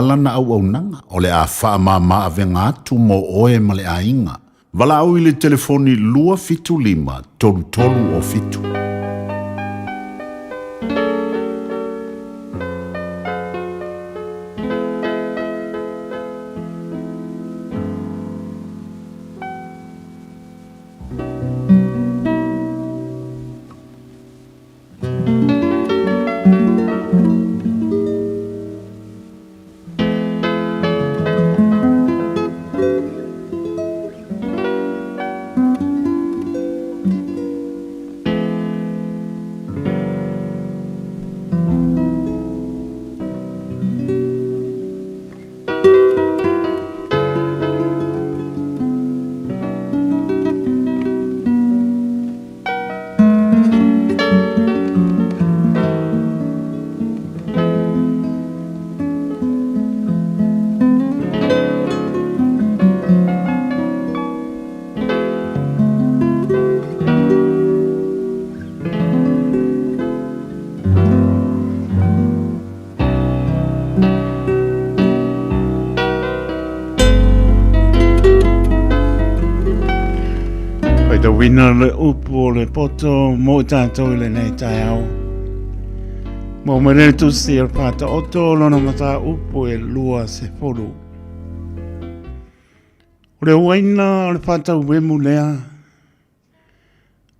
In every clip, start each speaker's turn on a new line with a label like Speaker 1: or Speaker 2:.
Speaker 1: Lana auaunaga, o le a faamama avega atu mo oe ma le aiga. Valaau i le telefoni 275 33 o 7.
Speaker 2: Faitauina le upu o le poto mo i tātou i lenei taeao. Mo mai le tusi o le Faataoto lona mataupu e 20. O le uaina o le faatauemu lea,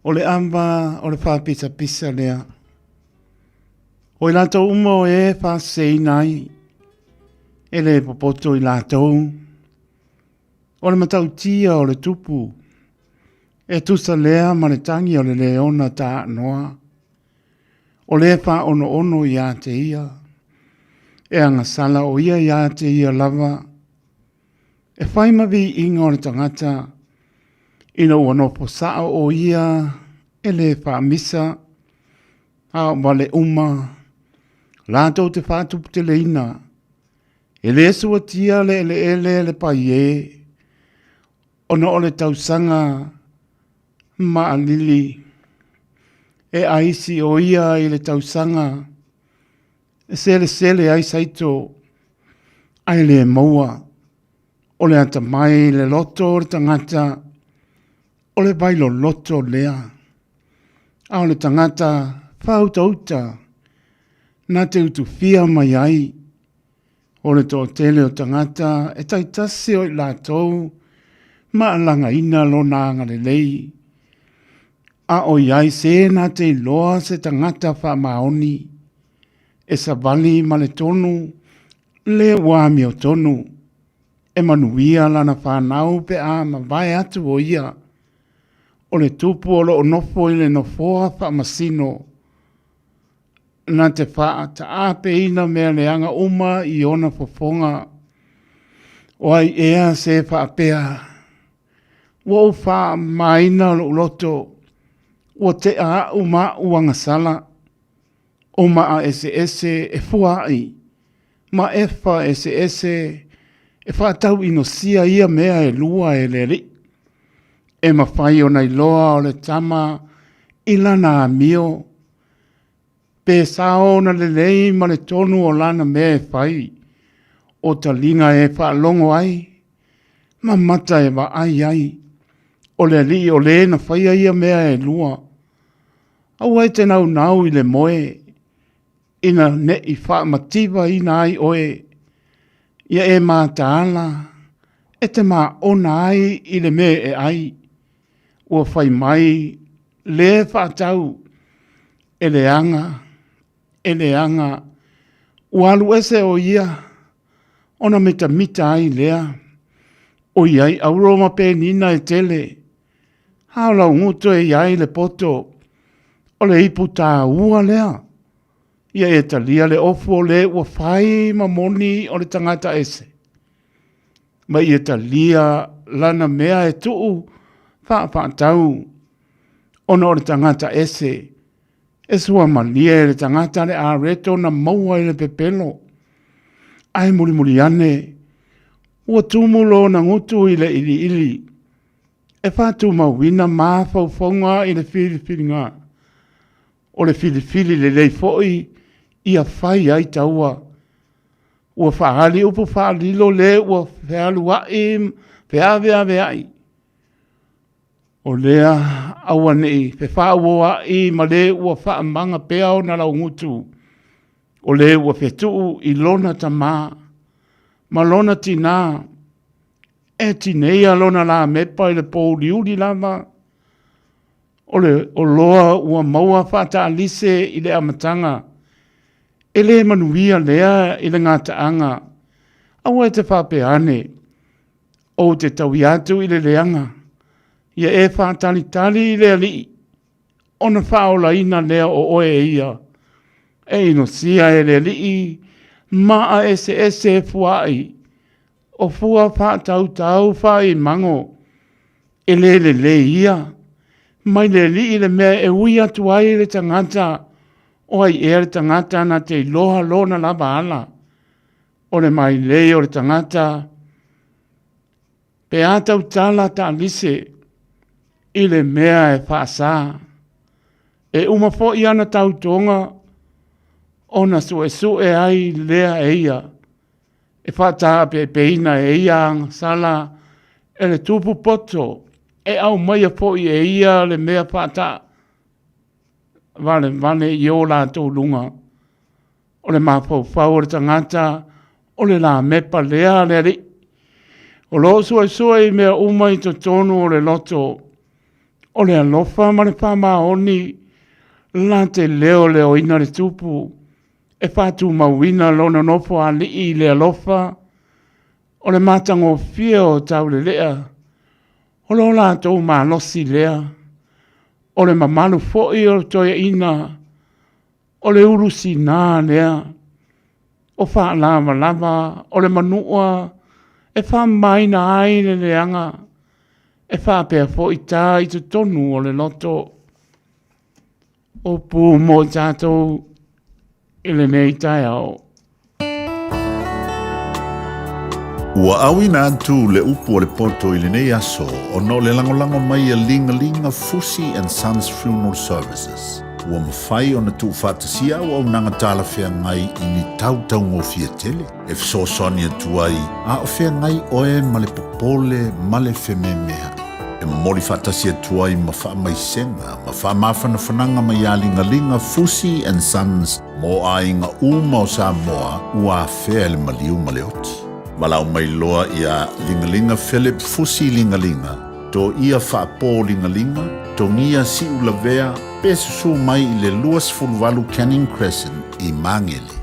Speaker 2: O le ava o le faapisapisa lea. O i latou uma o e faaseseina ai, e le popoto i latou. O le matautia o le tupu, e tusa lea ma le tagi o le leona taanoa. O le faaonoono ia te ia, e agasala o ia ia te ia lava. E fai ma viiga o le tagata ina ua nofo sao o ia e le faamisa, a o vale uma latou te faatuputeleina. E le suatia le eleele e le paiē, ona o le tausaga maalili. E aisi o ia i le tausaga e selesele ai saito, ae le maua. O le atamai i le loto o le tagata, o le vailoloto lea. A o le tagata faautauta, na te utufia mai ai. O le toatele o tagata e taitasi o i latou ma alagaina lona agalelei. A o i ai se na te iloa se tagata faamaoni, e savali ma le tonu le ua amiotonu, e manuia lana fanau pe a mavae atu o ia. O le tupu o lo o nofo i le nofoa faamasino, na te faataapeina mea leaga uma i ona fofoga. O ai ea se faapea, ua ou faamamaina lou loto, ua tea au ma aʻu agasala, o maa eseese e fuaai, ma efa eseese e faatauinosia ia mea e lua e le Alii. E mafai ona iloa o le tama i lana amio, pe sao ona lelei ma le tonu o lana mea e fai, o taliga e faalogo ai, ma mata e vaai ai. O le Alii o le na faia ia mea e lua. Aua e te naunau i le moe, ina ne i faamativaina ai oe, ia e mataala, e te maona ai i le mea e ai. Ua fai mai le faatau, e leaga, e leaga, ua alu ese o ia, ona mitamita ai lea. O i ai auro ma penina e tele, a o lau gutu e i ai le poto, o le ipu taua lea. Ia e talia le ofu o le ua fai ma moni o le tagata ese, ma ia talia lana mea e tuu faafaatau, ona o le tagata ese, e suamalie e le tagata le areto na maua i le pepelo, ae mulimuli ane ua tumu lona gutu i le iliili. E faatumauina mafaufauga i le filifiliga, o le filifili lelei foi ia fai ai taua. Ua faaali upu faalilo le ua fealuai feaveaveai. O lea auaneʻi fefaauoaʻi ma le ua faamaga pea ona laugutu, o le ua fetuu i lona tamā ma lona tinā, e tineia lona lamepa i le pōuliuli lava, o le oloa ua maua faataalise i le amataga, e le manuia lea i le gataaga. Aua e te faapea ane, Ou te taui atu i le leaga, ia e faatalitali i le Alii, ona faaolaina lea o oe e ia. E inosia e le Alii maa eseese e fuaai, o fua faatautau faaimago, e le lelei ia mai le Alii le mea e ui atu ai le tagata, o ai ea le tagata na te iloa lona lava ala, o le mailei o le tagata, pe a tautala taalise i le mea e faasa. E uma foi ana tautoga ona suesue ai lea e ia, e faataapeapeina e ia agasala e le tupu poto, e aumaia foi e ia le mea faataa valevale i o latou luga. O le mafaufau o le tagata, o le lamepa lea a le Alii. O lo o suesue i mea uma i totonu o le loto, o le alofa ma le faamaoni la te leoleoina le tupu, e faatumauina lona nofoalii i le alofa, o le matagofie o taulelea, o lo latou malosi lea, o le mamalu foi o toeaiina, o le ulu sina lea, o faalavalava o le manua e faamamaina ai le leaga, e faapea foi ta i totonu o le loto. O pu mo i tatou i lenei taeao.
Speaker 1: Ua auina atu le upu o le poto i lenei aso ona o le lagolago mai a Ligalinga Fusi and Sons Funeral Services. Ua mafai ona tuufaatasia auaunaga talafeagai i ni tau taugofie tele e fesoasoani atu ai a o feagai oe ma le popole ma le fememeaʻi. E momoli faatasi atu ai ma faamaisega ma faamafanafanaga mai ia Ligaliga Fusi and Sons mo aiga uma o Samoa ua afea e le maliu ma le oti. Valaau mai loa ia Ligaliga Philip Fusi Ligaliga, Toia Faapo Ligaliga, Togia Siulavea pe susu mai i le 28 Canning Crescent i Magele.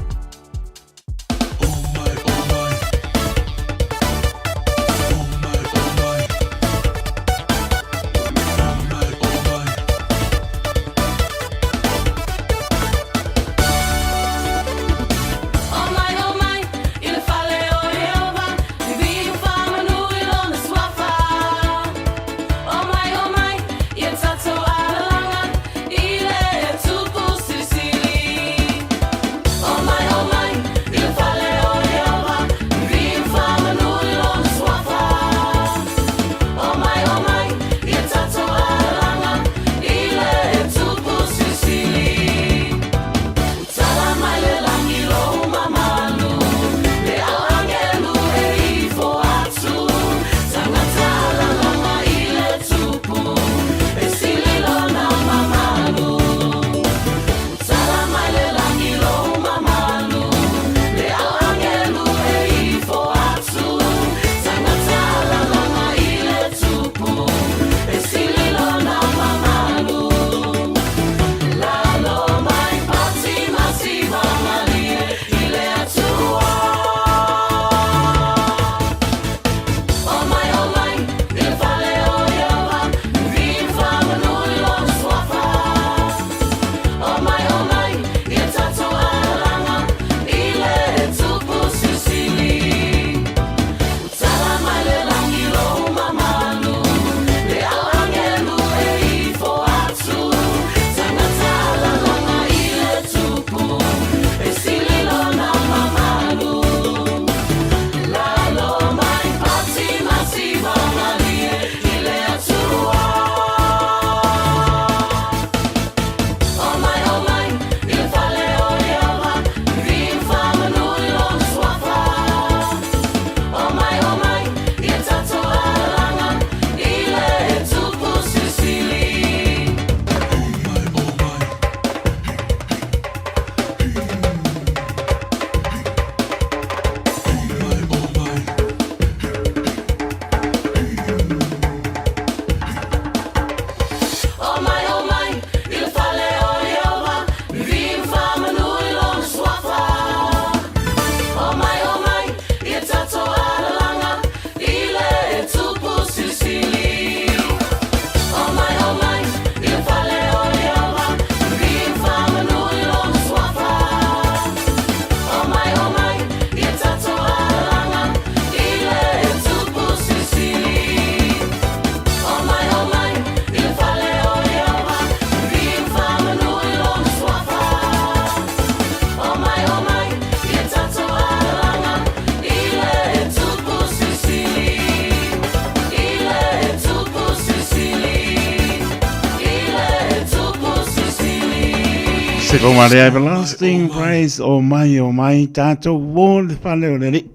Speaker 2: Se ma le everlasting praise o mai o mai tātou o le fale o le Alii.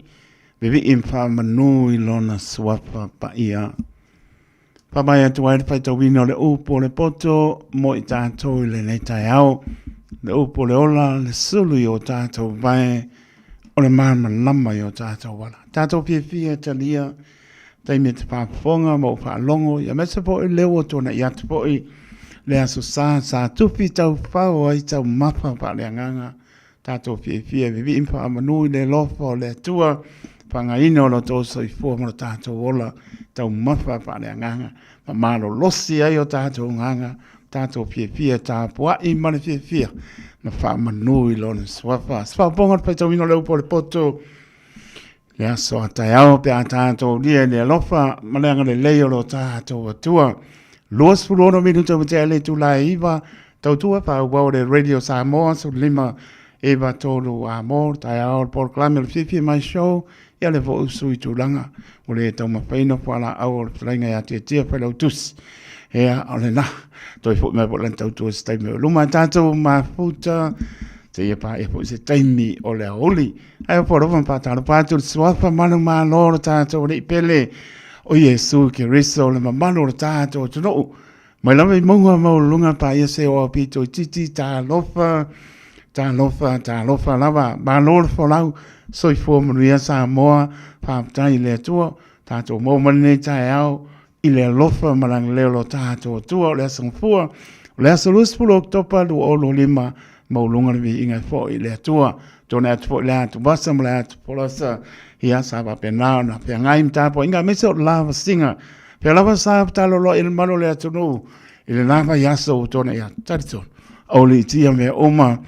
Speaker 2: Vivii ma faamanu i lona suafa paia. Faamai atu ai le faitauina o le upu o le poto mo i tātou i lenei taeao. Le upu o le ola, le sulu i o tātou vae, o le malamalama i o tātou ala. Tātou fiafia e talia, taimi e te faafofoga ma ou faalogo, ia aemaise foi lea ua tuanai atu foi le aso sa, sa tufi taufao ai taumafa faaleagaga Tatou fiafia e vivii ma faamanu i le alofa o le Atua, faagaina o lo outou soifua ma lo tatou ola, taumafa faaleagaga, ma malolosi ai o tatou agaga, tatou fiafia e tapuai ma le fiafia, ma faamanu i Lona Suafa. Se faaopoopoga o le faitauina o le upu o le poto, Le aso a taeao pe a tatou lia i le alofa ma le agalelei o lo tatou Atua. 26 minuta ua tea le itula e 9, tautua faaauau le Radio Samoa 15 9 3 a mo le taeao o le polokalame o le Fiafia Mai Show, ia le foi usu i tulaga ua le taumafaina fualaau o le fetalaiga ia Tiatia Failautusi. Ea, o lena, toe foi mai foi lana tautua i se taimi o luma. Tatou mafuta, seia paia foi se taimi o le aoauli. Ae opo alofa ma faatalofa atu i le suafa manumalo o le tatou Alii pele o Iesu Keriso, le mamalu o le tatou atunuu. Mai lava i mauga maualuluga paia se o aupito itiiti, talofa, talofa, talofa lava. Malo le folau, soifua manuia Samoa, faafetai i le Atua, tatou maua mai lenei taeao i le alofa ma le agalelei o lo tatou Atua. O le aso Gafua, o le aso 20 o Oketopa 2025, maualuga le viiga e foi i le Atua. Tuanai atu foi le atuvasa ma le atufolasa, ia sa faapena ona feagai ma tapuaiga aemaise o le lavasiga. Pea lava sa taloloa i le malu o le atunuu i le la vaiaso ua tuanai atu. Talitonu, auliitia mea uma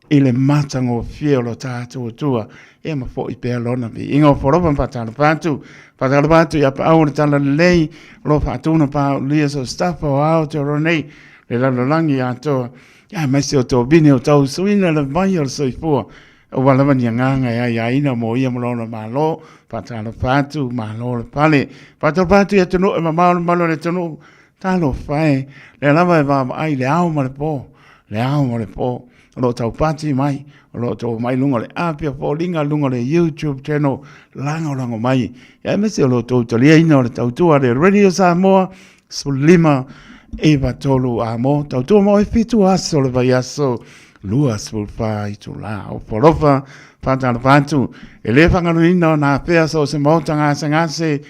Speaker 2: i le matagofie o lo tatou Atua, ia ma foi pea lona viiga. O Folofa ma faatalofa atu, faatalofa atu i apaau o le Talalelei, o lo o faatuna paaulia so staff o Aotearoa nei, le lalolagi atoa, aemaise o tovine o tausuina le vai o le soifua, aua lava ni agaga e aiaina mo ia ma lona Malo. Faatalofa atu, malo le pale. Faatalofa atu i atunuu e mamao le malu o le atunuu, Talofa e, lea lava e vaavaai i le ao ma le po, le ao ma le po, o lo o taupati mai, o lo o tou mai luga o le app ia foliga luga o le YouTube channel, lagolago mai, aemaise o lo outou taliaina o le tautua a le Radio Samoa, 15 9 3 a mo, tautua mo e 7 aso le vaiaso, 24 itula o polofa, faatalofa atu, e le faagaloina ona afea so o se maota gasegase,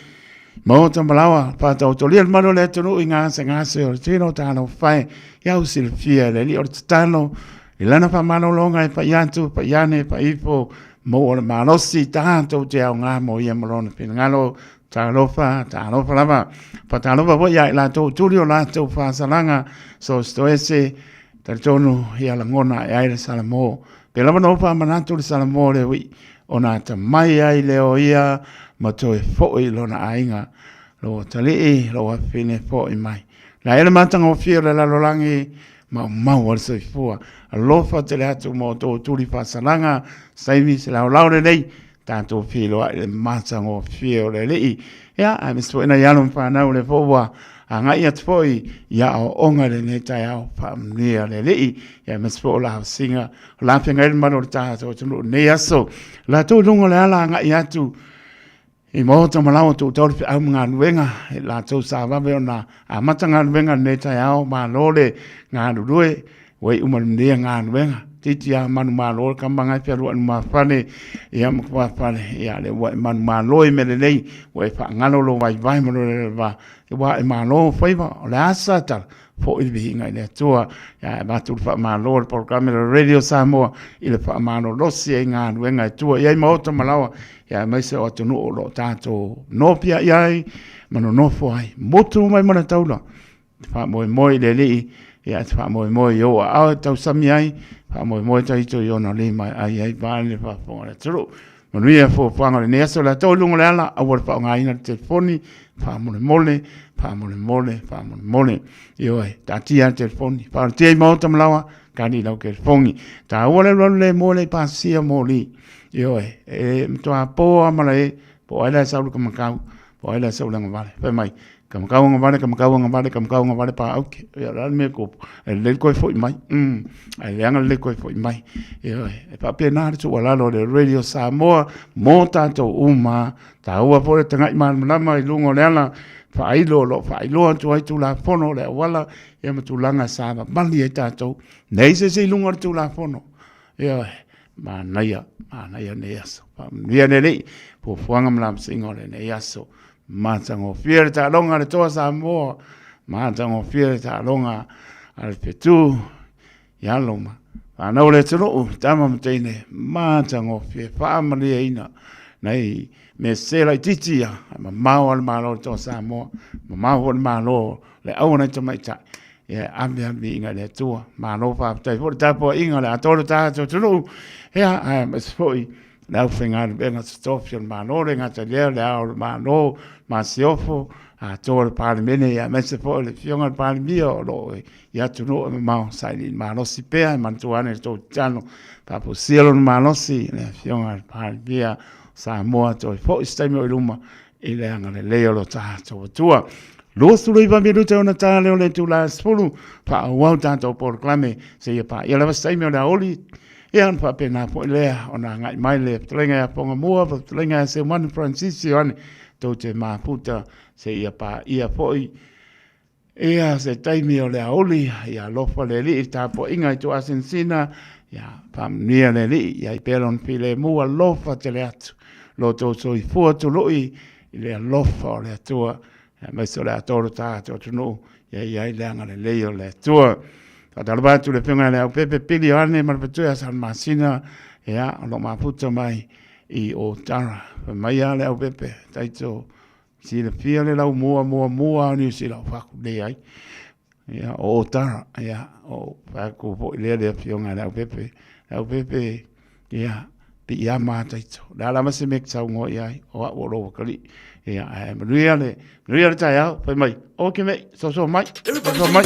Speaker 2: Maota malawa, faataotolia le malu o le atunuu i gasegase o le tino talofa e, ia u silafia e le Alii o le tatalo, i lana faamalologa e pai atu, pai ane, pai ifo, maua le malosi tatou te aoga mo ia ma lona finagalo, talofa, talofa lava. Faatalofa foi ia i latou tuli o latou faasalaga, so o se toese, talitonu ia lagona ae ai le Salamo. Pe lava na ou faamanatu le Salamo le ui, ona atamai ai lea o ia ma toe foi i lona aiga. Lou atalii, lou afafine foi mai. Na e le matagofie o le lalolagi, maumau ai le soifua. Alofa tele atu ma outou tuli faasalaga, saimi se laolao lelei, tatou feiloai i le matagofie o le Alii. Ia, aemaise foi nai alo ma fanau o lea foi ua agai atu foi i aoaoga i lenei taeao, faamanuia le Alii. Ia, aemaise foi o lavasiga o le a feagai le malu o le tatou atunuu i lenei aso. Latou i luga o le ala agai atu i maota ma laoa tuutau le feau ma galuega, i latou sa vave ona amata galuega i lenei taeao, malo le galulue, ua iu manuia galuega. Titi a manumalo le kama ngai fealuai lumafale, ia ma kuafale, ia le ua e manumalo i mea lelei, ua e faagalo lou vaivai ma lou leleva, ua e malo faiva, o le a sa tala, foi le viiga i le Atua. Ia, e avatu le faamalo a le polokalame o le Radio Samoa i le faamalolosi ai galuega e tua i ai maota ma laoa, ia aemaise o atunuu o lo o tatou nopiai ai ma nonofo ai. Motu mai ma le taula, te faamoemoe i le Alii, ia te faamoemoe i ou aao e tausami ai, faamoemoe taito i ona lima e ai ai vae le faafofoga a le atunuu. Manuia fuafuaga o lenei aso, le atoa i luga o le ala, aua le faaaogaina le telefoni, faamolemole, faamolemole, faamolemole. Ioe, taatia le telefoni, faalatia i maota ma laoa, kali i lau telefoni. Taua le alualu le moe le i pasia moli. Ioe, e matua po lava malae, po o ai la e sau le kamakau, po o ai la e sau le agavale. Fai mai, Ka makau agavale, ka makau agavale, ka makau agavale pa auke. Ia, o le a le mea e tupu? E lelei le toe foi mai. Mm, ae leaga le le toe foi mai. Ioe, e faapena le tuualalo a le Radio Samoa mo tatou uma. Taua foi le tagai malamalama i luga o le ala faailo o lo o faailoa atu ai Tulafono o le auala ia ma tulaga sa vavali ai tatou. Leai se isi i luga o le Tulafono. Ioe, manaia, manaia lenei aso. Faamanuia le Alii, fuafuaga ma lamosiga o lenei aso. Matagofie le taaloga a le Toa Samoa, matagofie le taaloga a le Fetu i alo ma fanau o le atunuu, tama ma teine, matagofie, faamalieina nei mea sese laitiiti ia, ae mamao lava le Malo o le Toa Samoa, mamao foi le Malo o le au a nai tamaitai, ia e ave lava le viiga i le Atua. Malo faafetai foi le tapuaiga o le atoa o le tatou atunuu, ia aemaise foi le aufaigaluega totofi a le Malo, le gata i lea o le Ao o le Malo, Masiofo, atoa le Palemene, aemaise foi o le Afioga i le Palemia o lo o i atunuu e mamao, sailiili malosi pea, e manatua ane le tou tatalo, faafoisia lona malosi le Afioga i le Palemia o Samoa, toe foi se taimi o i luma i le agalelei o lo tatou Atua. 29 minute ona ta lea o le itula e 10, faaauau tatou polokalame seia paia lava se taimi o le aoauli. Ia ona faapena foi lea ona agai mai le fetalaiga ia Pongamua, fetalaiga ia Seumanu Francis Ioane, tou te mafuta seia paia foi ia se taimi o le aoauli. Ia alofa le Alii i le tapuaiga i Tuasinasina, ia faamanuia le Alii, ia i pea lona filemu, alofa tele atu lo outou soifua tului i le alofa o le Atua, aemaise o le atoa o lo tatou atunuu, ia i ai le agalelei o le Atua. Faatalofa atu i le Afioga ia Leaupepe Pili Ioane ma le Faletua ia Salamasina, ia, o lo o mafuta mai i Otara. Fai mai lava Leaupepe, taito silafia le laumua muamua o Niu Sila o fai atu, leai. Ia, o Otara, ia, o fai atu foi lea le Afioga ia Leaupepe, Leaupepe, ia, piiama lava taito. O le a lava se mea e te saunoa i ai, o au o lou atalii. Ia, ae manuia le, manuia le taeao, fai mai, aua e te mei, soso mai, soso mai.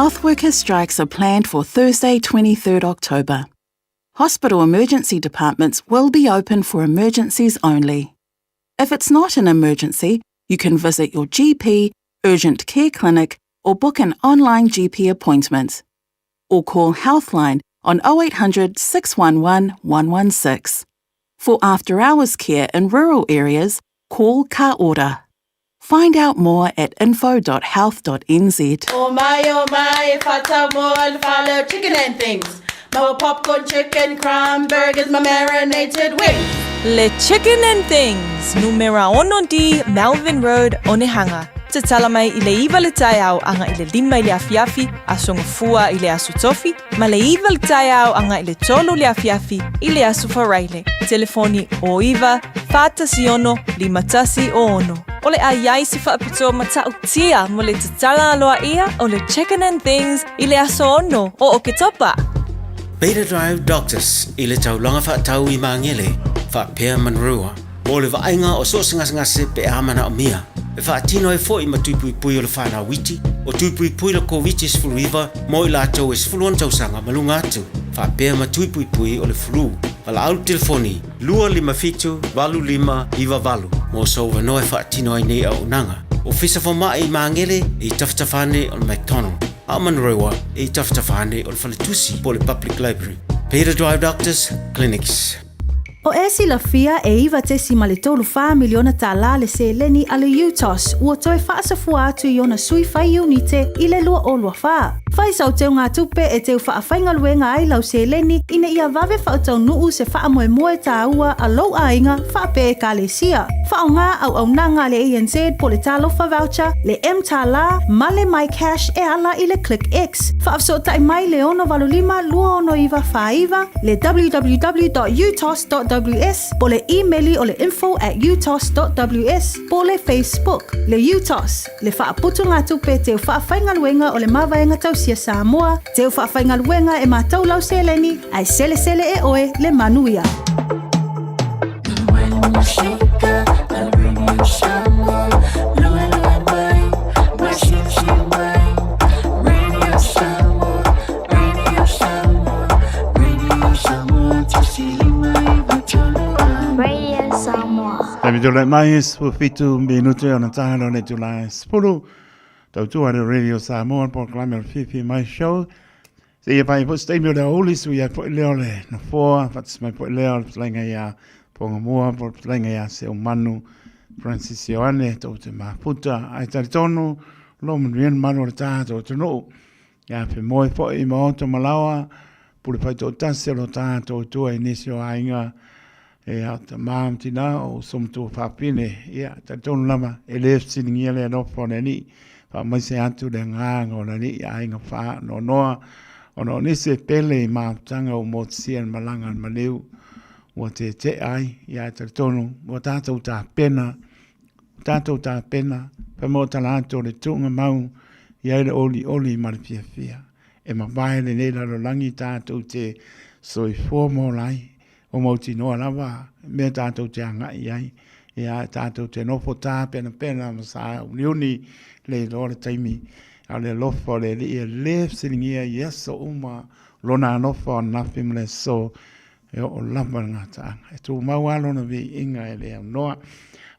Speaker 3: Health workers strikes are planned for Thursday 23rd October. Hospital emergency departments will be open for emergencies only. If it's not an emergency, you can visit your GP, urgent care clinic, or book an online GP appointment. Or call Healthline on 0800 611 116. For after hours care in rural areas, call Ka Ora. Find out more at info.health.nz.
Speaker 4: Oh my, oh my, if I tell more and follow chicken and things. My popcorn chicken, crumb burgers, my marinated wings.
Speaker 5: Le Chicken and Things, numera 6 D, Melvin Road, Onehunga. Tatala mai i le 9 le taeao aga i le 5 i le afiafi, Aso Gafua i le Aso Tofi, ma le 9 le taeao aga i le 3 le afiafi i le Aso Faraile. Telefoni 09 416 516. O le a i ai se faapitoa matautia mo le tatala aloaia o le Chicken and Things i le aso 6 o Oketopa.
Speaker 6: Beta Drive Doctors i le taulaga faatau i Magele, faapea Manurewa, mo le vaaiga o so o se gasegase pe a manaomia. E faatino ai foi ma tui puipui o le whanau iti, o tui puipui le Koviti-19 mo i latou e 16 tausaga ma luga atu, faapea ma tui puipui o le flu. Valaau le telefoni 257 8598 mo sou avanoa e faatino ai nei auaunaga. Ofisa Fomai i Magele e i tafatafa ane o le McDonald, a o Manurewa e i tafatafa ane o le Faletusi po o le Public Library. Peter Drive Doctors Clinics.
Speaker 7: O e silafia e $9.34 miliona tālā le seleni a le UTOS ua toe faasafua atu i ona sui fai iunite i le 2024. Fai sau teugatupe e teu faafaigaluega ai lau seleni ina ia vave faataunuu se faamoemoe tāua a lou aiga faapea Ekalesia. Faaaoga auaunaga a le ANZ po le Talofa Voucher, le mTālā ma le MyCash e ala i le ClickX. Faafesootai mai le 685 269 49, le www.utos.ws po le imeli o le info at utos.ws po le Facebook. Le UTOS, le faaputugatupe teu faafaigaluega o le Mavaega Tausia Samoa, teu faafaigaluega e matou lau seleni, ae selesele e oe le manuia.
Speaker 8: Radio Samoa.
Speaker 2: Taimi tō mai e 17 minute ona tāhana o le tūlā e 10. Tautua le Radio Samoa, polokalame o le Fifi Mai Show. Se ia pai foi se taimi o le aoauli, sui ai foi lea o le nofoa, faatasi mai foi lea o le fetalaiga ia Pongamua, po o le fetalaiga ia Seumanu Francis Ioane, tou te mafuta. Ae talitonu, lo manuia le malu o le tatou atunuu. Ia femoe foi i maota ma laoa, pule faitoatasi o lo tatou Atua i nisi o aiga, e a tama ma tina o uso ma tuafafine. Ia, talitonu lava, e le fesiligia le alofa o le Alii, faamaise atu le agaga o le Alii i aiga faanoanoa, ona o nisi e pele i mafutaga ua motusia i le malaga a le maliu, ua tetea ai. Ia, ae talitonu, ua tatou tapena tatou tapena, fai mai o tala atu o le tuuga mau i ai le olioli ma le fiafia. E mavae lenei lalolagi tatou te soifua ma ola ai, o mautinoa lava mea tatou te agai i ai. Ia tatou te nofo tapenapena ma sauniuni le iloa le taimi, a o le alofa o le Alii e le fesiligia i aso uma lona alofa o ananafi ma le aso E oo lava le gataaga. E tumau lava lona viiga e le aunoa.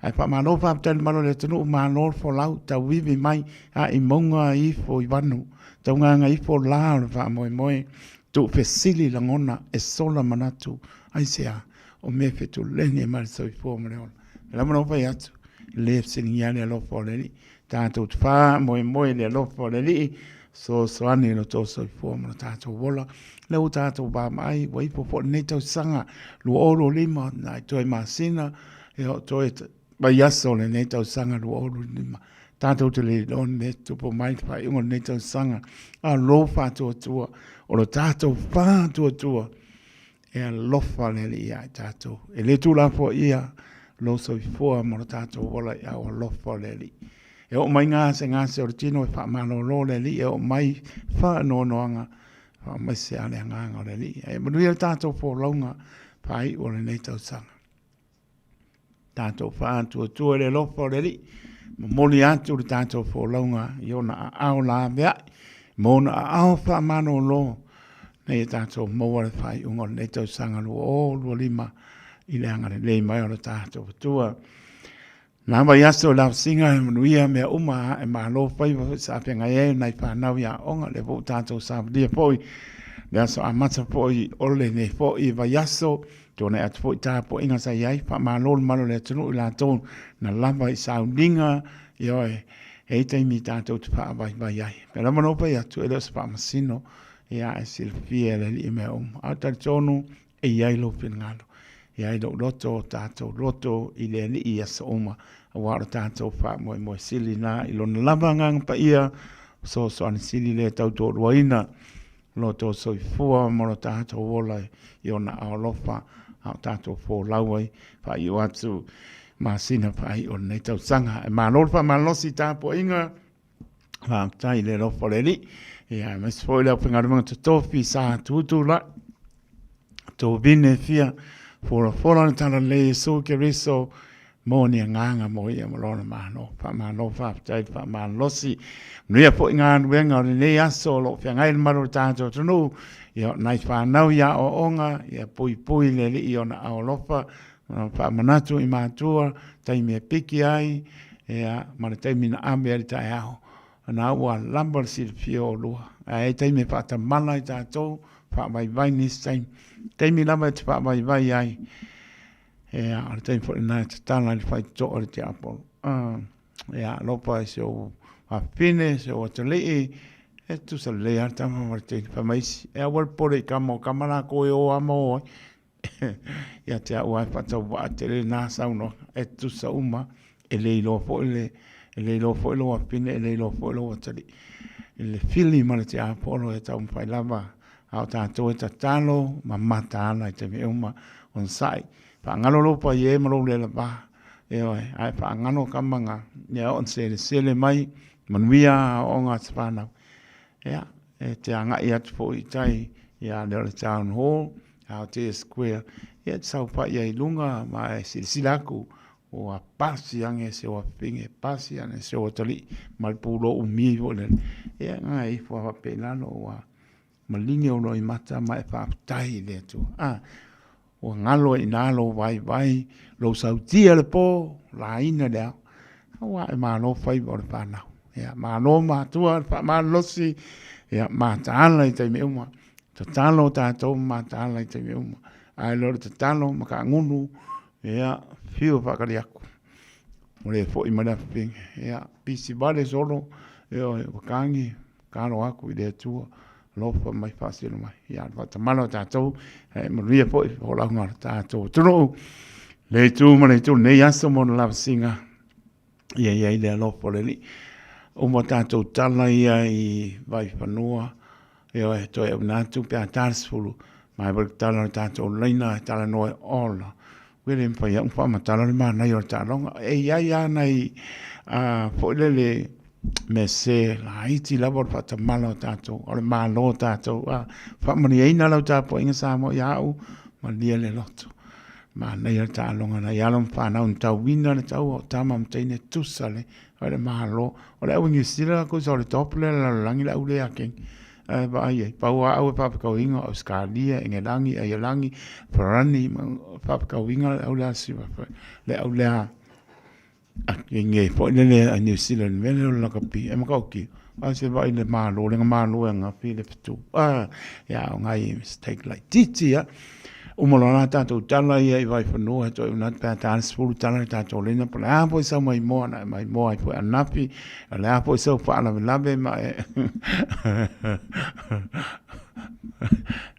Speaker 2: Ae faamalo faafetai i le mamalu o le atunuu, malo le folau, tauivi mai a i mauga ifo i vanu, taugaga ifo la o le faamoemoe, tuufesili lagona e sola manatu, aisea? O mea fetuleni e mai le soifua ma le ola. O lea lava na ou fai atu, e le fesiligia le alofa o le Alii. Tatou te faamoemoe i le alofa o le Alii, fesoasoani i lo outou soifua ma lo tatou ola. O lea ua tatou vaavaai, ua ifo foi lenei tausaga 2025, nai toe masina, ia o toe vaiaso o lenei tausaga 2025. Tatou te le iloa le mea e tutupu mai i le faaiuga o lenei tausaga, a o lou faatuatua, o lo tatou faatuatua, E alofa le Alii ia i tatou. E le tuulafoaia lou soifua ma lo tatou ola i ao alofa o le Alii. E oo mai gasegase o le tino e faamalolo le Alii, e oo mai faanoanoaga, faamaise lava le agaga o le Alii. Ae manuia le tatou folauga faaiu o lenei tausaga. Tatou faatuatua i le alofa o le Alii, momoli atu le tatou folauga i ona aao laveai. Ma ona aao faamalolo ina ia tatou maua le faaiuga o lenei tausaga 2025 i le agalelei mai o lo tatou Atua. Na vaiaso i le afasiga e manuia mea uma a e malo faiva foi sa feagai ai nai fanau i aoga, lea foi ua tatou savalia foi le aso amata foi o lenei foi vaiaso. Tuanai atu foi tapuaiga sa i ai, faamalo le malu o le atunuu i latou na lava i sauniga, ioe, e i ai taimi tatou te faavaivai ai. Pei lava ona ou fai atu, e le o se faamasino, ia e silafia e le Alii mea uma. Ae talitonu e i ai lou finagalo, e i ai lou loto, o tatou loto i le Alii i aso uma, aua o le tatou faamoemoe sili lena i Lona lava Agaga Paia, fesoasoani sili lea tautoaluaina lo outou soifua ma lo tatou ola i Ona aao alofa, a o tatou folau ai faaiu atu masina faaiu o lenei tausaga. E malo le faamalosi i tapuaiga, faafetai i le alofa o le Alii, ia aemaise foi le aufaigaluega totofi sa tutulai, tovine fia folafola le talalelei Iesu Keriso mo ni agaga mo ia ma lona Malo. Faamalo faafetai le faamalosi. Manuia foi galuega o lenei aso o lo o feagai le malu o le tatou atunuu. Ia o nai fanau i aoaoga, ia puipui le Alii i ona ao alofa, faamanatu i matua, taimi e piki ai, ia, ma le taimi na ave ai le taeao. Na ua lava le silafia o oulua. Ae ai taimi e faatamala ai tatou, faavaivai nisi taimi. Taimi lava e te faavaivai ai, ia, o le taimi foi lena e tatala ai le faitotoa o le tiapolo. Ia, alofa i si ou afafine, si ou atalii, e tutusa lelei lava le tama ma le teine. Fai mai isi, e aua le popole i tama, o tama latou e o lava ma o ai. Ia te au lava e faatauvaa tele lena saunoaga, e tutusa uma, e le iloa foi le, e le iloa foi lou afafine, e le iloa foi lou atalii. I le fili ma le tiapolo e taumafai lava a o tatou e tatalo ma mataala i taimi uma, onosai, faagalo lou paie ma lou lelava, ioe, ae faagalo tama na, ia oo ina selesele mai, manuia aoaoga a se fanau. Ia, e te agai atu foi i tai ia le o le Town Hall, Aotea Square, ia e te saofai ai i luga ma e silasila atu ua pasi ane si ou afafine, pasi ane si ou atalii ma le pulou umi foi lele. Ia, na e ifo lava faapea i lalo ua maligi ou loimata ma e faafetai i le Atua. A, ua galo ai i ina lou vaivai, lou sautia i le po, laina i le ao. Aua e malo faiva o le fanau. Ia, malo matua le faamalolosi, ia, mataala i taimi uma. Tatalo tatou ma mataala i taimi uma. Ae le o le tatalo ma taagulu, ia, fiu e faatali atu. Ua le foi mai le afafine. Ia, pisi vale solo, ioe, ua tagi, tatalo atu i le Atua, alofa mai faasino mai. Ia, le faatamala o tatou, e manuia foi folauga o le tatou atunuu. Le itu ma le itu lenei aso mo le lavasiga. Ia i ai le alofa o le Alii. Uma tatou tala ia i Vaifanua, ioe, toe auina atu pe a ta le 10, mai foi le tala o le tatou laina e talanoa e ola. Ua le mafai ona faamatala le manaia o le taaloga. E i ai lava nai foi lele mea sese laiti lava o le faatamala o tatou, o le Malo o tatou. A faamanuiaina lau tapuaiga Samoa ia au, malie le loto. Manaia le taaloga nai alo ma fanau na tauina le taua o tama ma teine tusa le o le Malo. O le au i Niu Sila latou sa o le top lea le lalolagi le au lea keng. Ae vaai ai, pau lava au e faafetauiga o Ausetalia, Engelagi, Aielagi, Farani, faafetauiga le au lea siva, le au lea nge foi lele a Niu Sila i le mea lea o le lakapi, e matautia, a se vaai i le Malo, le Malo e agafi le fetu. Ah, ia, o ngai mistake laitiiti ia. Uma loa la tatou tala ia i Vaifanua, e toe una atu pe a ta le 10 tala le tatou laina, po o le a foi sau maimoa na e maimoa ai foi anafi, o le a foi sau faalavelave ma e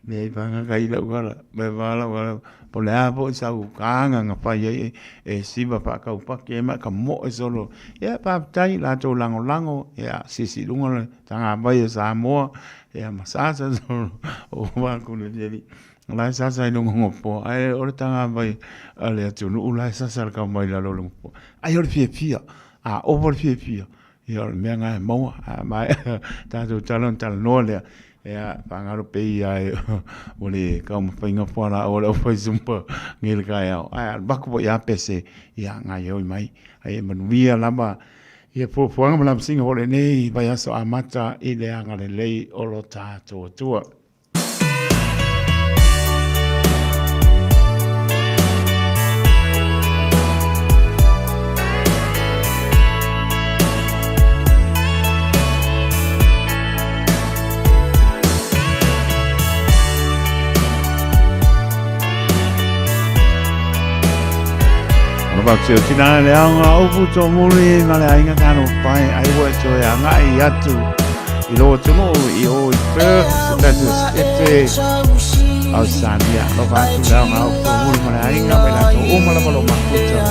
Speaker 2: leai pagaga i lau ala, me va lau ala, po o le a foi sau kāga na fai ai e siva faataupaki ai ma e tamoe solo. Ia, faafetai i latou lagolago, ia, sisi i luga le tagavai a Samoa, ia ma sasa solo o aku le Alii. O la e sasa i luga o nofoa, ae o le tagavai a le atunuu la e sasa le tau mai lalo o le nofoa. Ai o le fiafia, a ova le fiafia, ia o le mea lena e maua. A maea tatou tala ona talanoa lea, ia faagalo pei ia ua le taumafaiga fualaau a le aufaisumpa nei le taeao, ae alu atu foi lava pese, ia gaoioi mai. Ae manuia lava. Ia fuafuaga ma lamasiga o lenei vaiaso amata i le agalelei o lo tatou Atua. Ona whakatio tina le aonga upu tō muri ma le ainga kāno pai ai ua e toe angai atu i lō atunuu i o i Perth se tasi o Sete Ausania. Alofa atu le aonga upu tō muri ma le ainga mai lātou uma lava lo makuta.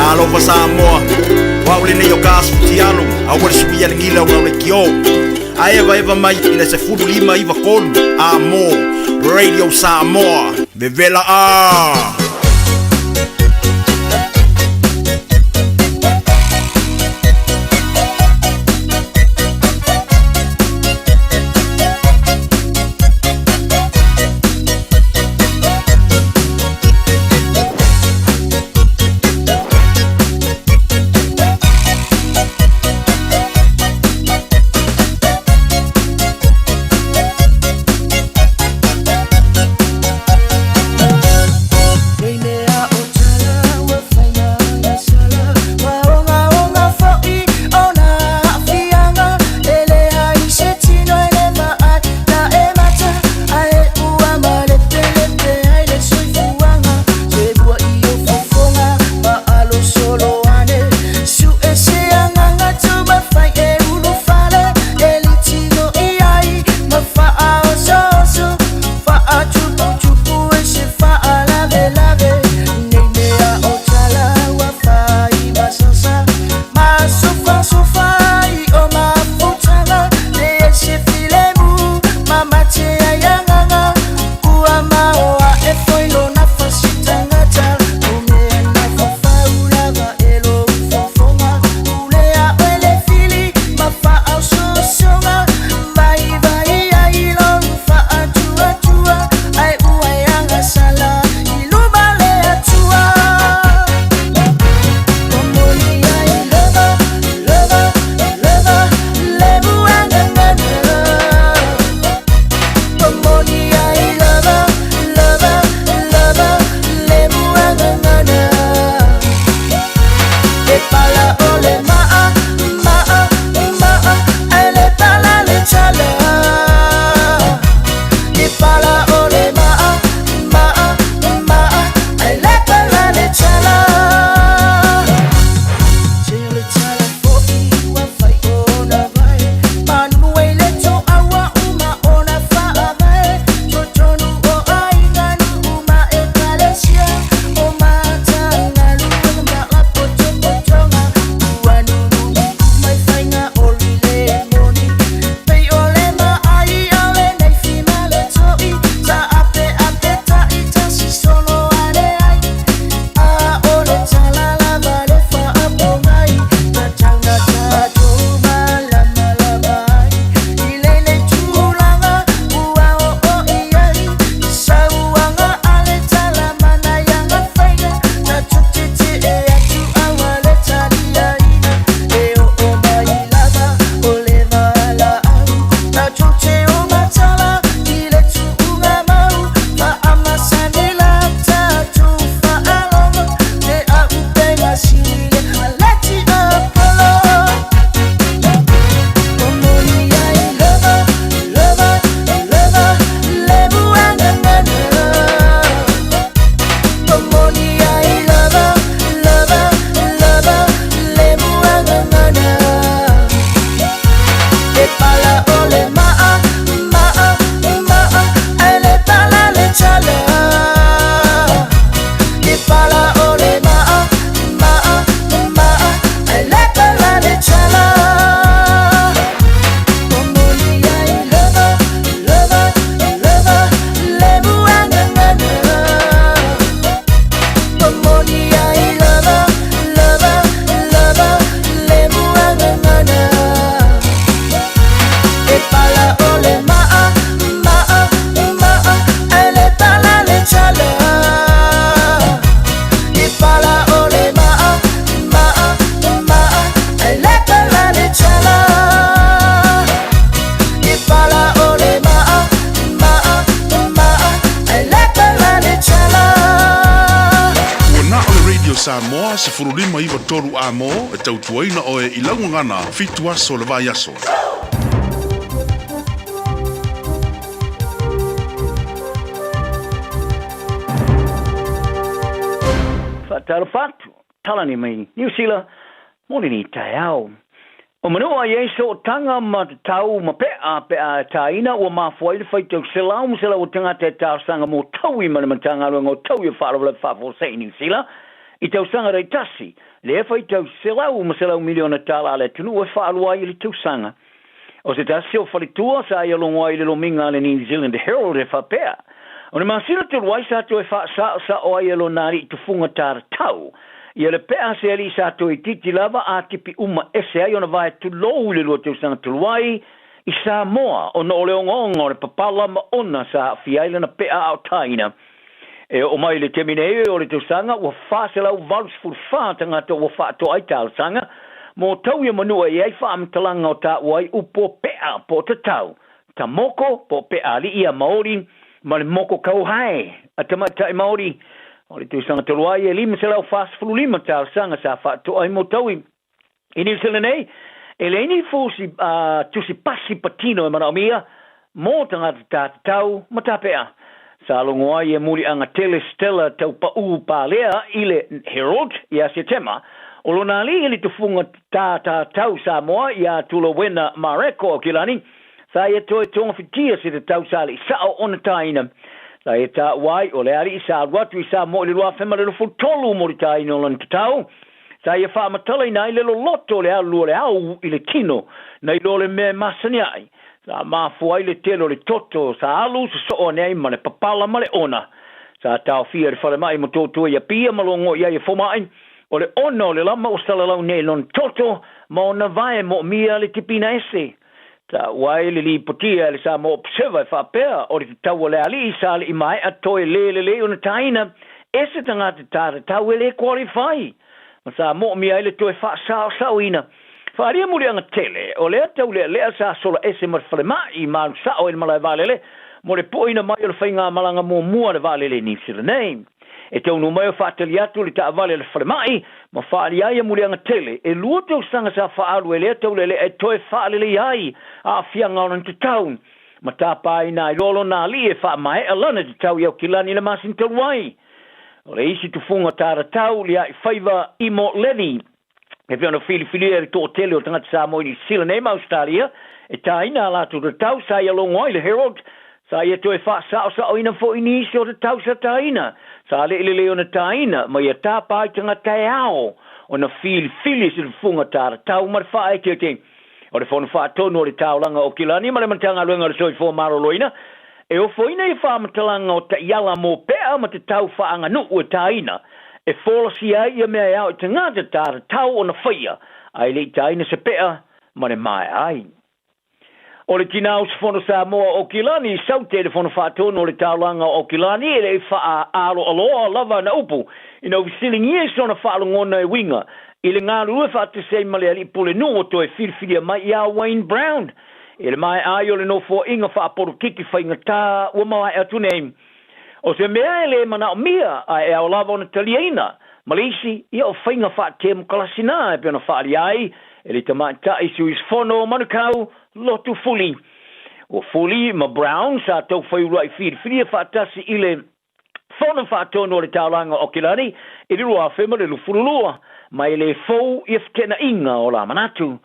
Speaker 9: Talofa Samoa, o au lenei o ka asu tialo, aua le suia le gila o lau lekiō. A evaeva mai i le 15 93 A mō Radio Samoa, vevela a!
Speaker 10: Ua na o le Radio Samoa 15 93 A mō e tautuaina oe i lau gagana fitu aso o le vaiaso.
Speaker 11: Faatalofa atu, talani mai Niu Sila mo lenei taeao. O manua i ai sootaga ma tatau ma pe'a pe a e tāina ua mafua ai le faitau selau ma selau o tagata e talosaga mo taui ma le Matagaluega o Taui o Faalavelave Faafuasei i Niu Sila I tausaga taitasi, lea e faitau selau ma selau miliona tala a le atunuu e faalua ai i le tausaga. O se tasi o faletua sa ia logo ai i le lomiga a le New Zealand Herald e faapea, O le masina talu ai sa toe faasaosao ai e lona alii tufuga taratau ia le pea a se alii sa toeitiiti lava a tipi uma ese ai ona vae tulou i le lua tausaga talu ai i Samoa ona o le ogaoga o le papala ma ona sa aafia ai lana pea a o taina. E oo mai i le taimi nei o le tausaga ua 484 tagata ua faatoa ai talosaga mō tau ia manua e i ai faamatalaga o taua ai upu o pe'a po o tatau, ta moko po o pe'a ali'i a Maori ma le moko kauhae a tamaitai Maori. O le tausaga talu ai e 545 talosaga sa faatoa ai mō taui. I Niu Sila nei, e leai ni fusi, uh, tusi pasi patino e manaomia mō tagata tātatau ma tāpea. Sa logo ai e muliaga tele Stella Taupaʻu Palea i le Herald ia Setema, o lona alii i le tufuga tātatau Samoa iā Tulawena Mareko Aukilani, sa ia toe togafitia se tatau sa le i sao ona tāina. Sa ia tāua ai o le alii sa alu atu i Samoa i le 2023 mo le tāina o lona tatau. Sa ia faamatalaina ai le loloto o le alu o le au i le tino, nai lo le mea e masani ai. Sa mafua ai le tele o le toto sa alu sosoo ane ai ma le papala ma le ona. Sa taofia e le falemai ma toutou i Apia ma logo i ai e fomai, o le ona o le lama ua salalau nei lona toto ma ona vae moomia le tipina ese. Taua ai le lipotia e le Samoa Observer e faapea, o le tatau a le alii sa le i maea toe lē lelei ona tāina e se tagata tātatau e lē qualify ma sa moomia ai le toe faasaosaoina. Faaalia muliaga tele, o lea taulealea sa sola ese ma le falemai ma alu sao i le malae vaalele mo le poina mai o le faigamalaga muamua a le vaalele i Niu Sila nei. E taunuu mai o faatali atu le taavale a le falemai ma faaali ai ia muliaga tele e lua tausaga sa faaalu e lea taulelea e toe faaleleia ai aafiaga o lana tatau ma tapaina ai loa lona alii e faamaea lana tatau i Aukilani i le masina talu ai. O le isi tufuga taratau liaifaiva Imo Lenny E pei ona filifilia e le toatele o tagata Samoa i Niu Sila nei ma Ausetalia e tāina a latou tatau sa ia logo ai le Herald, sa ia toe faasaosaoina foi nisi o tatau sa tāina, sa le i lelei ona tāina ma ia tāpā i tagata e ao ona filifili se tufuga tātatau ma le faaeteete o le Fono Faatonu o le Taolaga o Kilani ma le Matagaluega o le Soifua Maloloina e ofoina ia faamatalaga o taiala mō pea ma te tau faaaganuu e tāina e folasia ai ia mea e ao i tagata tātatau ona faia ae le i tāina se pea ma le maea ai. O le tinā usufono Samoa o Kilani i saute i le Fono Faatonu o le Taolaga o Kilani e le i faaaloaloa lava ana upu ina ua fesiligia i sona faalogona e uiga i le galulue faatasi ai ma le alii pulenuu o toe filifilia mai iā Wayne Brown i le maea ai o le nofoaiga faapolokiki faigata ua maea atu nei. O se mea e lē manaomia ae e ao lava ona taliaina ma le isi, ia o faiga faatemokalasi na e pei ona faaalia ai e le tamaitai sui usufono o Manukau, Lotu Fuli. Ua Fuli ma Brown sa tau fai uluai filifilia faatasi i le Fono Faatonu o le Taulaga o Aukilani i le 2022, ma e lē fou ia feteenaiga o la manatu.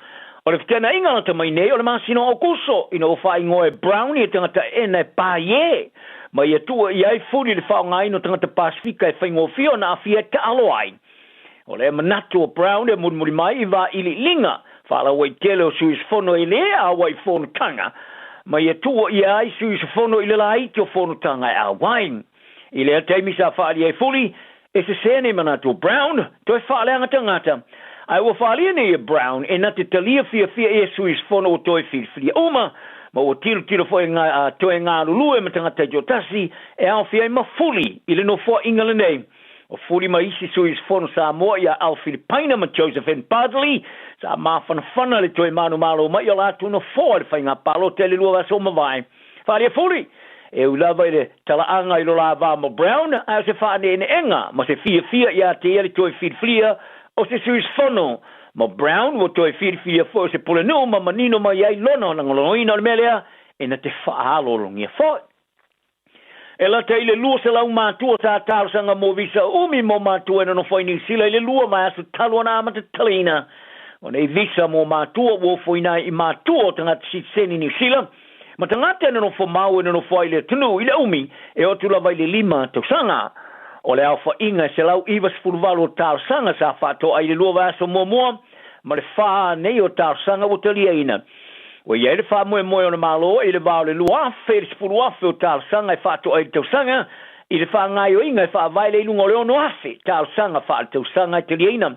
Speaker 11: O le feteenaiga lata mai nei o le masina o Aokuso ina ua faaigoa e Brown ia tagata ena e pāiē, ma ia tua i ai fuli le faaaogaina o tagata Pasifika e faigofie ona aafia e taalo ai. O lea manatu o Brown e mulimuli mai i vailiiliga faalauaitele o sui usufono e lē āua i fonotaga, ma ia tua ia ai sui usufono i le laiti o fonotaga e āua ai. I lea taimi sa faaalia ai fuli, e sesē nei manatu o Brown, toe faaleaga tagata. Ae ua faaalia nei e Brown e na te talia fiafia ia sui usufono ua toe filifilia uma, ma ua tilotilo foi e toe galulue ma tagata taitoatasi e aofia ai ma Fuli i le nofoaiga lenei. O Fuli ma isi sui usufono Samoa ia Al Filipaina ma Joseph N. Bardley sa mafanafana le toe manumalo mai o latou nofoa i le faiga palota i le lua vaiaso ua mavae. Faaalia Fuli, e ui lava i le talaaga i lo la va ma Brown, ae o se faaneeneega ma se fiafia ia te ia le toe filifilia o se sui usufono. Ma Brown ua toe filifilia foi o se pulenuu ma manino mai ai lona lagolagoina o le mea lea e na te faalologia foi. E lata i le 200 matua sa talosaga mo visa umi mo matua e nonofo ai Niu Sila i le lua vaiaso talu ona amata taliina o nei visa mo matua ua ofoina ai i matua o tagata sitiseni Niu Sila ma tagata e nonofo mau e nonofo ai i le atunuu i le umi e oo atu lava i le lima tausaga. O le aofaiga e 198 o talosaga sa faatoa i le lua vaiaso muamua ma le fa nei o talosaga ua taliaina. Ua i ai le faamoemoe o le Malo i le va o le 2,000 i le 10,000 o talosaga e faatoa i le tausaga, i le faagaoioiga e faavae lea i luga o le 6,000 talosaga faaletausaga e taliaina.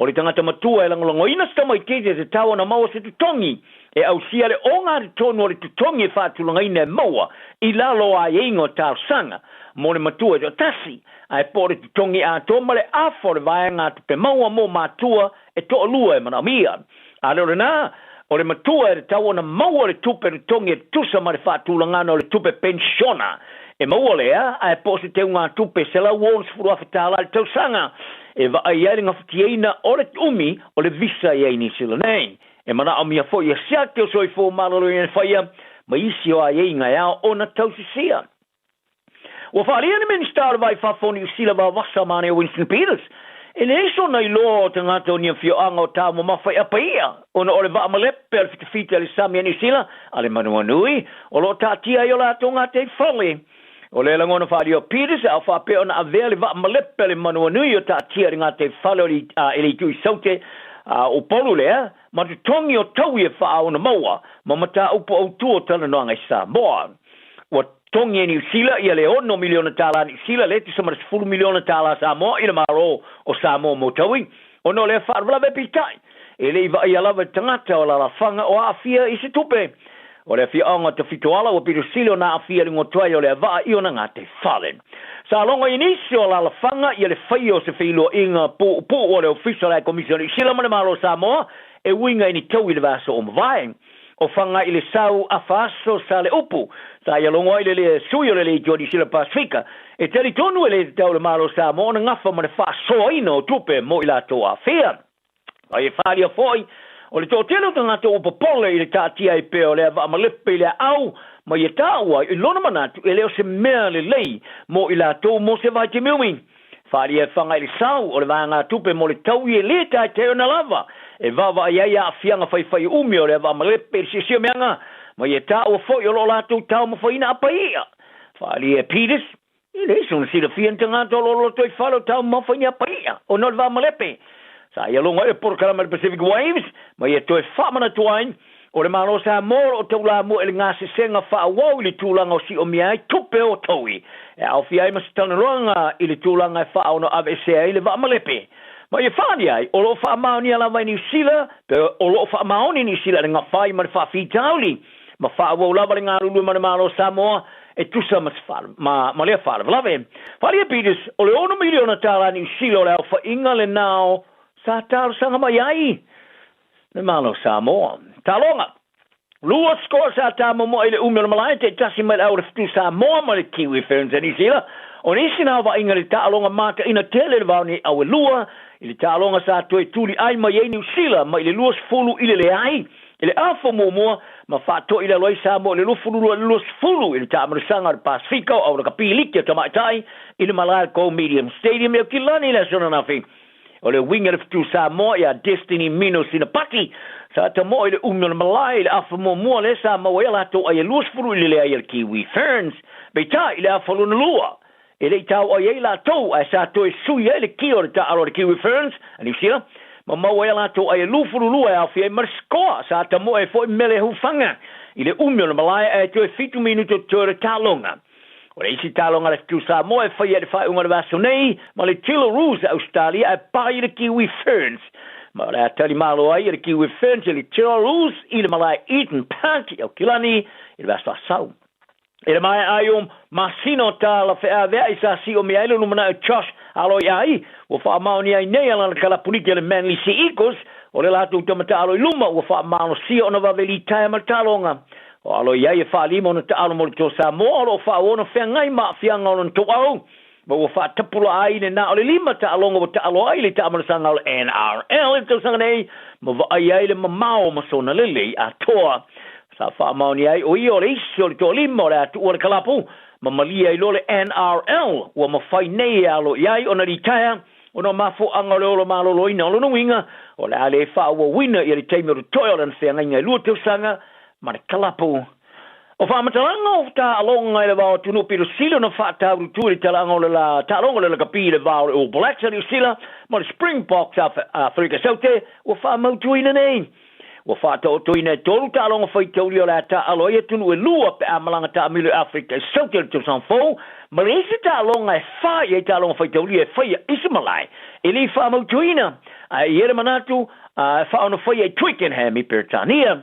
Speaker 11: O le tagata matua e lagolagoina se tamaitiiti e tatau ona maua se totogi e ausia le ogatotonu o le totogi e faatulagaina e maua i lalo o aiaiga o talosaga mo le matua e toatasi, ae po o le totogi atoa ma le afa o le vaegatupe maua mo matua e toalua e manaomia. A le o lena, o le matua e tatau ona maua le tupe totogi e tusa ma le faatulagana o le tupe penisiona e maua lea, ae po o se teugatupe $160,000 i le tausaga e vaai ai le gafatiaina o le umi o le visa i ai Niu Sila nei. E manaomia foi ia siaki o soifua maloloina e faia ma isi o aiaiga e ao ona tausisia. Ua faaalia le Minisita o le Vai Fafo o Niu Sila Vavasa Mane Winston Peters, e leai sona iloa o tagata o ni afioaga o taumamafa i apa i'a ona o le vaa malepe a le fitafita i le sami a Niu Sila a le Manuanui o lo o taatia ai o latou gataifale. O lea lagona faaalia o Peters a o faapea ona avea le vaa malepe a le Manuanui o taatia i le gataifale o le i le itu i Saute a o Upolu lea ma totogi o taui e faaao maua ma mataupu autū o talanoaga i Samoa. Ua totogi e Niu Sila ia le $6 miliona tala Niu Sila le tusa ma le $10 miliona tala Samoa i le Malo o Samoa mo taui, ona o lea faalavelave peitai e le i vaaia lava i le tagata o alalafaga o aafia i se tupe. O le afioaga o Tafitoala ua pito sili ona aafia i le gotoai o lea vaa i ona gataifale. Sa logo i nisi o alalafaga ia le faia o se feiloaiga puupuu a le Ofisa o le Komisi o Niu Sila ma le Malo o Samoa e uiga i ni taui i le vaiaso ua mavae. O Faga i le Sau afa aso sa le upu sa ia logo ai le le sui o le Leitio Niu Sila Pasefika e talitonu e le tatau i le Malo o Samoa ona gafa ma le faasoaina o tupe mo i latou aafia. A e faaalia foi, o le toatele o tagata ua popole i le taatia ai pea o lea vaa malepe i le aau ma ia taua ai i lona manatu e le o se mea lelei mo i latou mo se vaitaimi umi. Faaalia e Faga i le Sau o le vaegatupe mo le taui e le taetae ona lava e vaavaai ai aafiaga faifai umi o lea vaa malepe i le siosiomaga ma ia taua foi o lo o latou taumafaina apa i'a. Faaalia e Peters, E leai sona silafia ni tagata o lo o lotoifale o taumafa i ni apa i'a ona o le vaa malepe. Sa ia logo ai le polokalame a le Pacific Waves ma ia toe faamanatu ai o le Malo o Samoa o lo o taulamua i le gasesega faaauau i le tulaga o siomia ai tupe o taui e aofia ai ma se talanoaga i le tulaga e faaono aveesea ai le vaa malepe. Ma ia faaalia ai o lo o faamaonia lava i Niu Sila pe o lo o faamaoni Niu Sila i le gafa ai ma le faafitauli ma faaauau lava le galulue ma le Malo o Samoa e tusa ma, ma, ma lea faalavelave. Faaalia Peters, o le $6 miliona tala Niu Sila o le aofaiga lenā o sa talosaga mai ai le Malo o Samoa. Taloga, lua sikoa sa tamomoa i le umi o le malae taitasi mai le au o le Fetu Samoa ma le Kiwi Ferns a Niu Sila. O nisi na vaaiga i le taaloga mataina tele i le vao nei au e lua, i le taaloga sa toe tuliai mai ai Niu Sila mai le 20 i le leai i le afa muamua ma faato'i i lalo ai Samoa i le 22 i le 20 i le taamanosaga o le Pasefika o Aulakapi Liki a Tamaitai i le malae o le Go Medium Stadium i Aukilani i le aso ananafi. O le uiga i le fetu Samoa ia Destiny Mino Sinapati sa tamo'o i le umi o le malae i le afa muamua lea sa maua ai a latou ai e 20 i le leai a le Kiwi Ferns. Peitai i le afa lona lua e le i tauai ai latou ae sa toe sui ai le kia o le taaalo a le Kiwi Ferns a Niu Sila ma maua ai a latou ai e 22 e aofia ai ma le sikoa sa tamoe ai foi Mele Hufanga i le umi o le malae ae toe 7 minute o totoe o le taaloga. O le isi taaloga a le Fetu Samoa e faia i le faaiuga o le vaiaso nei ma le Jillaroos a Ausetalia ae pai i le Kiwi Ferns. Ma o le a tali malo ai e le Kiwi Ferns i le Jillaroos i le malae Eden Park i Aukilani i le vaiaso asau. I le maea ai o masina o tala feaveai sa siomia ai le lumanai o Josh Aloiai, ua faamaonia ai nei a lana kalapuliki a le Manly Sea Eagles, o le latou tamataalo i luma ua faamalosia ona vave litaea ma le taaloga. O Aloiai e faalima ona taalo mo le Toa Samoa o lo o faaauau ona feagai ma aafiaga o lona toau ma ua faatapulaa ai le na o le lima taaloga ua taalo ai le taamanosaga o le NRL i le tausaga nei ma vaai ai le mamao ma sona lelei atoa. Sa faamaonia ai o ia o le isi o le toalima o le a tuua le kalapu ma malie ai loa le NRL ua mafai nei e alo i ai ona litaea ona o mafuaaga o le ola maloloina o lona uiga o le a le faaauauina ia le taimi o totoe o lana feagaiga e lua tausaga ma le kalapu. O faamatalaga o taaloga i le va o atunuu pito sili ona faataututu i le talaaga o le la taaloga o le lakapi i le va o le All Blacks a Niu Sila ma le Springboks a Aferika Saute ua faamautuina nei. Ua faataotoina e tolu taaloga faitaulia o le a taaalo ai atunuu e lua pe a malaga taamilo i Aferika i Saute i le tausaga fou ma le isi taaloga e fa i ai taaloga faitaulia e faia i se malae e le i faamautuina ae i ai le manatu e faaonofaia i Twickenham i Peretania.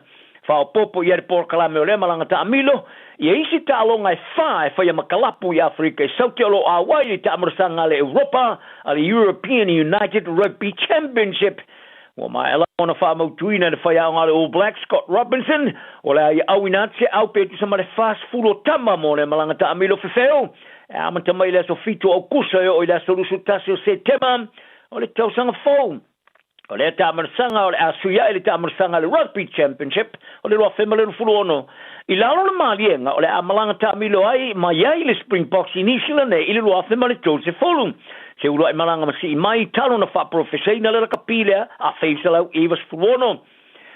Speaker 11: Faaopoopo i ai le polokalame o lea malaga taamilo ia isi taaloga e fa e faia ma kalapu i Aferika i Saute o lo o auai i le taamolosaga a le Europa a le European United Rugby Championship. Ua maea lava ona faamautuina e le faiaoga a le All Blacks Scott Robinson o le a ia auina atu se au pe tusa ma le 40 o tama mo lea malaga taamilo fefeu e amata mai i le aso 7 o Aukuso e oo i le aso 21 o Setema o le tausaga fou. O lea taamalasaga o le a sui ae le taamalasaga a le Rugby Championship o le 2026. I lalo o le maliega o le a malaga taamilo ai mai ai le Springboks i Niu Sila nei i le 2030. Se uluai malaga ma sii mai talu ona faaporofesaina le lakapi lea 1996.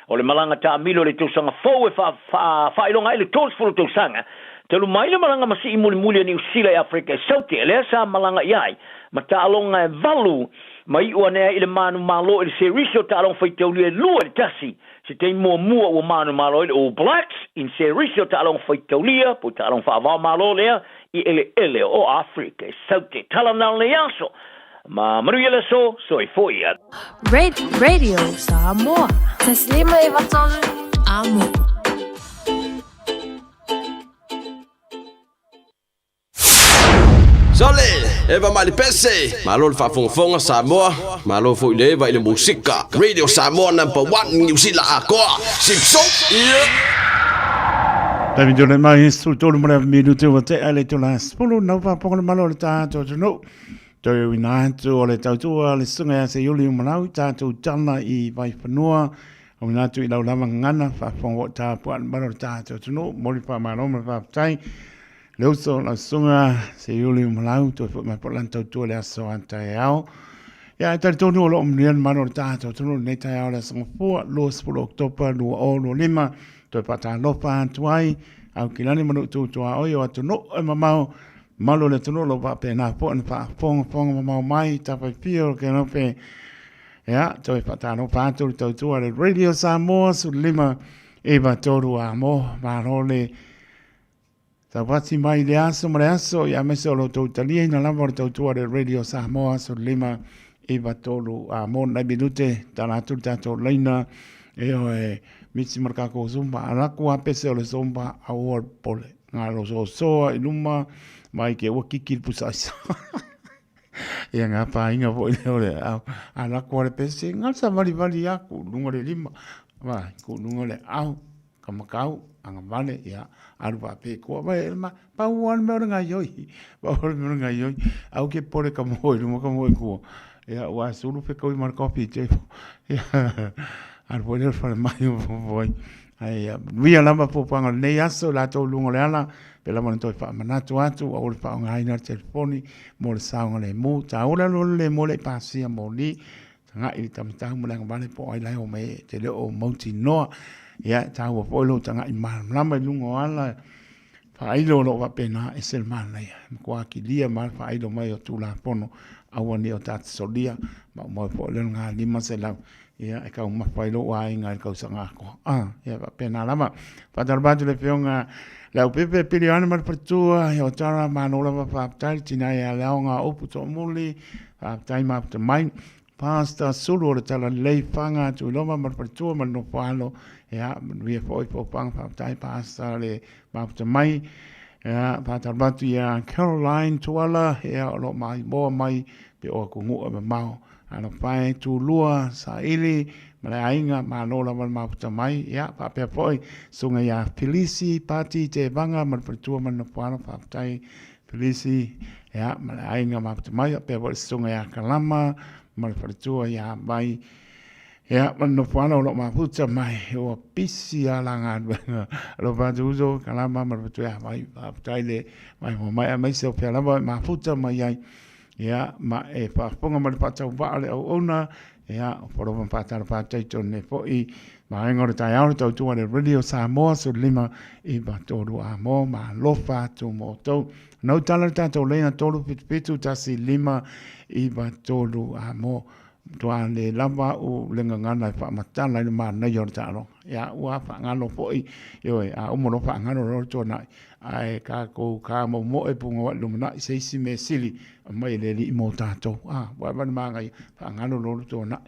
Speaker 11: O le malaga taamilo i le tausaga fou e faailoga ai le 30 tausaga talu mai le malaga ma sii mulimuli a Niu Sila i Aferika i Saute lea sa malaga i ai ma taaloga e valu ma iu ane ai i le manumalo i le serisi o taaloga faitaulia e 2-1. Se taimi muamua ua manumalo ai le All Blacks i le serisi o taaloga faitaulia po o taaloga faava-o-Malo lea i eleele o Aferika i Saute. Tala na lenei aso. Ma manuia le aso, soifua.
Speaker 8: Radio Samoa. Taslima e vatolu, amo.
Speaker 12: Sole, Eva mai le pese, malo le faafogafoga Samoa, malo foi le Eva i le musika. Radio Samoa number one Niu Sila atoa. Sipso, yeah.
Speaker 2: Taimi tole mai e sul tolu mo le minute ua tea le tola spulu nau whaponga le malo le tātou tunu. Toe uina atu o le tautua le sunga ia se iuli umalau tātou tana i Vaifanua. Uina atu i lau lava ngana whaponga o tāpua le malo le tātou tunu. Moli whamalo ma whaptai. Le uso lau susuga Seiuli Umalau, toe foi mai po lana tautua le aso a taeao. Ia, e talitonu o lo o manuia le malo o le tatou atunuu i lenei taeao le aso Gafua, 20 Oketopa 2025, toe faatalofa atu ai, au kilani ma nuu tutuaoi o atunuu e mamao, malu o le atunuu o lo o faapena foi ona faafogafoga mamao mai i tafaifia o le Kelope. Ia, toe faatalofa atu le tautua le Radio Samoa 15 93 a mo, malo le Taupati mai i le aso ma le aso, ia aemaise o lo outou taliaina lava o le tautua le Radio Samoa 15 9 3 a mo nai minute tala atu le tatou laina e oe miti ma le kakou zumba alaku a pese o le zumba a ua pole ngā lo sosoa i luma mai ke ua kiki le pusa aisa ia ngā pāinga foi le o le au alaku a le pese ngā sa vali vali aku lunga le lima va ku lunga le au Ka makau, agavale, ia, alu faapea mai, e ma, pau lava le mea o le gaoioi, pau lava le mea o le gaoioi, au ke pole ka moe i luma ka moe i tua, ia, ua sulu fekaui ma le kopi te, ia, alu foi lea i le falemai o fofo ai. Ae, ia, manuia lava fuafuaga o lenei aso i latou i luga o le ala, pei lava ona toe faamanatu atu, aua le faaaogaina le telefoni mo le saogalemu. Taua le alualu lemu e le i pasia moli, Taga'i le tamatau ma le agavale po o ai la e o mai e te le o mautinoa. Ia, e taua foi lou taga'i malamalama i luga o ala faailo o lo o faapena e se le manaia. E matua kilia ma le faailo mai o Tulafono aua ne i o ta solia ma uma ai foi le 500 ia e taumafa ai lou aiga i le tausaga atoa. Ah, ia faapena lava. Faatalofa atu i le Afioga Leaupepe Piliona ma le faletua ia o Tara, malo lava faafetai le tina ia Leaoga Upu Toomuli, faafetai mafuta mai. Pastor Sulu o le Talalelei Fanga Tuiloma ma le faletua ma le nofo alo, ia manuia foi foafoaga faafetai Pastor le mafuta mai. Ia faatalofa atu ia Caroline Tuala, ia o lo o maimoa mai pe o atunuu e mamao. Alofa e Tulua, Saili ma le aiga, malo lava le mafuta mai. Ia, faapea foi, susuga ia Filisi, Pati Tevaga ma le faletua ma le nofoalo, faafetai Filisi, ia, ma le aiga mafuta mai. Faapea foi le susuga ia Kalama ma le faletua ia Vai, ia, ma le nofoalo o lo o mafuta mai. Ua pisi lava la galuega. Alofa atu uso, Kalama ma le faletua ia Vai, faafetai le maimoa mai, aemaise o fea lava e mafuta mai ai. Ia, ma e faafofoga ma le faatauvaa o le auauna, ia, o Polofa ma Faatalofa atu ai tonu nei foi vaega o le taeao le tautua a le Radio Samoa 15 9 3 Amo ma alofa atu mo outou. Na ou tala le tatou laina 3 7 7 1 5 9 3 Amo. Matua le lava au le gagana e faamatala i le manaia o le taaloga. Ia, ua faagalo foi, ioe, a uma loa faagalo loa le tuanai. Ae tatou tamomoe punouai i le lumanai se isi mea sili aumai e le Alii mo tatou. A, ua ava le manaia, faagalo loa le tuanai.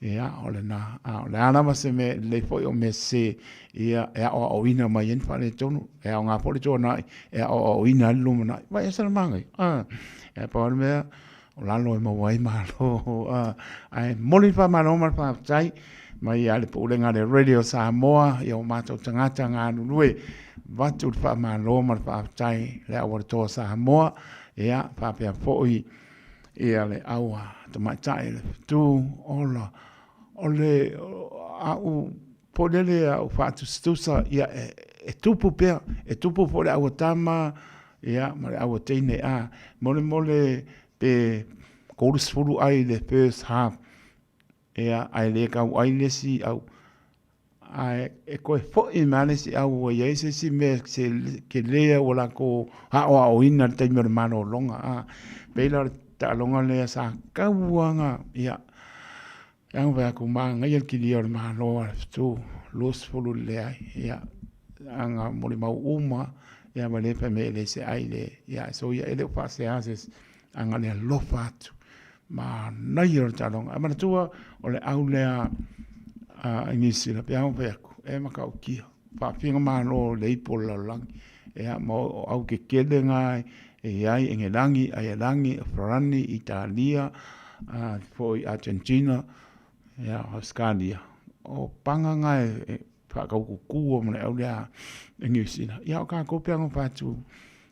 Speaker 2: Ia, o lena. A o le a lava se mea lelei foi o mea sese, ia, e aoaoina mai ai ni faaletonu. E aoga foi le tuanai e aoaoina ai le lumanai. Vaai ese le manaia. A, e pau lava le mea, O lalo e maua ai malo. Ae momoli le faamalo ma le faafetai mai ia le Pulega a le Radio Samoa i o matou tagata galulue. Avatu le faamalo ma le faafetai le au a le Toa Samoa, ia faapea foi ia le au a Tamaitai le Fetu Ola. O le au po lele au faatusatusa, ia e tupu pea, e tupu foi le au a tama, ia ma le au a teine a molemole pe 30 ai le first half ia ae le tau ai le isi au ae e toe foi mai le isi au ua i ai se isi mea se kele ua latou aoaoina i le taimi o le malologa a pei la o le taaloga lea sa tau lava ia Leaga fai atu, manaia le kilia o le Malo a le fetu, 20 i le leai, ia, aga molimau uma, ia ma le fai mai e le se ai le, ia, so ia e le o faasea se isi, aga le alofa atu, manaia o le taaloga. Ae manatua, o le au lea a Niu Sila, pe a ona fai atu, e matautia, faafiga malo le ipu o le lalolagi, ia, ma o au tetele na e i ai Engelagi, Aielagi, Farani, Italia, foi Argentina, ia, Ausetalia. O paga na e faataututu ma le au lea e Niu Sila. Ia, o tatou pe a na fai atu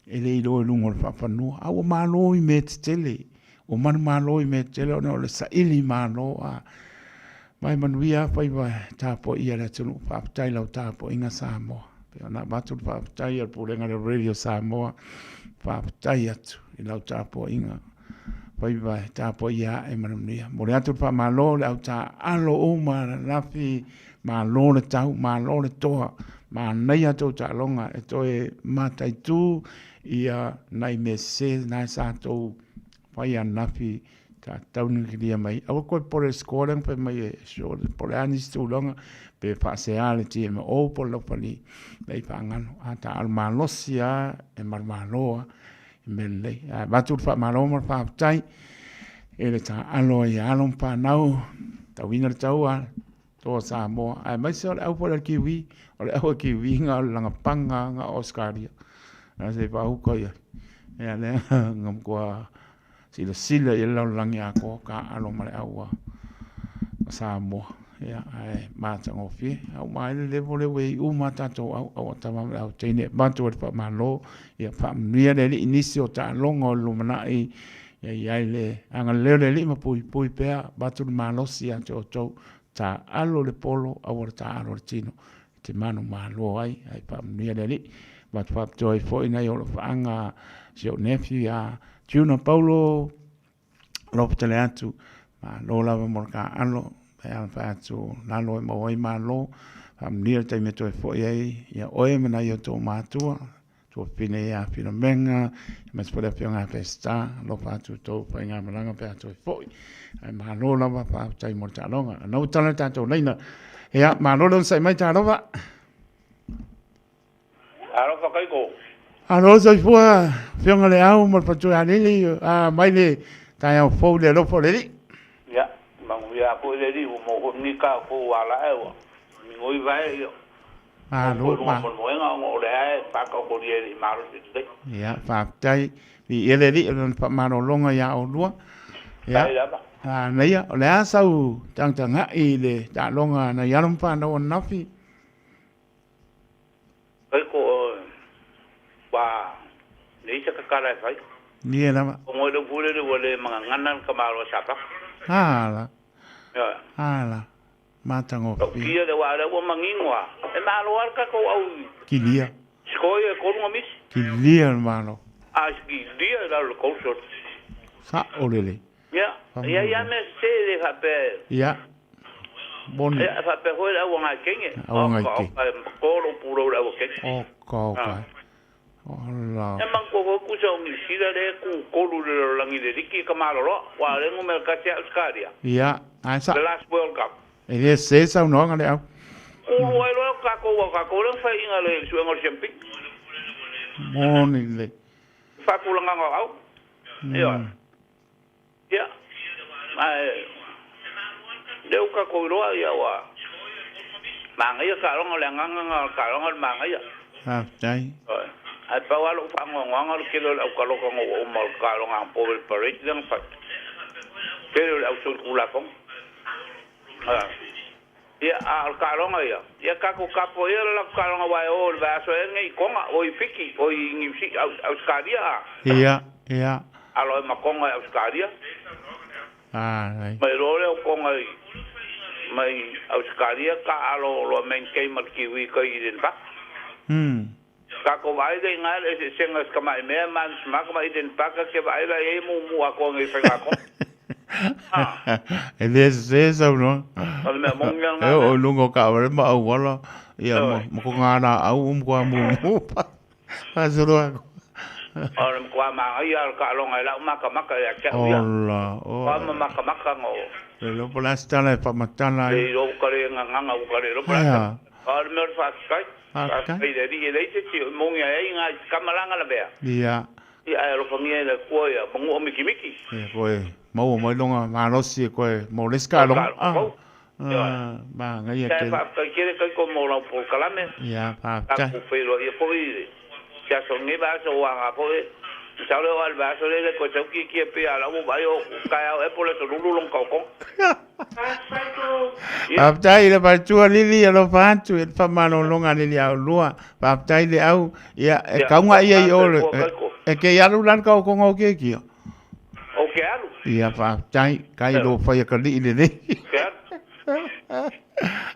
Speaker 2: e le iloa i luga o le faafanua, a ua malo i mea tetele. Ua manumalo i mea tetele ona o le saili malo a mai manuia faiva e tapuaia le atunuu. Faafetai i lau tapuaiga Samoa. Pei ona avatu le faafetai a le Pulega a le Radio Samoa, faafetai atu i lau tapuaiga faiva e tapuaia ae ma le manuia. Momoli atu le faamalo i le au taaalo uma ananafi, malo le tau, malo le toa, manaia tou taaloga e toe mataitu ia nai mea sese na sa tou fai ananafi sa tatau ona kilia mai. Aua koe popole i le score lea na fai mai e sure po o le a nisi tulaga pe faasea le TMO po o le laufali lea i faagalo. A taaalo malosi lava e manumalo lava i mea lelei. Ae avatu le faamalo ma le faafetai i le taaalo ai a alo ma fanau tauina le taua Toa Samoa, aemaise o le au foi a le Kiwi, o le au a Kiwi na o le lagapaga na o Ausetalia. A se i faauka i ai. Ia lea na matua silasila i ai le lalolagi atoa, taaalo ma le au a Samoa. Ia ae matagofie. A uma ai le level lea ua i ai uma a tatou au, au a tama ma le au teine e avatu ai le faamalo, ia faamanuia le Alii i nisi o taaloga o le lumanai, ia i ai le agalelei o le Alii ma puipui pea, avatu le malosi ia te outou, taaalo le polo, aua le taaalo le tino, e te manumalo ai, ae faamanuia le Alii. Avatu faapitoa ai foi nai olofaga a si ou nephew ia Juna Paulo, Lopetele atu, malo lava mo le taaalo, e ala fai atu lalo e maua ai malo, faamanuia le taimi e toe foi ai ia oe ma nai o tou matua, Tuafafine ia Filomena, aemaise foi le Afioga ia Peseta, alofa atu i tou faigamalaga pe a toe foi. Ae malo lava faafetai mo le taaloga. Ana ua tala le tatou laina. Ia, malo le onosai mai talofa.
Speaker 13: Alofa Kaiko.
Speaker 2: Alo soifua Afioga Leau ma le Faletua ia Lili, a mai le taeao fou le alofa o le Alii.
Speaker 13: Ia, manuia foi le Alii ua maua foi lenei taeao fou ua ala ae ua migoi vae ia.
Speaker 2: Malo,
Speaker 13: malo.
Speaker 2: Ia, faafetai. Viia le Alii o Lana faamalologa ia oulua. Ia, manaia. O le a sau tagatagai i le taaloga a nai alo ma fanau ananafi? Ia lava. Ala. Ala. Matagofie.
Speaker 13: Tautia le waa lea ua manino a. E malo lava le tatou au
Speaker 2: Kilia.
Speaker 13: score ia e tolu na misi.
Speaker 2: Kilia le malo.
Speaker 13: A kilia i lalo le goal shot.
Speaker 2: Sa'o lelei.
Speaker 13: Ia, e i ai lava mea sese e le faapea e.
Speaker 2: Ia. Moni.
Speaker 13: Ia, e faapea foi le auagaekenge.
Speaker 2: Auagaekenge.
Speaker 13: Oka, oka, e to lou pulou i le auakenge.
Speaker 2: Oka, oka. Ola.
Speaker 13: Ia manatua foi tusa o Niu Sila lea e tutolu i le lalolagi i le liki e ka maloloa, aua o lea e numera tasi lava Ausetalia.
Speaker 2: Ia, ae sa.
Speaker 13: The last World Cup.
Speaker 2: E le sese saunoaga le au.
Speaker 13: Kulu ai loa tatou aua o tatou lea na faiaina i le suega o le siamupini.
Speaker 2: Moni lelei.
Speaker 13: Faatulagaga o au. Ioe. Ia, ae lea ua tatou iloa ia ua manaia taaloga, o le agaga lena o le taaloga o le manaia.
Speaker 2: Faafetai.
Speaker 13: Ioe. Ae pau lava lou faanoanoaga o le tele o le aukaloka na ua uma o le taaloga anapo i le parade lea na fai. Tele o le au solitulafono. Ia, a o le taaloga ia, ia tatou tapuaia le latou taaloga aua e o i le vaiaso ea lenei i Tonga, oi i Fiti, oi i Niu Si, Ausetalia a.
Speaker 2: Ia, ia.
Speaker 13: Alo ai ma Tonga i Ausetalia.
Speaker 2: Alai.
Speaker 13: Mai loa lea o Tonga i, mai Ausetalia taalo loa main game a le Kiwi kai i Eden Park. Tatou vaai lea i na le eseesega o si tamai mea ma ma tamai Eden Park ke vaai la i ai mumu atoa nei faiga atoa.
Speaker 2: E le sese saunoaga.
Speaker 13: O le mea moni lava
Speaker 2: lena. E oo i luga o taavale ma auala, ia ma ko ngā lāau ua matua mumu faasolo atu.
Speaker 13: O le matua manaia o le taaloga i lau makamaka ia te au ia.
Speaker 2: Ola, oe.
Speaker 13: Matua makamaka no.
Speaker 2: Le iloa po o le a se tala e faamatala ai.
Speaker 13: Le iloa ua ta le gagana ua ta le iloa po o le a se tala. O le mea o le faafetai. Faafetai i le Alii e leai se isi o moni ai ai i se tama la na lavea.
Speaker 2: Ia.
Speaker 13: Ia ae alofagia e le Atua ia manua mitimiti.
Speaker 2: Ia koe maua mai longa malosi e koe mo le isi taaloga. Ah, manaia
Speaker 13: tele.
Speaker 2: Ia
Speaker 13: faafetai tele Kaiko mo lau polokalame.
Speaker 2: Ia, faafetai.
Speaker 13: Tatou feiloaia foi i se aso lenei vaiaso ua aga foi. Masalo e oo lava i le vaiaso lea e le toe sau kiakia pei a o la ua vaai o taeao ea po o le aso lulu lona taotoga.
Speaker 2: Faafetai i le faletua Lili alofa atu i le faamalologa a Lili Aulua. Faafetai le au. Ia, e kauga ia i o le, e ke i alu la le taotoga o kiakia.
Speaker 13: O ke alu.
Speaker 2: Ia, faafetai. Kai lo whai a ka lii lelei.
Speaker 13: Ke alu.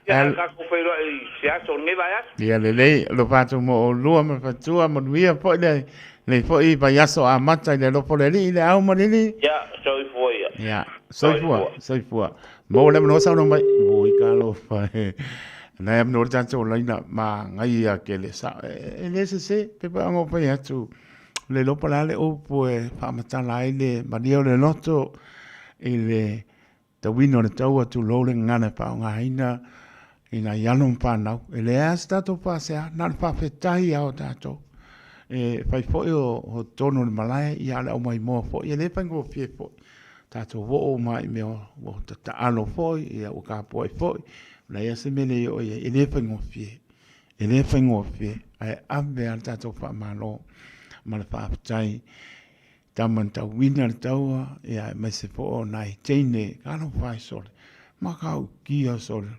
Speaker 13: Ia, a tatou feiloai i se aso o lenei vaiaso.
Speaker 2: Ia lelei, alofa atu mo oulua ma le faletua, manuia foi le lenei foi vaiaso amata i le alofa o le Alii i le ao ma Lili.
Speaker 13: Ia, soifua ia.
Speaker 2: Ia, soifua, soifua. Maua le avanoa saunoa mai. Oi ka alofa e. Nai avanoa le tatou laina manaia tele sa e le sese pe pa ngo pai atu le iloa po o le a le upu e faamatala ai le malia o le loto i le tauina o le taua tulou le gagana e faaaogaina i nai alo ma fanau. E leai lava se tatou faasea, na o le faafetai lava o tatou. E fai foi o totonu o le malae, ia a o le aumaimoa foi, e le faigofie foi. Tatou oo uma i mea ua tatalo foi, ia ua tapuai foi, leai lava se mea e le oo i ai, e le faigofie. E le faigofie, ae ave lava le tatou faamalo ma le faafetai Tama na tauina le taua, ia aemaise foi o nai teine talofa e sole, matautia sole,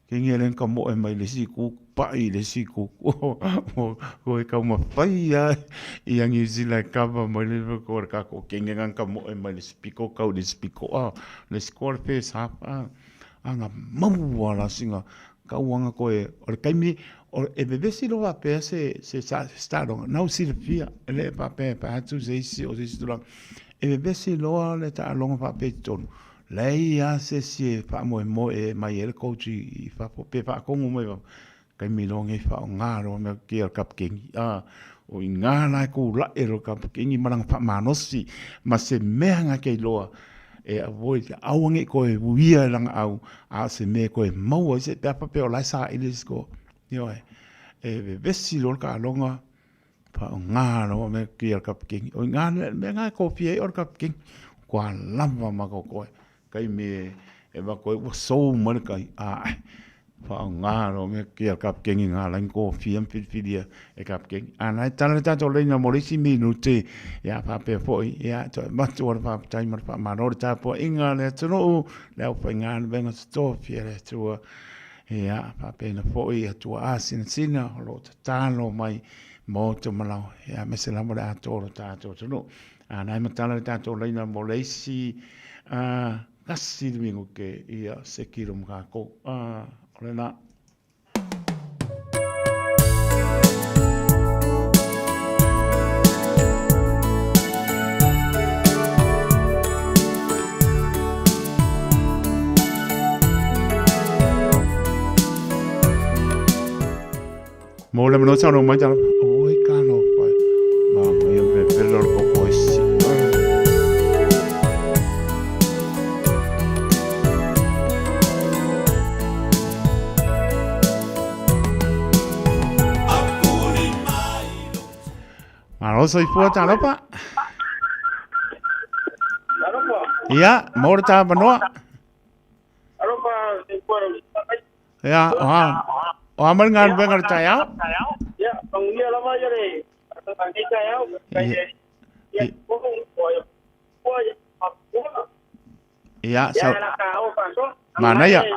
Speaker 2: kengi e le ka moe mai le isi itu, paʻi i le isi itu, ua taumafai lava ia Niu Sila e kava mai le ko le tatou kenge na ka moe mai le isi pito tau i le isi pito, le isi koa le first half, a na maua la sina Kauaga koe, o le taimi, e vevesi loa faapea se, se, se taaloga, na ua silafia, e le faapea e fai atu se isi o se isi tulaga. E vevesi loa le taaloga faapea i totonu, leai lava se isi e faamoemoe e mai ai le coach i fafo, pe faatonu mai fafo, taimi loa nei faaaoga loa mea kea o le kapikeni. A, o i ina la e tulai loa le kapikeni ma lana faamalosi ma se mea na te iloa e avoid, aua ne i toe uia e lana au, a o se mea e toe maua ai se, pe a faapea o la e saili le score. Ioe, e vevesi loa le taaloga, faaaoga loa mea kia o le kapikeni. O i ina le mea lena e tofia ai oe le kapikeni, ua lava ma totoe. Taimi e avatu ai ua sou mai le tai, ae faaaoga loa mea kia le kapikeni na ala ai ona tofia ma filifilia e kapikeni. A na e tala le tatou laina mo le isi minute, ia faapea foi, ia toe avatu le faafetai ma le faamalo i le tapuaiga a le atunuu, le aufaigaluega totofi a le Atua. Ia faapena foi Atua asinasina o lo o tatalo mai mo Tamalao, ia aemaise lava le atoa o le tatou atunuu. A na e matala le tatou laina mo le isi tasi le minute ia se kilo ma tatou. O lena. Mo le mano saunoa mai talofa. Oi talofa. Mama ia pepelo le koko e si. Malo soifua talofa. Ia, mo le tāmanoa. Ia, o a, o a mai ngā ruenga le taeao.
Speaker 14: Ia, manuia lava ia le nei taeao. Ia,
Speaker 2: Ia, sa... Manaia. Ia.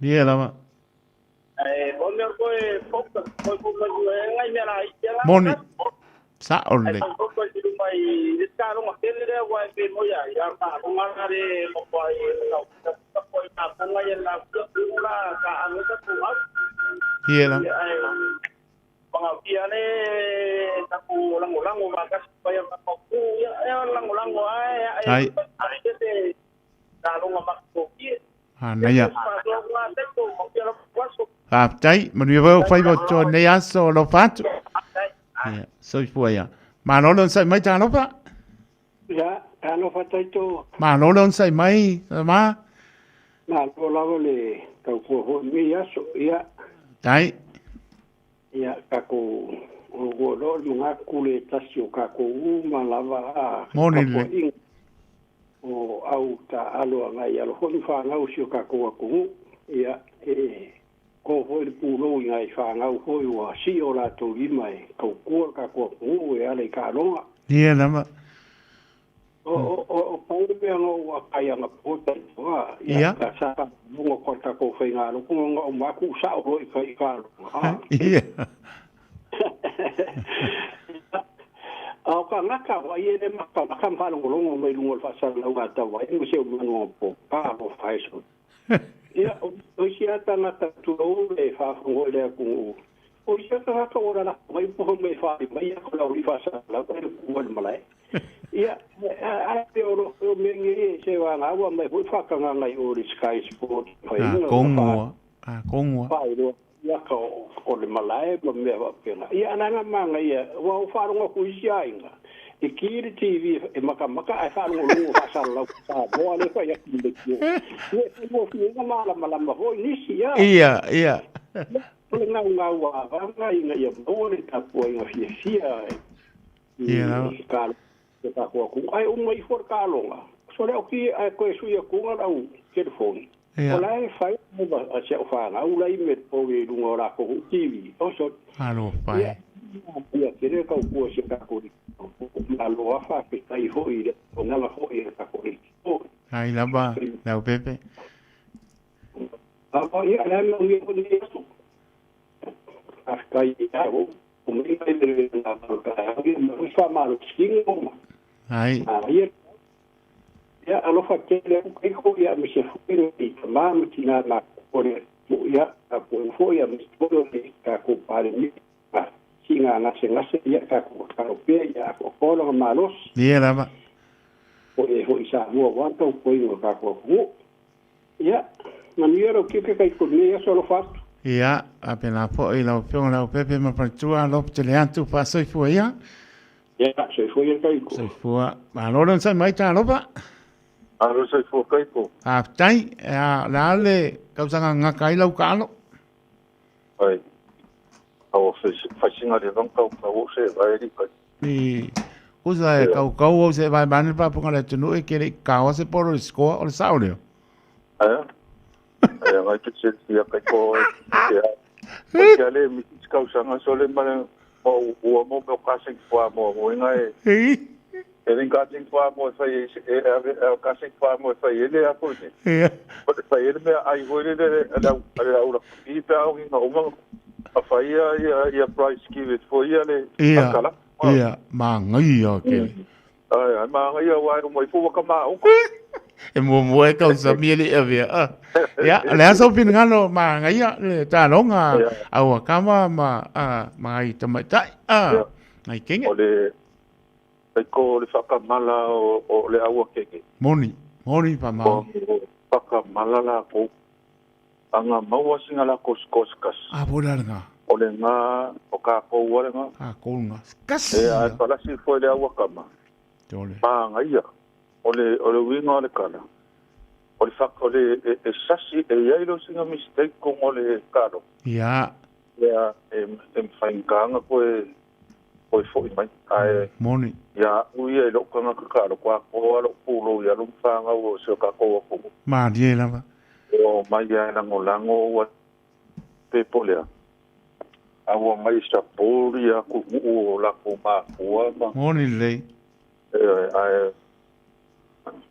Speaker 2: Ia lava. Moni. Sa'o lelei. Ia lava. Ai. Manaia. Faafetai, manuia foi o faiva o toa nei aso, alofa atu. Ia, soifua ia. Malo le onosai mai talofa.
Speaker 15: Ia, talofa taito.
Speaker 2: Malo le onosai mai, ma.
Speaker 15: Malo lava le tautua foi lenei aso. Ia.
Speaker 2: Tai.
Speaker 15: Ia, kako o ua loa le manatu le tasi o kakou uma lava a
Speaker 2: Moni le.
Speaker 15: O au taaalo agai i alo foi ma fanau o si o tatou atunuu. Ia, e kō foi le pulou i nai fanau foi ua sii o latou lima e tautua le tatou atunuu e ala i taaloga.
Speaker 2: Ia lava.
Speaker 15: O pau le mea na ou akai anapo taitoa, ia, ka sa faalogologo ko le tatou faigalotu na uma atu ou sao loa i taaloga.
Speaker 2: Ia.
Speaker 15: A o tagata o ai e le matamata ma faalogologo mai luga o le faasalalauga a Tavae ma si ou manu anapo, talofa e sole. Ia, o isi lava tagata tulou le faafofoga i le atunuu, o isi lava tagata ua lalafo mai po o mea e faaali mai ia o le aualii faasalalau e le pua i le malae. Ia, ae pei o lo o mea nei se vagana ua aumai foi faatagaga i o i le Sky Sport
Speaker 2: faiga. Kongua, a kongua.
Speaker 15: Faailoa ia ka o le malae ma mea faapena. Ia, a o le aga manaia, ua ou faalogo atu i isi aiga, e ki le TV e makamaka ae faalogologo faasalalau Samoa lea e fai atu i le leitio. Ia, e faigofie ai ona malamalama foi nisi, ia.
Speaker 2: Ia, ia.
Speaker 15: O le gaugau avana ina ia maua le tapuaiga fiafia i ka le tatou atunuu. Ae uma ifo le taaloga, so le o ki ae toe sui atuga lau telefoni. O la e fai a si au fanau la i me pole i luga o latou TV. O so.
Speaker 2: Alofa e.
Speaker 15: Ia tele tautua si tatou Malo a faafetai foi i le auaunaga foi a le tatou leitio.
Speaker 2: Ai lava, Leaupepe.
Speaker 15: Lava ia, le a manuia foi lenei aso. Faafetai ia o mai mai le taeao ia ma foi faamalosina ma.
Speaker 2: Ai.
Speaker 15: Ia ia alofa tele atu kaiko ia aemaise foi nai tama ma tina matutua o le atunuu ia tapuai foi aemaise foi o le tatou Palemia siiga gasegase ia tatou tatalo pea ia atoatoa lona malosi.
Speaker 2: Ia lava.
Speaker 15: O e foi i Samoa aua le tautuaina o le tatou atunuu. Ia, manuia lau tiute kaiko i lenei aso alofa atu.
Speaker 2: Ia, faapena foi lau Afioga Leaupepe ma faletua, alofa tele atu, faasoifua ia.
Speaker 15: Ia, soifua ia Kaiko.
Speaker 2: Soifua. Malo le onosai mai talofa.
Speaker 16: Malo soifua Kaiko.
Speaker 2: Faafetai. Ea, o le a le tausaga gata ai lau taalo?
Speaker 16: Ai. Aua faisiga le vang kau kau o se vai li kai.
Speaker 2: I kusa e kau kau o se vai mane pa punga le atunuu e kele i kaoa se polo le scoa o le sao leo.
Speaker 16: Aia. Aia ngai te se tia kai ko e te a. Ko te ale mi ti kausanga so le male o ua mo me o ka sing fa mo mo inga e. E ring ka sing fa mo e fai e e e ka sing fa mo e fai e le a ko ne.
Speaker 2: Ia.
Speaker 16: Ko te fai e le mea ai hoi le le le le au le i pe au inga uma. Afaia ia ia Bryce Kiwit foi ia le
Speaker 2: Ia,
Speaker 16: akala.
Speaker 2: ia, magaia kele.
Speaker 16: Ai, ai magaia wa e mai fua ka ma
Speaker 2: E muamua e tausami e le'i avea a. Ia, o le a sou finagalo magaia le taloga au a kama ma a ma ngai tamaitai a ngai kenge.
Speaker 16: O le taiko o le whakamala o le aua kenge.
Speaker 2: Moni, moni pa mau.
Speaker 16: Whakamala la ko. Anga maua singa la ko skoskas.
Speaker 2: A po la nga.
Speaker 16: O le ngā, o ka kou le ngā.
Speaker 2: Ka kou ngā. Kasi.
Speaker 16: E ai palasi foi le aua kama.
Speaker 2: Tole.
Speaker 16: Pānga ia. O le uiga o le kala. O le whaka, o le e sasi, e iai lo singa mistake kong o le kalo.
Speaker 2: Ia.
Speaker 16: Ia, e mwhainganga koe, koe foi mai. Ai,
Speaker 2: Moni.
Speaker 16: Ia, uia e lokanga ka kalo, kua koa lo pulo, ia lo mwhanga o se o ka koa kumu.
Speaker 2: Ma, die lava.
Speaker 16: O mai ia lango lango ua pepo lea. A ua mai sa poli a ku o la ko ma kua ma.
Speaker 2: Moni lei.
Speaker 16: E ai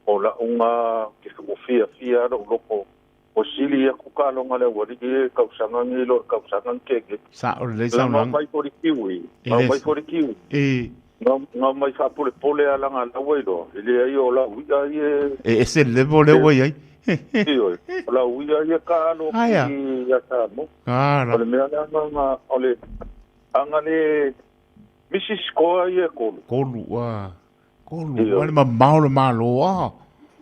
Speaker 16: o la unga ke o fia fia lo loko o sili a ku ka longa le wari e kausanga ngi lo kausanga ke ke.
Speaker 2: Sa o lei sa
Speaker 16: lang. Mai fori kiwi. Mai fori kiwi.
Speaker 2: E
Speaker 16: nga mai fa pole pole ala nga la wai lo. Ile ai o la ui ai e.
Speaker 2: E se levo le wai ai.
Speaker 16: Io, la uia ia ka alo ki ia sa mo.
Speaker 2: Ah,
Speaker 16: O le mea lea nga o le anga le Mrs. Koa ia kolu.
Speaker 2: Kolu, ah. Kolu, o le mamao le malo, ah.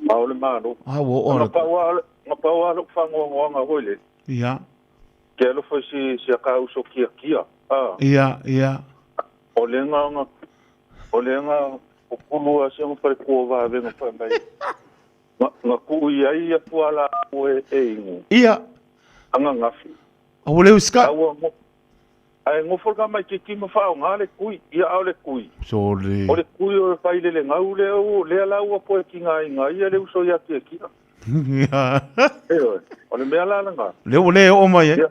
Speaker 16: Mao le malo.
Speaker 2: Ah, o o.
Speaker 16: Nga paua alo whangoangoanga hoi le.
Speaker 2: Ia.
Speaker 16: Ke alo foi si a ka uso kia kia. Ah.
Speaker 2: Ia, ia.
Speaker 16: O le nga o le nga o kulu a se nga pare kua vāwenga whai mai. Nga kui ai ia puala o e ingu.
Speaker 2: Ia.
Speaker 16: Anga ngafi.
Speaker 2: A o leu ska.
Speaker 16: Ai ngofo ka mai ke kima whao ngā le kui, ia au le kui.
Speaker 2: Sole.
Speaker 16: O le kui o le whailele ngau le au, lea lau apo e ki ngā inga, ia le uso ia kia kia.
Speaker 2: Ia.
Speaker 16: E oe, o le mea lala ngā.
Speaker 2: Le o le o mai e.
Speaker 16: Ia.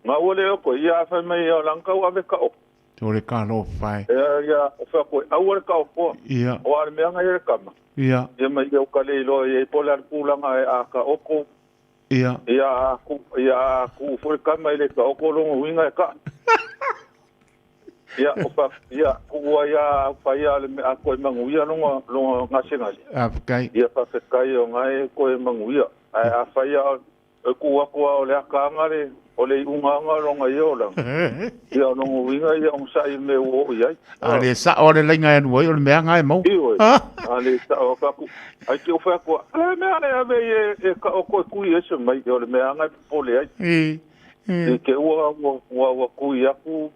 Speaker 16: Ngā ua le oko, ia awhai mai ia langkau ave ka oko.
Speaker 2: O le ka lo whai.
Speaker 16: Ia, ia, o whea koe, au le ka oko.
Speaker 2: Ia.
Speaker 16: O ale mea ngā ia le kama.
Speaker 2: Ia.
Speaker 16: Ia mai ia ukale iloa, ia i pole ale pūlanga e a ka oko.
Speaker 2: Ia.
Speaker 16: Ia a ku fore kama i le ka oko longo huinga e ka. Ia, opa, ia, kua ia, whai ia le mea koe manguia longa, longa ngase ngase.
Speaker 2: A whakai.
Speaker 16: Ia whawhekai o ngai koe manguia. Ai, a whai ia, e kua kua o le aka angare, o le unga anga longa ia o langa. Ia longo huinga ia ong sai me o i ai.
Speaker 2: A le sa o le lainga anu ai, o le mea ngai mau.
Speaker 16: Ioi, a le sa o kaku. Ai te o whea kua, le mea le ave e ka o koe kui ese mai, o le mea ngai pole ai.
Speaker 2: E.
Speaker 16: E ke ua ua ua kui aku,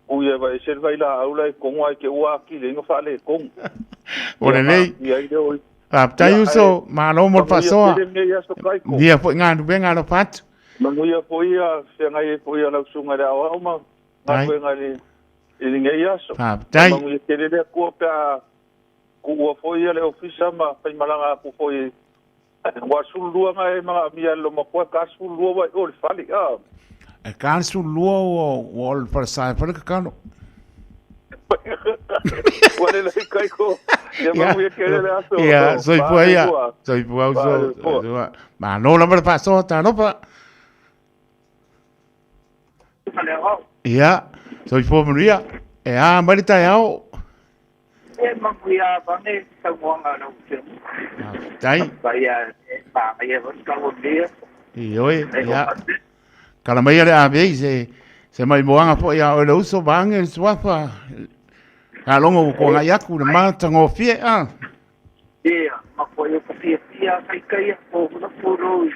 Speaker 16: kui e vai se vai la aula e kongo ai ke ua aki le inga whaale e kongo.
Speaker 2: O le lei.
Speaker 16: Ia i leo.
Speaker 2: A tai uso, malo mo pasoa.
Speaker 16: Ia
Speaker 2: Ia foi ngā nupe ngā patu.
Speaker 16: Manguia foi ia, whiangai e foi ia lausunga le au ma, ngā koe ngā le i ngei aso.
Speaker 2: Tai.
Speaker 16: Manguia te lelea kua pea kua foi ia le ofisa ma whaimalanga aku foi. Wa sulua ngā e mga mia lo makoa ka sulua wai o le whale.
Speaker 2: E ka sulua o le whasai whale kakano.
Speaker 16: Wa le lai kaiko. Ia manguia ke lele aso.
Speaker 2: Ia, soifua ia. Soifua uso. Ma no lama le whasoa tānopa. Ia, soifua manuia. E a mai le taeao.
Speaker 14: E manguia vange taumoanga na uke.
Speaker 2: Tai.
Speaker 14: Ia, e pāngai e whanau mea.
Speaker 2: Ioe, ia. Kala mai le ave se mai moanga po ia o le uso vange suafa. Ka longo ko ngai aku le mata ngofie a.
Speaker 14: Ia, ma koe o fia fia kai kai o na puro.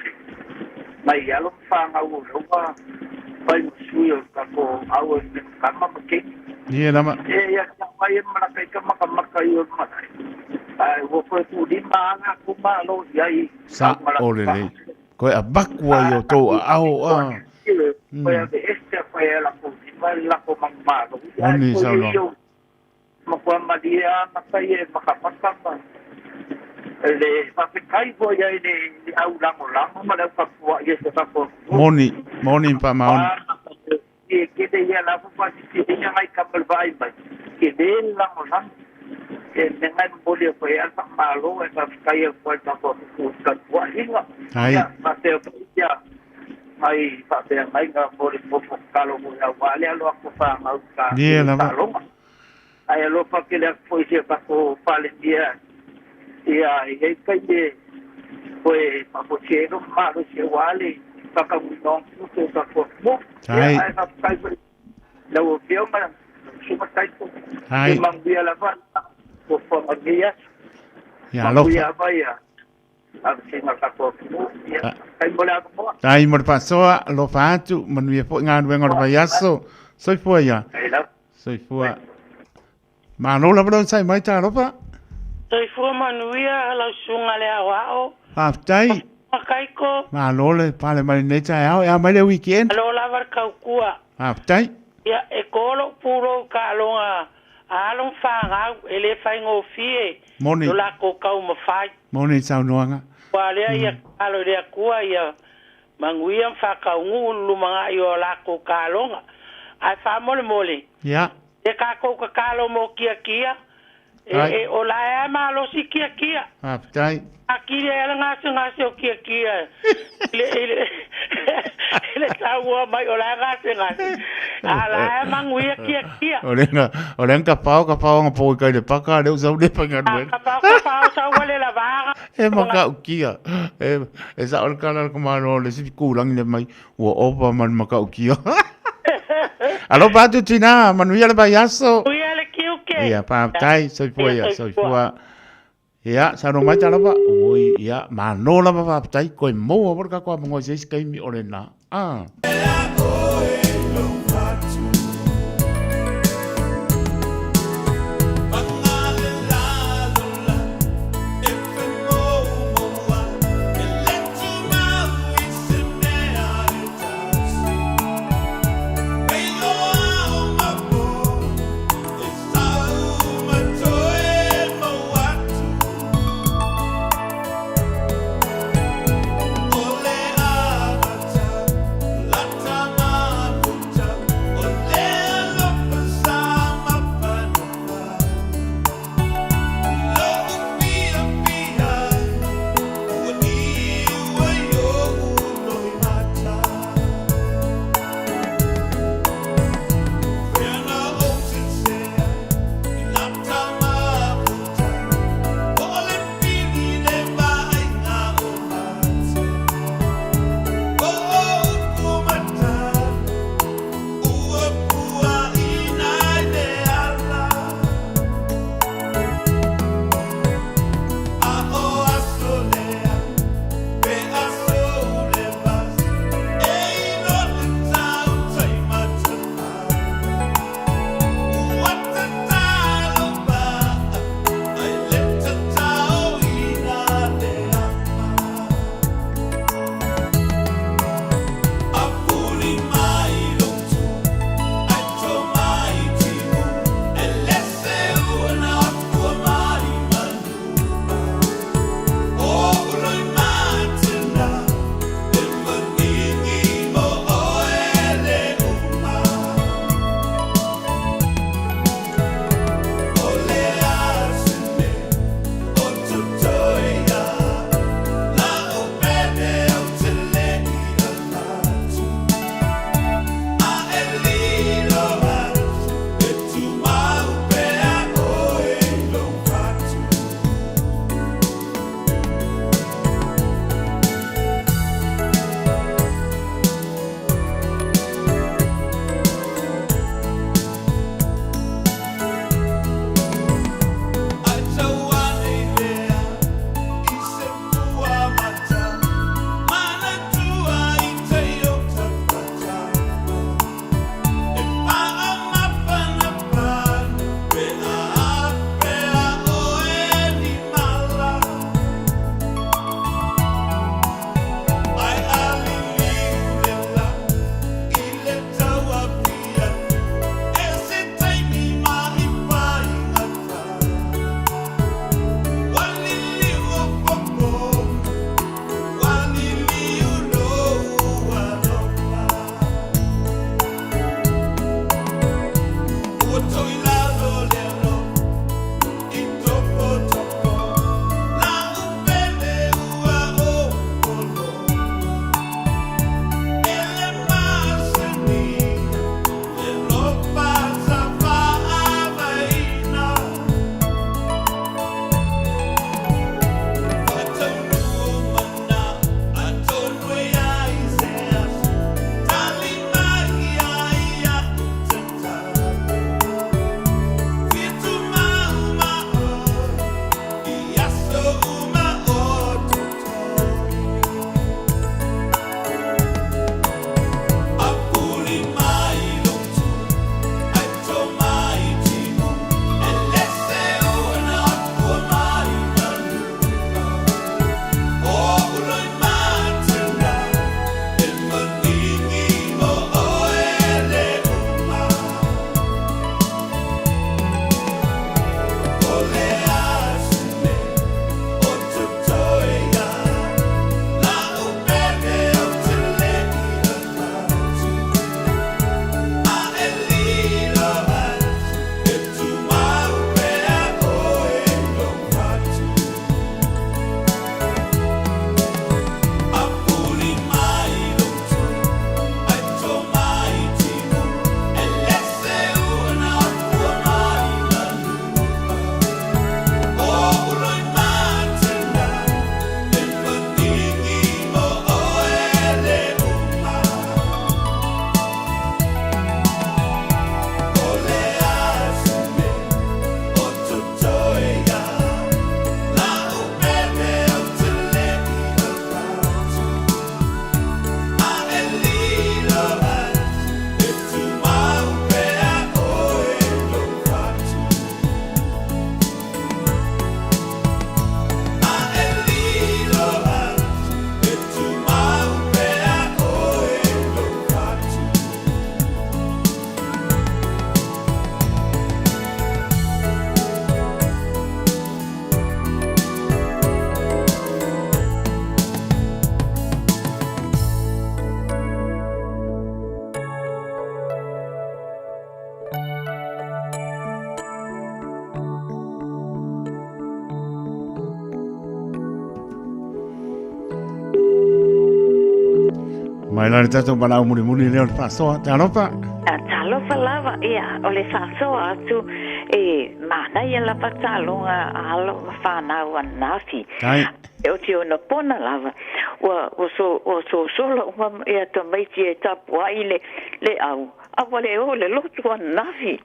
Speaker 14: Mai alo whangau o rewa. Pai musui o ka ko au e kama make.
Speaker 2: Ia nama.
Speaker 14: E ia ka mai e mara kai kama kama kai o mara. Ai wo koe ku lima anga ku malo ia i.
Speaker 2: Sa o le lei. Koe a bakua i o tō a ao a.
Speaker 14: Koe a este koe a la ko lima la ko mangmalo.
Speaker 2: Oni sa lo.
Speaker 14: Ma koe maria ma kai e makamakama. Le whawhekai fo ia i le au lango lango ma le au kapua ia se whako.
Speaker 2: Moni, moni pa maoni.
Speaker 14: E kete ia la whawhati te hinga ngai kamal vai mai. Ke le lango lango. E me ngai mboli o koe alfa malo e whawhekai e koe whako kapua hinga.
Speaker 2: Ai.
Speaker 14: Ia, ma te o ia. mai faafeagaiga mo le nofo tatalo foi aua le alo atu o fanau i ka
Speaker 2: Ia lava.
Speaker 14: taaloga. Ae alofa tele atu foi i si o tatou Palemia ia e i ai taimi e toe faafoisia ai lona malosi aua le faataunuuina o ana tiute o tatou atunuu. Ia,
Speaker 2: Ai.
Speaker 14: ae faafetai foi i lau Afioga lau Susuga Taito.
Speaker 2: Ai.
Speaker 14: Ia manuia lava fuafuaga o lenei aso.
Speaker 2: Ia alofa.
Speaker 14: Manuia lava ia lavasiga o le tatou atunuu. Ia, faafetai mo le avanoa.
Speaker 2: Tai mo le faasoa, alofa atu, manuia foi galuega o le vaiaso. Soifua ia. Soifua. Malo lava le onosai mai talofa.
Speaker 17: Soifua manuia lau susuga le aoao.
Speaker 2: Faafetai.
Speaker 17: Makaiko.
Speaker 2: Malo le pale mai lenei taeao. E a mai le weekend.
Speaker 17: Malo lava le tautua.
Speaker 2: Faafetai.
Speaker 17: Ia, e to lou pulou i taaloga a alo ma fanau, e le faigofie
Speaker 2: Moni.
Speaker 17: lo latou taumafai.
Speaker 2: Moni i saunoaga.
Speaker 17: Ua lea ia tatalo i le Atua ia manuia ma faataunuu le lumanai o a latou taaloga. Ae faamolemole,
Speaker 2: Ia.
Speaker 17: e tatou tatalo mo kiakia, e,
Speaker 2: Ai.
Speaker 17: e, o la e lava e malosi kiakia.
Speaker 2: Faafetai.
Speaker 17: Atili ai le gasegase o kiakia i le, i le, i le sauoa mai o la e gasegase, a o la e manuia kiakia.
Speaker 2: O le ga, o le ga pao ka pao nga po kai le paka le usau le faigaluega.
Speaker 17: Ka pao ka pao sau le lavaga.
Speaker 2: E makaukia. E, e sao le tala a le tamaloa o le isi kulangi le mai, ua ova ma le makaukia. Alofa atu tina, manuia le vaiaso.
Speaker 17: Manuia le tiute.
Speaker 2: Ia, faafetai, soifua ia, soifua. Ia, saunoa mai talofa. Oi, ia, malo lava faafetai, koe maua foi le tatou avanoa i se isi taimi o lena. Ah. Mai la le tatou valaau mulimuli lea o le faasoa. Talofa.
Speaker 18: Talofa lava, ia, o le faasoa atu e manaia lava taaloga a alo ma fanau ananafi.
Speaker 2: Tai.
Speaker 18: E o te ona pona lava, ua, ua, so, ua sosolo uma ia tamaiti e tapuai le, le au. A ua le o le lotu ananafi.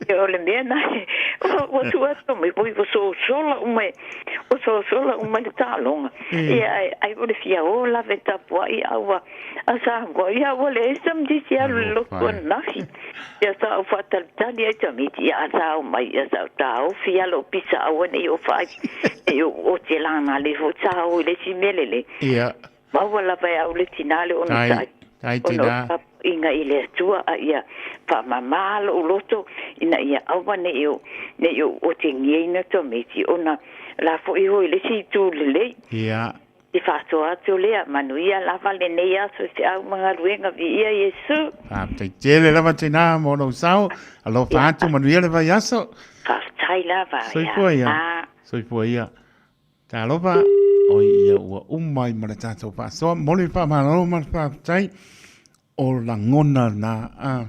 Speaker 18: E o le mea na ua tu atu mai oi ua sosola uma ua sosola uma le taaloga. Ia ai ai o le fia o lava e tapuai a ua a Samoa ia ua leai se tamaitiiti e alu i le lotu ananafi. Ia sa ou faatalitali ai tamaiti ia a sa omai ia sa ou taofi lava lou pisa aua ne i ou faai ne i ou ote laga le foi sa o i le isi mea lelei.
Speaker 2: Ia.
Speaker 18: Maua lava e au le tina le onosai.
Speaker 2: Tai,
Speaker 18: Ona o
Speaker 2: tina.
Speaker 18: tapuaiga i le Atua a ia faamama lou loto ina ia aua ne i ou ne i ou otegiaina tamaiti ona la foi hoi le isi itu lelei.
Speaker 2: Ia.
Speaker 18: I faasoa atu lea, manuia lava lenei aso i feau ma galuega, viia Iesu.
Speaker 2: Faafetai tele lava tina mo lou sao. Alofa atu, manuia le vaiaso.
Speaker 18: Faafetai lava.
Speaker 2: Soifua ia. Soifua ia. Talofa, oi ia ua uma ai ma le tatou faasoa. Momoli le faamalo ma le faafetai o lagona na. A,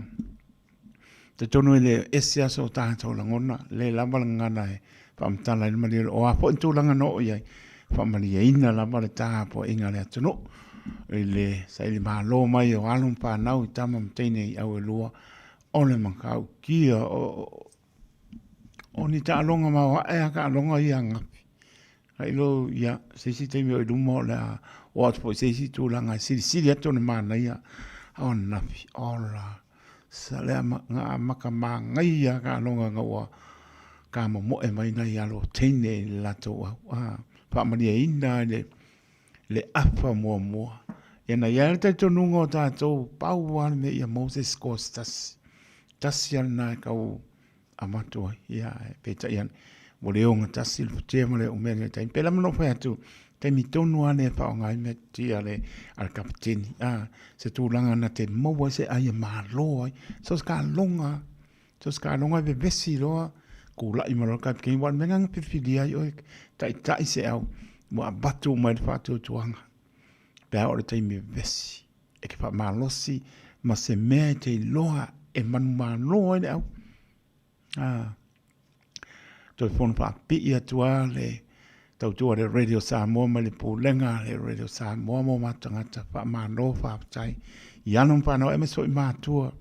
Speaker 2: talitonu e le ese aso o tatou lagona, le lava le gagana e faamatala ai le malie. O a foi tulaga na oo i ai, faamalieina lava le tapuaiga a le atunuu i le saili malo mai o alo ma fanau i tama ma teine i au e lua o le matautia o O ni taaloga maoae a taaloga ia ananafi. Ai lo ia se isi taimi o i luma o le a oo atu foi i se isi tulaga e silisili atu ona manaia o ananafi. Ola sa le na amata manaia taaloga ina ua tamomoe mai nai alo o teine i le latou au a faamalieina i le afa muamua. Ia na i ai le talitonuga o tatou pau lava le mea ia maua se isi score se tasi. Tasi lava lena e tau avatu ai. Ia, ae peitai ane, ua le ogatasi le futia ma le umele i le taimi. Pei lava ona ou fai atu, taimi tonu lava lea e faaaoga ai mea a le, a le kapeteni. A, se tulaga na te maua ai se ai e malo ai. So se kaloga, so se kaloga e vevesi loa, kula'i mai loa le kapeteni. Aua o le mea lena na filifilia ai oe, taitai se au, ua avatu uma ai le faatuatuaga pe a oo i le taimi e vevesi. E te faamalosi ma se mea e te iloa e manumalo ai le au. A, toe fono faapipii atu lava le tautua a le Radio Samoa mai le Pulega a le Radio Samoa mo matou tagata faamalo faafetai i alo ma fanau aemaise foi matua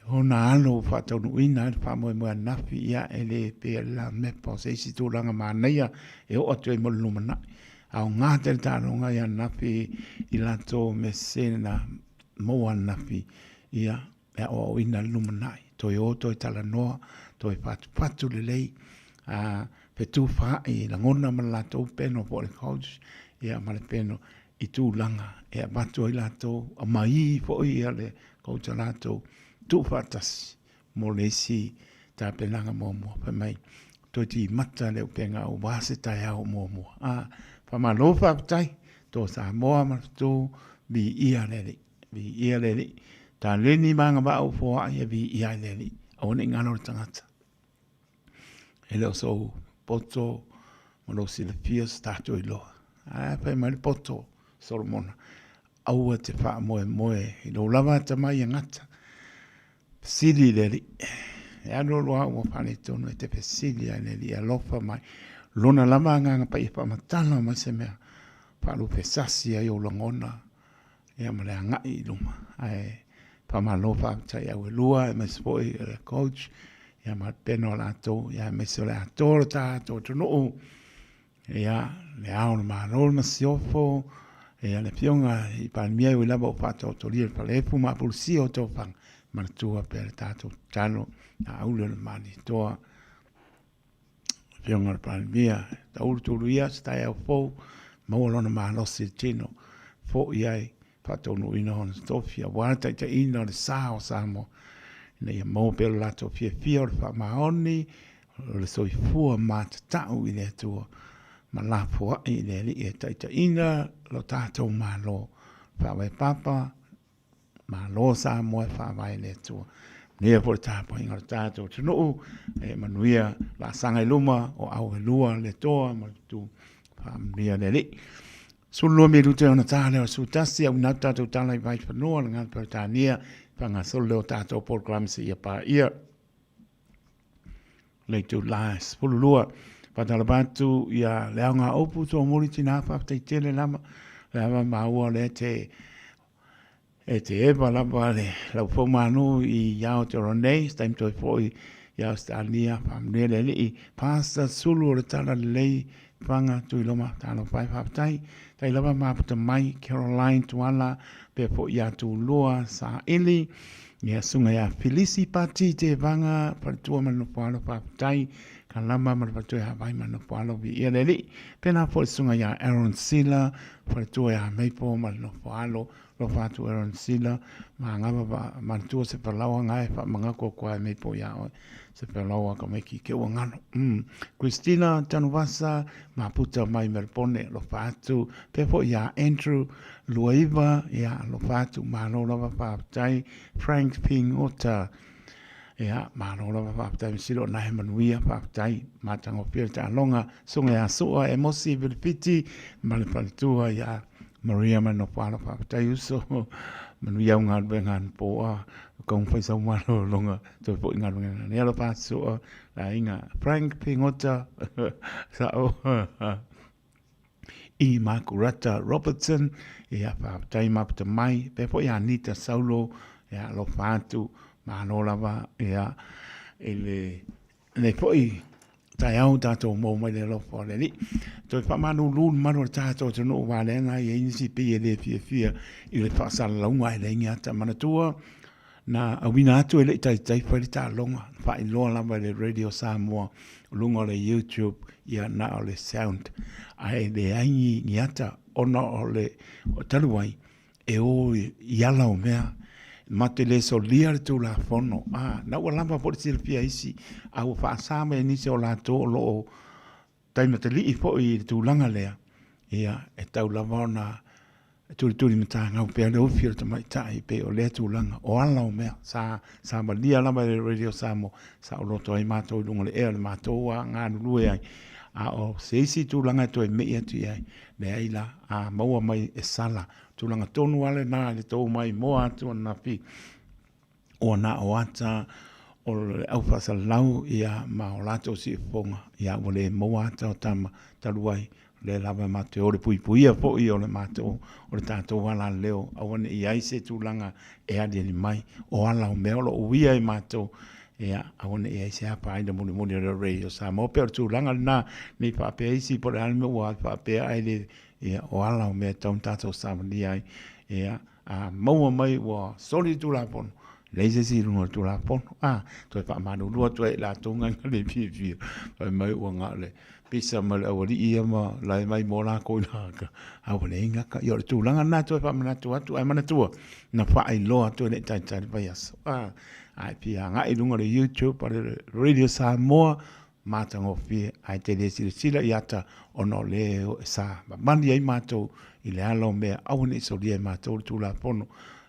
Speaker 2: ona alo ua faataunuuina ai le faamoemoe ananafi ia e le pei o le lamepa o se isi tulaga manaia e oo atu ai mo le lumanai. Aoga tele taaloga ia ananafi i latou mese na maua ananafi ia e aoaoina le lumanai. Toe o toe talanoa, toe fatufatu lelei, a fetufaai lagona ma le latou peno po o le coach ia ma le peno i tulaga e avatu ai latou, aumai foi ia le coach a latou tuufaatasi mo le isi tapenaga muamua. Fai mai, toe timata le upega aua se taeao muamua. A, faamalo faafetai, to Samoa ma le fetu, viia le Alii, viia le Alii. Taleni ma agavaa ua foai e viia ai le Alii. Aua ne i galo le tagata. E le o sou poto ma lou silafia so tatou iloa. Ae fai mai le poto Solomona, aua te faamoemoe i lou lava atamai e gata. Fesili i le Alii. E alu alu lava ua faaletonu e te fesili lava i le Alii e alofa mai. Lona lava agaga paia faamatala mai se mea faalupesasi ai ou lagona ia ma le agai i luma. Ae faamalo faafetai au e lua aemaise foi o le coach ia ma le pena o latou ia aemaise o le atoa o le tatou atunuu ia le Ao o le Malo le Masiofo ia le Afioga i Palemia e ui lava ua faataotolia i le faleefu ma apulusia o tofaga manatua pea le tatou tatalo auli o le Malietoa Afioga i le Palemia, taulu tulu ia se taeao fou, maua lona malosi i le tino, foi ai faataunuuina ona tofi aua le taitaiina o le sa o Samoa, ina ia maua pea lo latou fiafia o le faamaoni, o le soifua matatau i le Atua, ma lafoai i le Alii e taitaiina lo tatou Malo. Faavae Papa, Malo Samoa e faavae i le Atua. Manuia foi le tapuaiga o le tatou atunuu, e manuia laasaga i luma o au e lua le toa ma le tu, faamanuia le Alii. 12 minute ona tā leo su tasi au nau tātou tala i vai whanua le ngā Peretania whangasolo leo tātou programe se ia pā ia. Le tū la 12 whatalapa atu ia le ao ngā opu tō muri tina whaptei tele lama le awa maua le te E te eva lava le lau faumanu i Aotearoa nei, se taimi toe foi i Ausetalia, whamanuia le alii, Pastor Sulu o le Tala Lelei, Whanga, Tuiloma, talofa e whafetai, tai lava maputa mai, Caroline Tuala, pea foi ia Tūloa, Saili, ia sunga ia Filisi Pati Te Whanga, Whaletua ma le Nofoalo, whafetai, ka lama ma le Whaletua ia Hawaii ma le Nofoalo, vi ia le alii, pena foi sunga ia Aaron Sila, Whaletua ia Meipo ma le Nofoalo, Lofa atu Aaron Sila, ma ngava va manatua se palaoa ngae wha mangako kua e meipo ia oe. Se palaoa ka meiki ke ua ngano. Christina Tanuvasa, ma puta mai Melbourne, lofa atu. Pea fo ia Andrew Luaiva, ia lofa atu, malo lava whaapetai. Frank Pingota, ia malo lava whaapetai. Masilo o nahe manuia whaapetai. Mātangofia te alonga, sunga ia sua e mosi vilipiti, ma le paletua ia Maria ma no pala whaapetai uso. Manuia o ngā rue ngā pōa, kaung whai sau malo longa, toi po i ngā rue ngā nea lofa sua, la inga Frank Pingota, sa o, i Makurata Robertson, i a whaapetai maputa mai, pea po i Anita Saulo, i a lofa atu, malo lava, i a, i le, Nei foi taeao tātou mou mai le alofa o le Alii. Toe faamalulu le malu o le tātou atunuu wā le ana i nisi pei e le fiafia i le faasalalauga e leai ni ata manatua na auina atu e le i taitai fai le taaloga faailoa lava i le Radio Samoa o luga o le YouTube ia na o le sound ae leai ni ata ona o le o talu ai e o i ala o mea, ma te le solia le Tulafono. A, na ua lava foi le silafia isi, a ua faasa mai e nisi o latou o lo o taimatalii foi i le tulaga lea, ia, e tau lava ona tulituli matagau pea le ofi o le tamaitai pei o lea tulaga, o ala o mea. Sa, sa malia lava e le Radio Samoa, sa oloto ai matou i luga o le ea o le matou a galulue ai, a o se isi tulaga e toe mei atu i ai, Leai la, a maua mai e sala. Tulaga tonu a lena i le tou mai moa atu ananafi, ua na o ata o le au faasalalau ia ma o latou siufofoga, ia ua le maua ata o tama talu ai, lea lava e matou te o le puipuia foi o le matou, o le tatou alaleo, aua ne i i ai se tulaga e aliali mai, o ala o mea o lo o uia e matou, ia, aua ne i i ai se afaina mulimuli o le Radio Samoa. Pei o le tulaga lena, ne i faapea isi po o le a le mea ua faapea ae le, ia, o ala o mea e tatau ona tatou savalia ai, ia, a maua mai ua soli le Tulafono, leai se isi i luga o le Tulafono, a, toe faamalulu atu ai i latou nai na le fiafia, fai mai ua na o le pisa ma le aualii ia ma lae mai mo lakou i laka, a ua leai gata. Ia o le tulaga lena e toe faamanatu atu, ae manatua, na faailoa atu e le i taitai le vaiaso. A, ae fia agai i luga o le YouTube a le Radio Samoa, matagofie, ae te le silasila i ata ona o le sa mamali ai matou i le ala o mea, aua ne i solia e matou le Tulafono,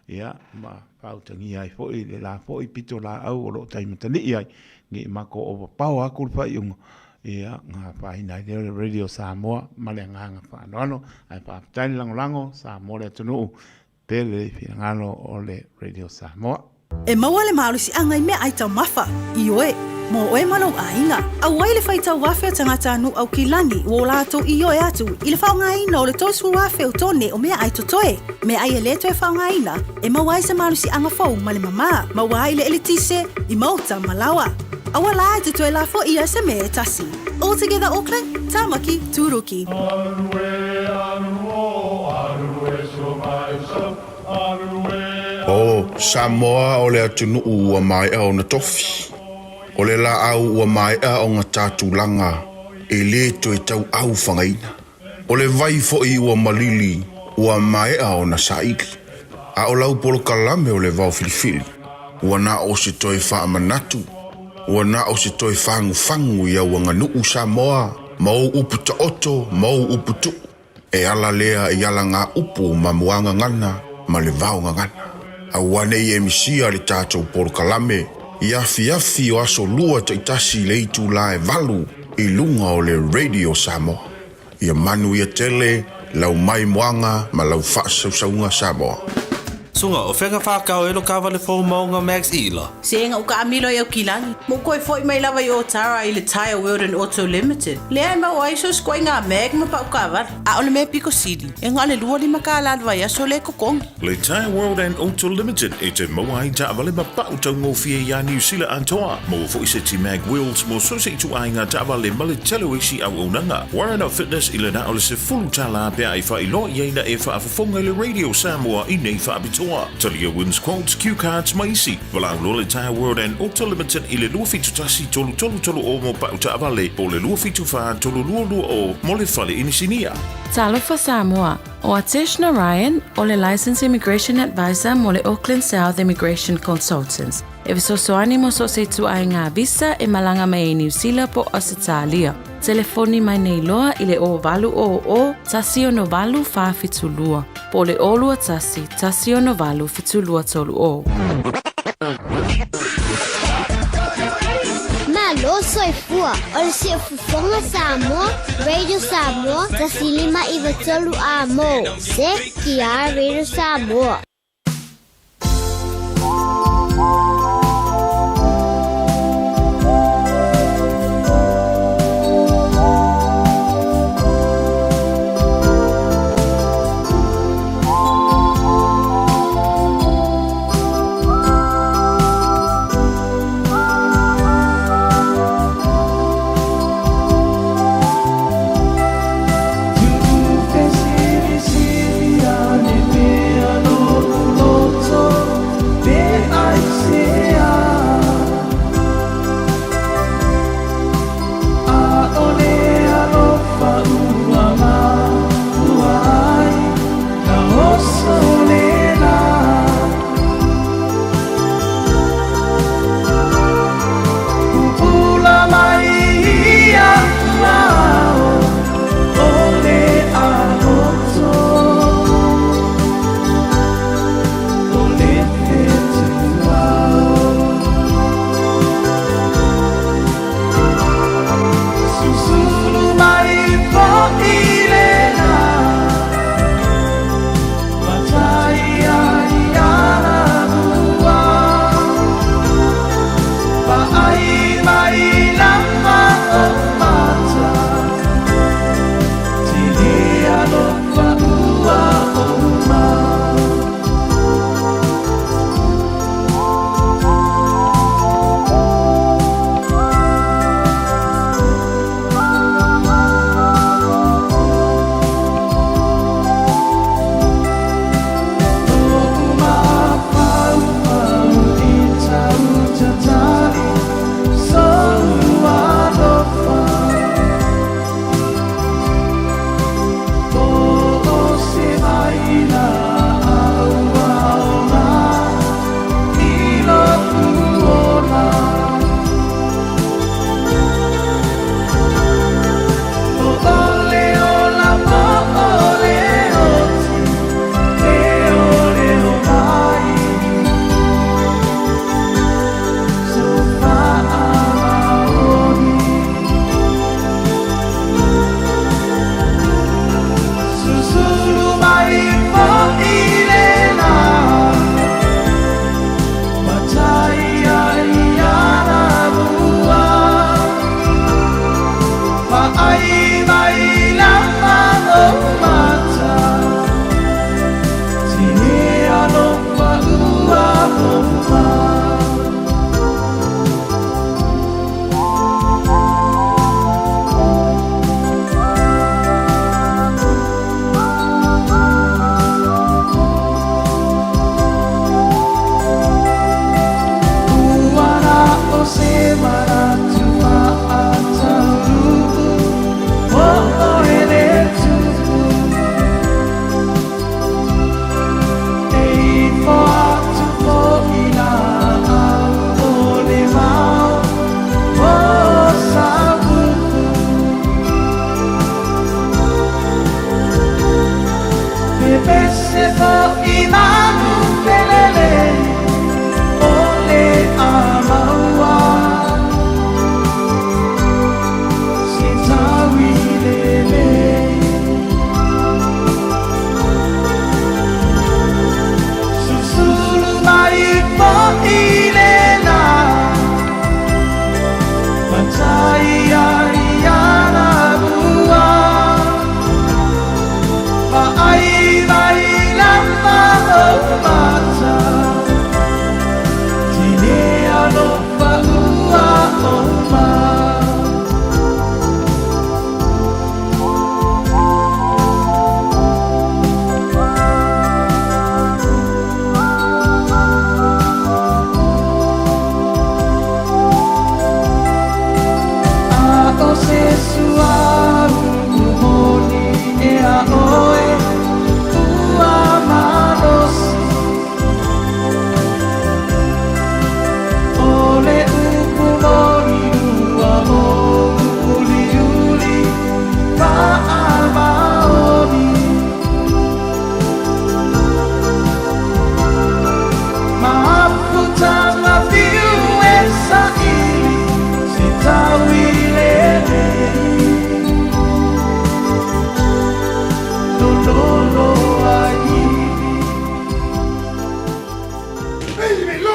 Speaker 2: ia, ma faautagia ai foi le la foi pitolaau o lo o taimatalii ai, ne i matou ovapao aku le faaiuga, ia, ona afaina ai lea o le Radio Samoa ma le agaga faaaloalo. Ae faafetai le lagolago, Samoa le atunuu, pele i finagalo o le Radio Samoa.
Speaker 7: E maua le malosiaga i meaai taumafa, ioe, mo oe ma lou aiga. Auai le faitau afe o tagatanuu Aukilani ua o latou ioe atu i le faaaogaina o le 30,000 o tone o meaai totoe, meaai e le toe faaaogaina, e maua ai se malosiaga fou ma le mamā, maua ai le eletise i maota ma laoa. Aua la e te toe lafo ia se mea e tasi. All Together Auckland, Tāmaki, Tūruki.
Speaker 10: O Samoa o le atunuu ua maea ona tofi. O le laau ua maea ona ta tulaga e le toe tauau fagaina. O le vai foi ua malili ua maea ona saili. A o lau polokalame o le vao filifili, ua na o se toe faamanatu, ua na o se toe fagufagu i au aganuu Samoa ma ou upu taoto ma ou upu tuu. E ala lea i ala ngā upu ma muagagana ma le vaogagana. Aua nei e misia le tatou polokalame i afiafi o aso lua taitasi i le itulā e valu i luga o le Radio Samoa. Ia manuia tele lau maimoaga ma lau faasausauga Samoa.
Speaker 19: Suga, o fea na whākau e lo kāwale fō maunga Max Ila?
Speaker 4: Se ega uka amilo i Aukilani. Mo koe foi mai lava i Otara i le Tyre World and Auto Limited. Lea e maua ai so se ituaiga mag ma pau kaavale. A o le mea piko sili, e na o le $25 le vaiaso lea e totogi.
Speaker 20: Le Tyre World and Auto Limited e toe maua ai taavale ma pau taugofie iā Niu Sila atoa. Maua foi seti mag wheels mo so se ituaiga taavale ma le tele o isi auaunaga. Warren Fitness i le na o le $10 pe a e faailoa i ai na e faafofoga i le Radio Samoa i nei faapitoa. Talia wins quotes, cue cards ma isi. Valaau loa le Tyre World and Auto Limited i le 271 3330 mo pau taavale po o le 274 3220 mo le fale inisinia.
Speaker 8: Talofa Samoa, o Atesh Narayan, o le Licensed Immigration Advisor mo le Auckland South Immigration Consultants. E fesoasoani mo so o se ituaiga visa e malaga mai ai Niu Sila po o Ausetalia. Telefoni mai nei loa i le 0800 168 472 po o le 021 168 7230.
Speaker 21: Malo soifua, o le Siufofoga Samoa, Radio Samoa, 105 93 A mo, CTR Radio Samoa.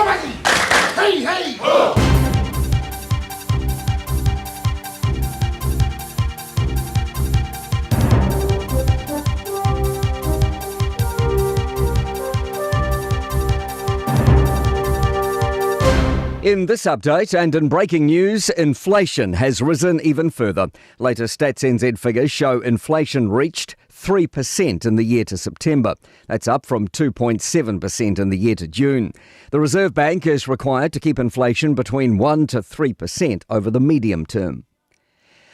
Speaker 1: Hey, hey! Ho!
Speaker 22: In this update and in breaking news, inflation has risen even further. Latest Stats NZ figures show inflation reached 3% in the year to September. That's up from 2.7% in the year to June. The Reserve Bank is required to keep inflation between 1 to 3% over the medium term.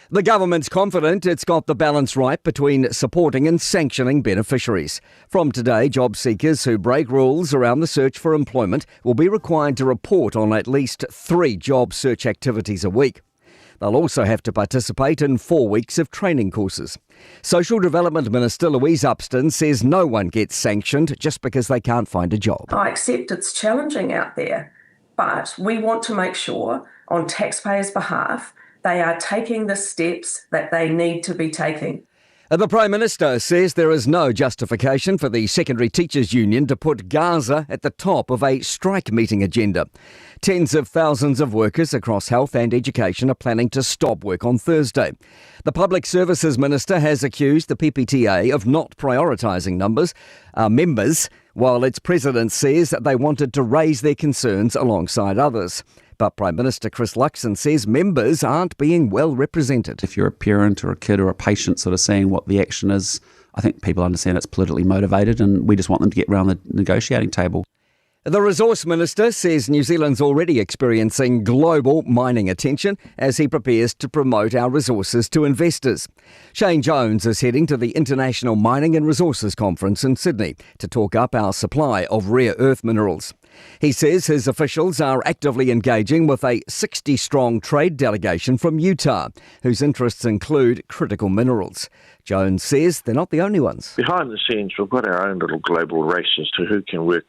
Speaker 22: The government's confident it's got the balance right between supporting and sanctioning beneficiaries. From today, job seekers who break rules around the search for employment will be required to report on at least three job search activities a week. They'll also have to participate in four weeks of training courses. Social Development Minister Louise Upston says no one gets sanctioned just because they can't find a job.
Speaker 23: I accept it's challenging out there, but we want to make sure on taxpayers' behalf they are taking the steps that they need to be taking.
Speaker 22: The Prime Minister says there is no justification for the Secondary Teachers Union to put Gaza at the top of a strike meeting agenda. Tens of thousands of workers across health and education are planning to stop work on Thursday. The Public Services Minister has accused the PPTA of not prioritising numbers, members, while its president says that they wanted to raise their concerns alongside others. But Prime Minister Chris Luxon says members aren't being well represented.
Speaker 24: If you're a parent or a kid or a patient sort of seeing what the action is, I think people understand it's politically motivated and we just want them to get round the negotiating table.
Speaker 22: The Resource Minister says New Zealand's already experiencing global mining attention as he prepares to promote our resources to investors. Shane Jones is heading to the International Mining and Resources Conference in Sydney to talk up our supply of rare earth minerals. He says his officials are actively engaging with a 60 strong trade delegation from Utah, whose interests include critical minerals. Jones says they're not the only ones.
Speaker 25: Behind the scenes, we've got our own little global race as to who can work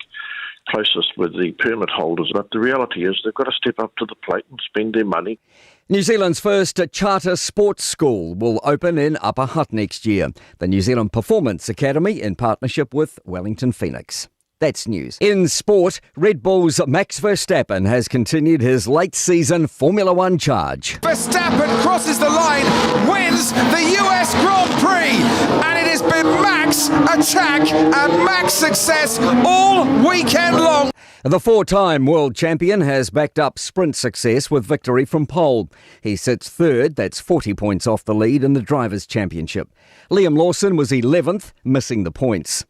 Speaker 25: closest with the permit holders. But the reality is they've got to step up to the plate and spend their money.
Speaker 22: New Zealand's first charter sports school will open in Upper Hutt next year. The New Zealand Performance Academy in partnership with Wellington Phoenix. That's news. In sport, Red Bull's Max Verstappen has continued his late season Formula One charge.
Speaker 1: Verstappen crosses the line, wins the US Grand Prix, and it has been Max attack and max success all weekend long.
Speaker 22: The four time world champion has backed up sprint success with victory from pole. He sits third, that's 40 points off the lead in the Drivers' Championship. Liam Lawson was 11th, missing the points.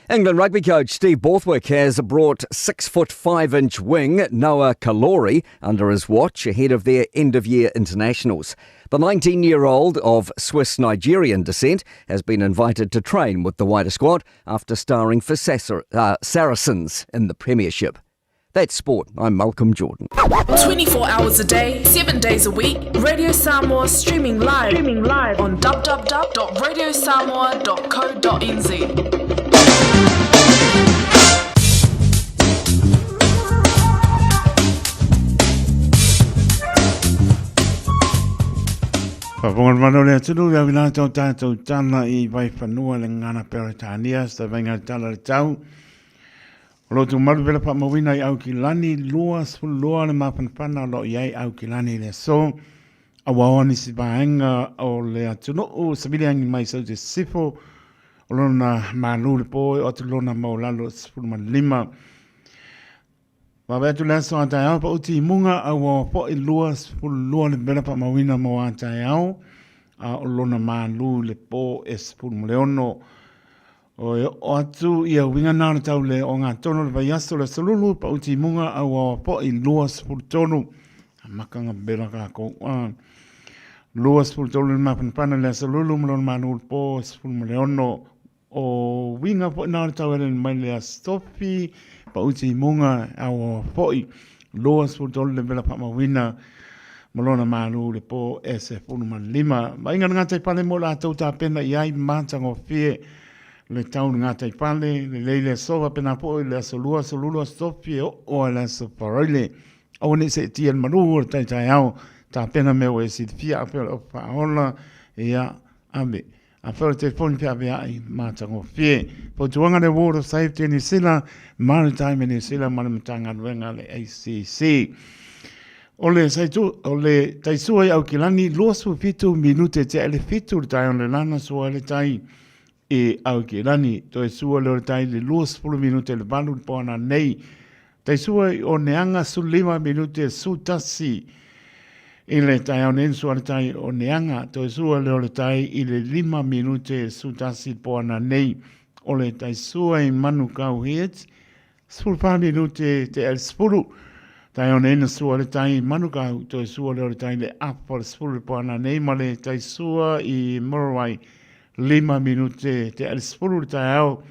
Speaker 22: England rugby coach Steve Borthwick has brought 6 foot 5 inch wing Noah Caluori under his watch ahead of their end of year internationals. The 19 year old of Swiss Nigerian descent has been invited to train with the wider squad after starring for Saracens in the Premiership. That's sport. I'm Malcolm Jordan.
Speaker 26: 24 hours a day, 7 days a week, Radio Samoa streaming live, streaming live on www.radiosamoa.co.nz.
Speaker 2: Faafofoga le mamalu o le atunuu i au i latou tatou tala i Vaifanua le gagana Peretania sa vainga le tala le tau. O lo tumalu vela faamauina i Aukilani, 22 le mafanafana o lo o i ai Aukilani i le aso. Auaoa nisi vaega o le atunuu, savili agi mai Saute Sisifo, o lona malu le po e o atu lona maualalo 15. Vave atu le aso a taeao pa uti i muga, auaoa foi 22 le vela faamauina mo a taeao, a o lona malu le po e 16. O e oo atu ia uiga na o le tau le ogatotonu o le vaiaso le Aso Lulu, pau timuga auaoa po'i 23. A makanga bela kākou. A 23 le mapanapana le Aso Lulu ma lona malu le po 16. O uiga fo'i na o le tau eleni mai le Aso Tofi, pau timuga auaoa fo'i 23 le vela faamauina ma lona malu le po e 15. Vaaiga le gataifale mo latou tapena i ai matagofie le tau le gataifale, lelei le aso faapena foi le aso lua, aso lulu, aso tofi e oo ai le aso faraile. Aua ne i seetia le malu o le taitaeao, tapena mea ua e silafia, afai o le ofa faaola, ia, ave. Afai o le telefoni feaveai, matagofie. Fautuaga le Ward of Safety Niu Sila, Maritime Niu Sila ma le Matagaluega a le ACC. O le, saitu, o le taisua i Aukilani, 27 minute tea i le 7 le taeao le lana sua le tai i Aukilani. Toe sua lea o le tai i le 20 minute le 8 le poana nei. Taisua i Oneaga 15 minute 11 i le taeao nei na sua le tai o Oneaga. Toe sua lea o le tai i le 5 minute 11 le poana nei. O le taisua i Manukau Heads 14 minute te le 10. Taeao nei na sua le tai i Manukau. Toe sua lea o le tai i le afa o le 10 le poana nei ma le taisua i Muriwai 5 minute te le 10 le taeao.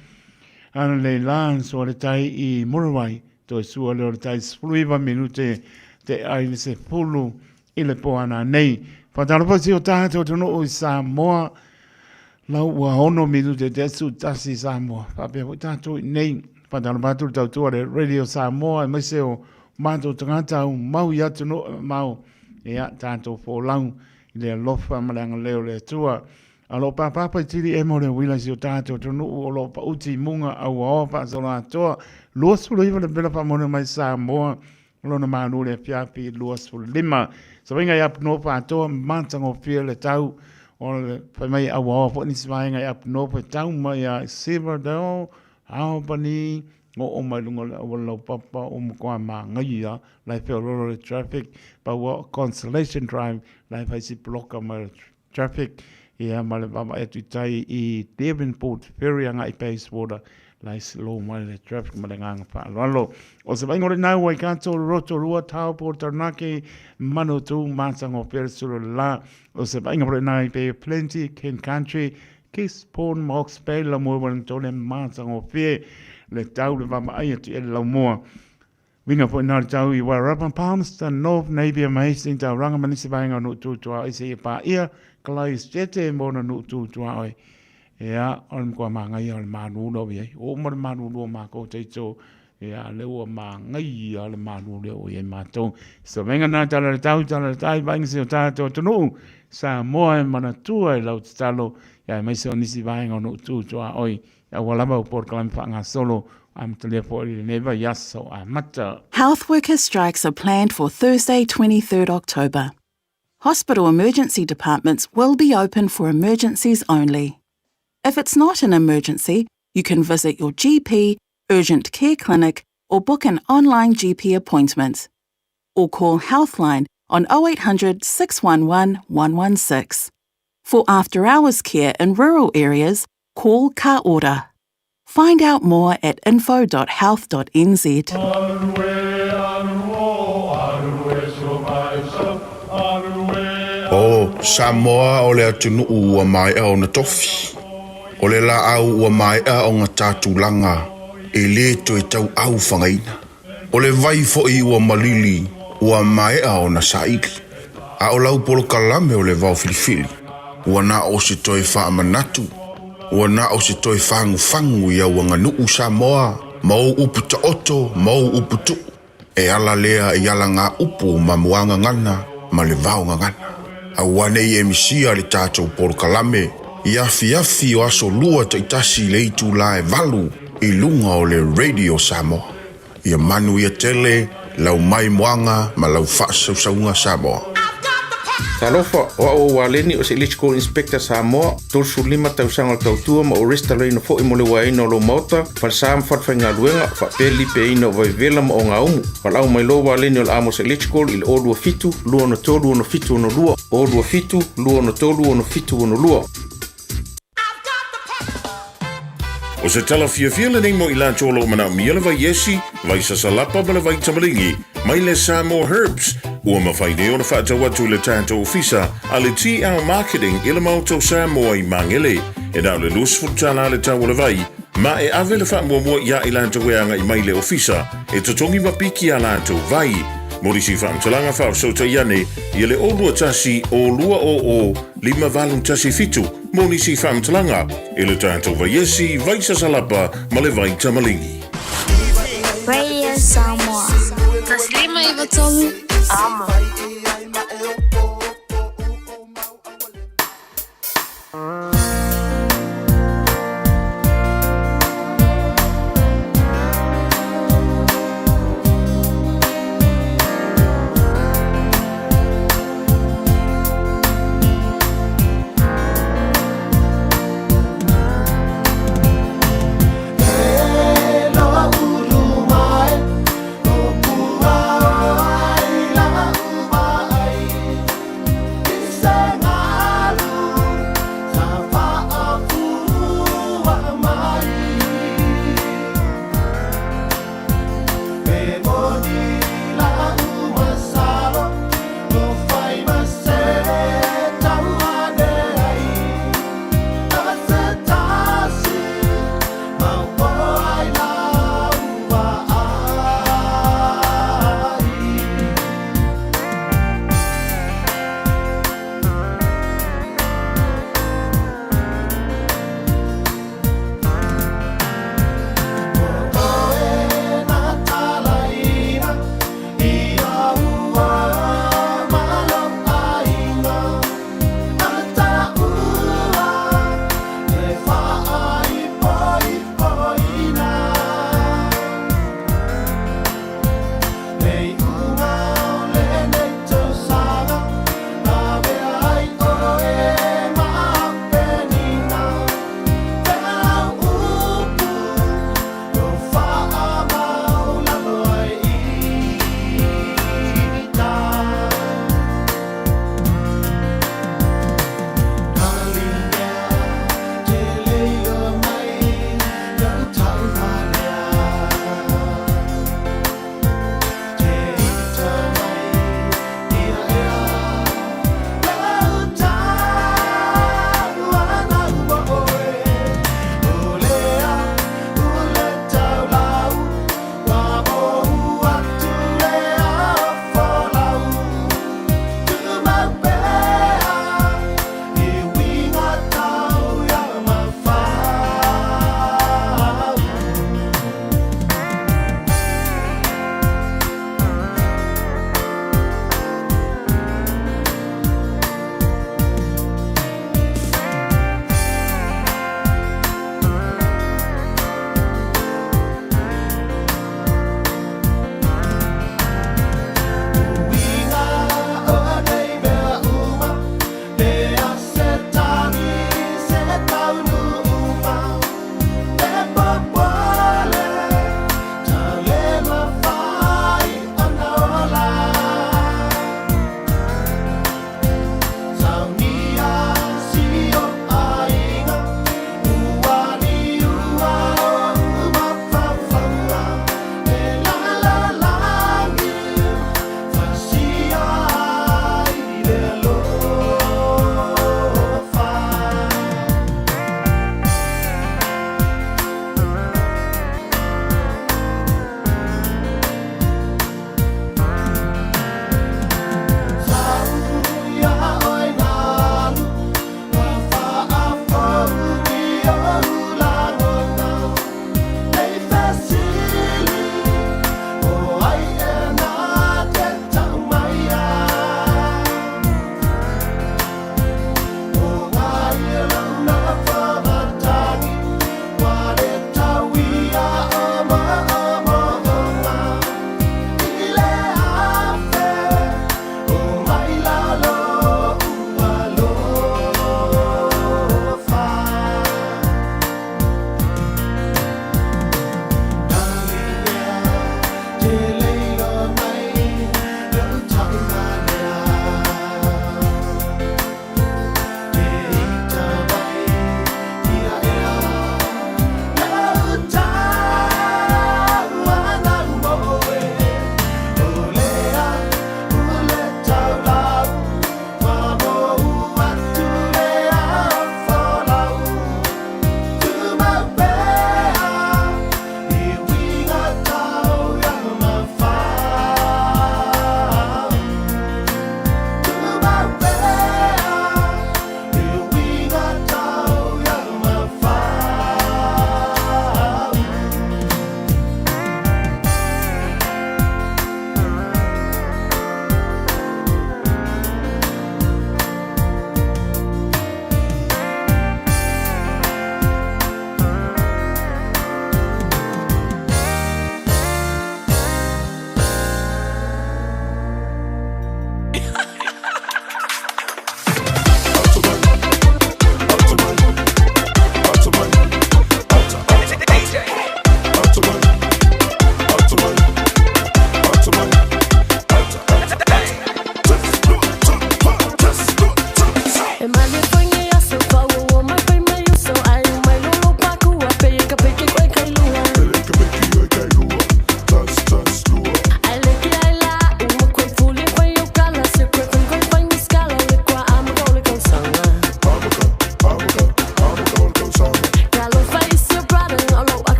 Speaker 2: Ana nei la, sua le tai i Muriwai, toe sua lea o le tai 19 minute te ai le 10 i le po ana nei. Whātalofa si o tātou atunuu i Samoa, lau ua 6 minute te atu tasi i Samoa. Whāpea foi tātou i nei. Whātalofa atu le tautua le Radio Samoa, e maise o mātou tagata au mau i atunuu mau, ia tātou fōlau i le alofa ma le agalelei o le Atua. A o lo o pāpāpa i tili e mo le uila i si o tātou atunuu o lo o paʻuti i muga a ua oa faasoloatoa 29 le pela faamone mai Samoa o lona malu le afiafi 25. Savaiga i Apunoa faatoa matagofie le tau o le fai mai a ua oa foi nisi vaega i Apunoa e tau mai a Silverdale, Albany, oo mai luga o le auala laupapa o matua māngaia la e feololo le traffic pau o Constellation Drive la e fai si poloka mai le Traffic, ia ma le vaavaai atu i tai i Devonport Ferry agai i Bayswater, la e slow mai le traffic ma le agaga faaaloalo. O se vaaiga o lena ua i Kato, Rotorua, Taupo, Taranaki, Manutū, Matangofea, Sulu la. O se vaaiga o lena i Bay of Plenty, King Country, Gisborne, Hawke's Bay, Lamoa, Wellington, Matangofea, le tau le vaavaai atu i le laumua. Uiga foi nā le tau i Wairarapa, Palmerston North, Napier ma Hastings, Tauranga ma nisi vaega o Nuu Tūtuaoi seia paia Clive Jette ma ona Nuu Tūtuaoi. Ea, o le matua māngaia o le mālū lea o i ai. Ua uma le mālū o mākou teito, ea, lea ua māngaia le mālū lea o i ai mātou. So venga nā tala le tau, tala le tai, vainga se o tātou atunuu, Samoa e manatua i lau tatalo, ia aemaise o nisi vaega o Nuu Tūtuaoi. Aua lava o polokalame faagasolo amatalia foi i lenei vaiaso amata.
Speaker 8: Health worker strikes are planned for Thursday 23rd October. Hospital emergency departments will be open for emergencies only. If it's not an emergency, you can visit your GP, urgent care clinic, or book an online GP appointment. Or call Healthline on 0800 611 116. For after hours care in rural areas, call Ka Ora. Find out more at info.health.nz.
Speaker 10: O Samoa o le atunuu ua maea ona tofi. O le laau ua maea ona ta tulaga e le toe tauau fagaina. O le vai foi ua malili ua maea ona saili. A o lau polokalame o le vao filifili, ua na o se toe faamanatu, ua na o se toe fagufagu i au aganuu Samoa ma ou upu taoto ma ou upu tuu. E ala lea i ala ngā upu ma muagagana ma le vaogagana. Aua nei e misia le tatou polokalame i afiafi o aso lua taitasi i le itulā e valu i luga o le Radio Samoa. Ia manuia tele lau maimoaga ma lau faasausauga Samoa.
Speaker 19: Talofa, o au o Waleni o se Electrical Inspector Samoa, 35 tausaga o le tautua ma o restalaina foi mo le uaeina o lou maota, falesa ma falefaigaluega, faapea le lipeaina o vaivela ma ogaumu. Valaau mai loa Waleni o le Amos Electrical i le 027 263 6762, 027 263 6762.
Speaker 20: O se tala fiafia lenei mo i latou o lo o manaomia le vai esi, vai sasalapa ma le vai tamaligi mai le Samoa Herbs, ua mafai nei ona faatau atu i le tatou ofisa a le TL Marketing i le Maota o Samoa i Magele. E na o le $20 le tau o le vai, ma e ave le faamuamua iā i latou e agai mai i le ofisa e totogi ma piki a latou vai. Mo nisi faamatalaga faafesootai ane ia le 021 200 5817 mo nisi faamatalaga i le tatou vaiesi, vai sasalapa ma le vai tamaligi.
Speaker 21: Radio Samoa. 153 Amo.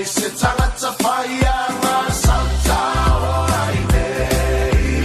Speaker 3: Se tagata whai a ngā sautao ai nei.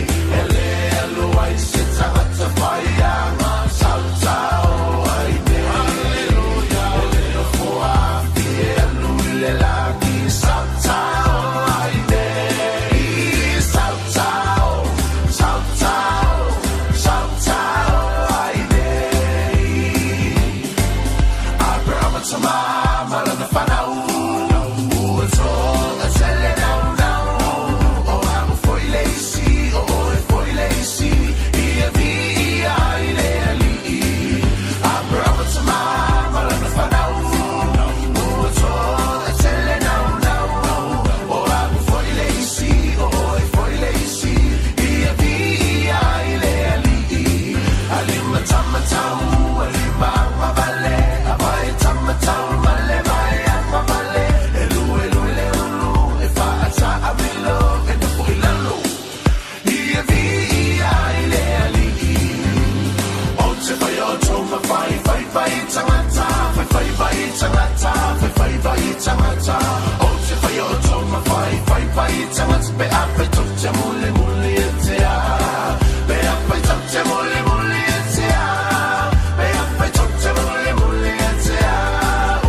Speaker 3: tagata pe afai tou te mulimuli e te a. Pe afai tou te mulimuli e te a. Pe afai tou te mulimuli e te a.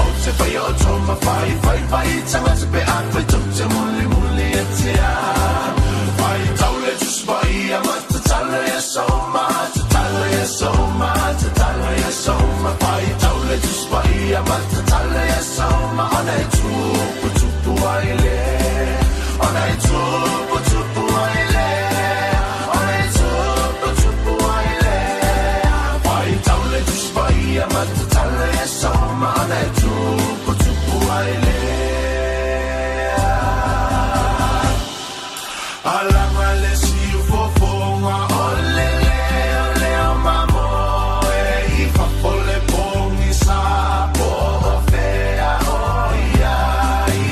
Speaker 3: Ou te whai o tō mawhai whai whai tagata pe afai tou te mulimuli e te a. Whai taule tuspai a matatala e soma, tatala e soma, tatala e soma. Whai taule tuspai a matatala e soma. Ona e tupu tupu ai le. Ona e tupu tupu ai le. Ona e tupu tupu ai le. Whai taule tuspai a matatala e soma. Ona e tupu tupu ai le. Alanga le siu fofonga o le leo leo mamoe i fafo le pongi sa po o fea o iai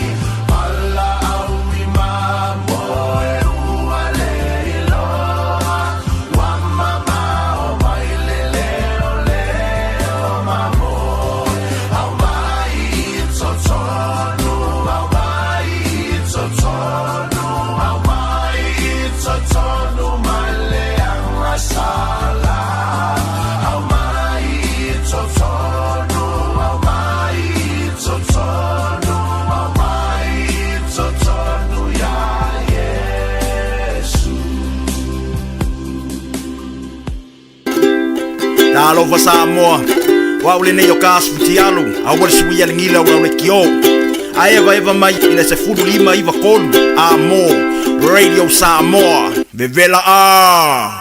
Speaker 3: pala au i mamoe ua le iloa ua mamao mai le leo leo mamoe au mai i totonu au mai i totonu au mai i totonu mai le agasala au mai i totonu au mai i totonu au mai i totonu ia Iesu.
Speaker 5: Talofa Samoa, o au lenei o ka asu fitialu, aua le suia le gila o lau lekiō. A evaeva mai i le 15 93 a mo Radio Samoa, vevela a!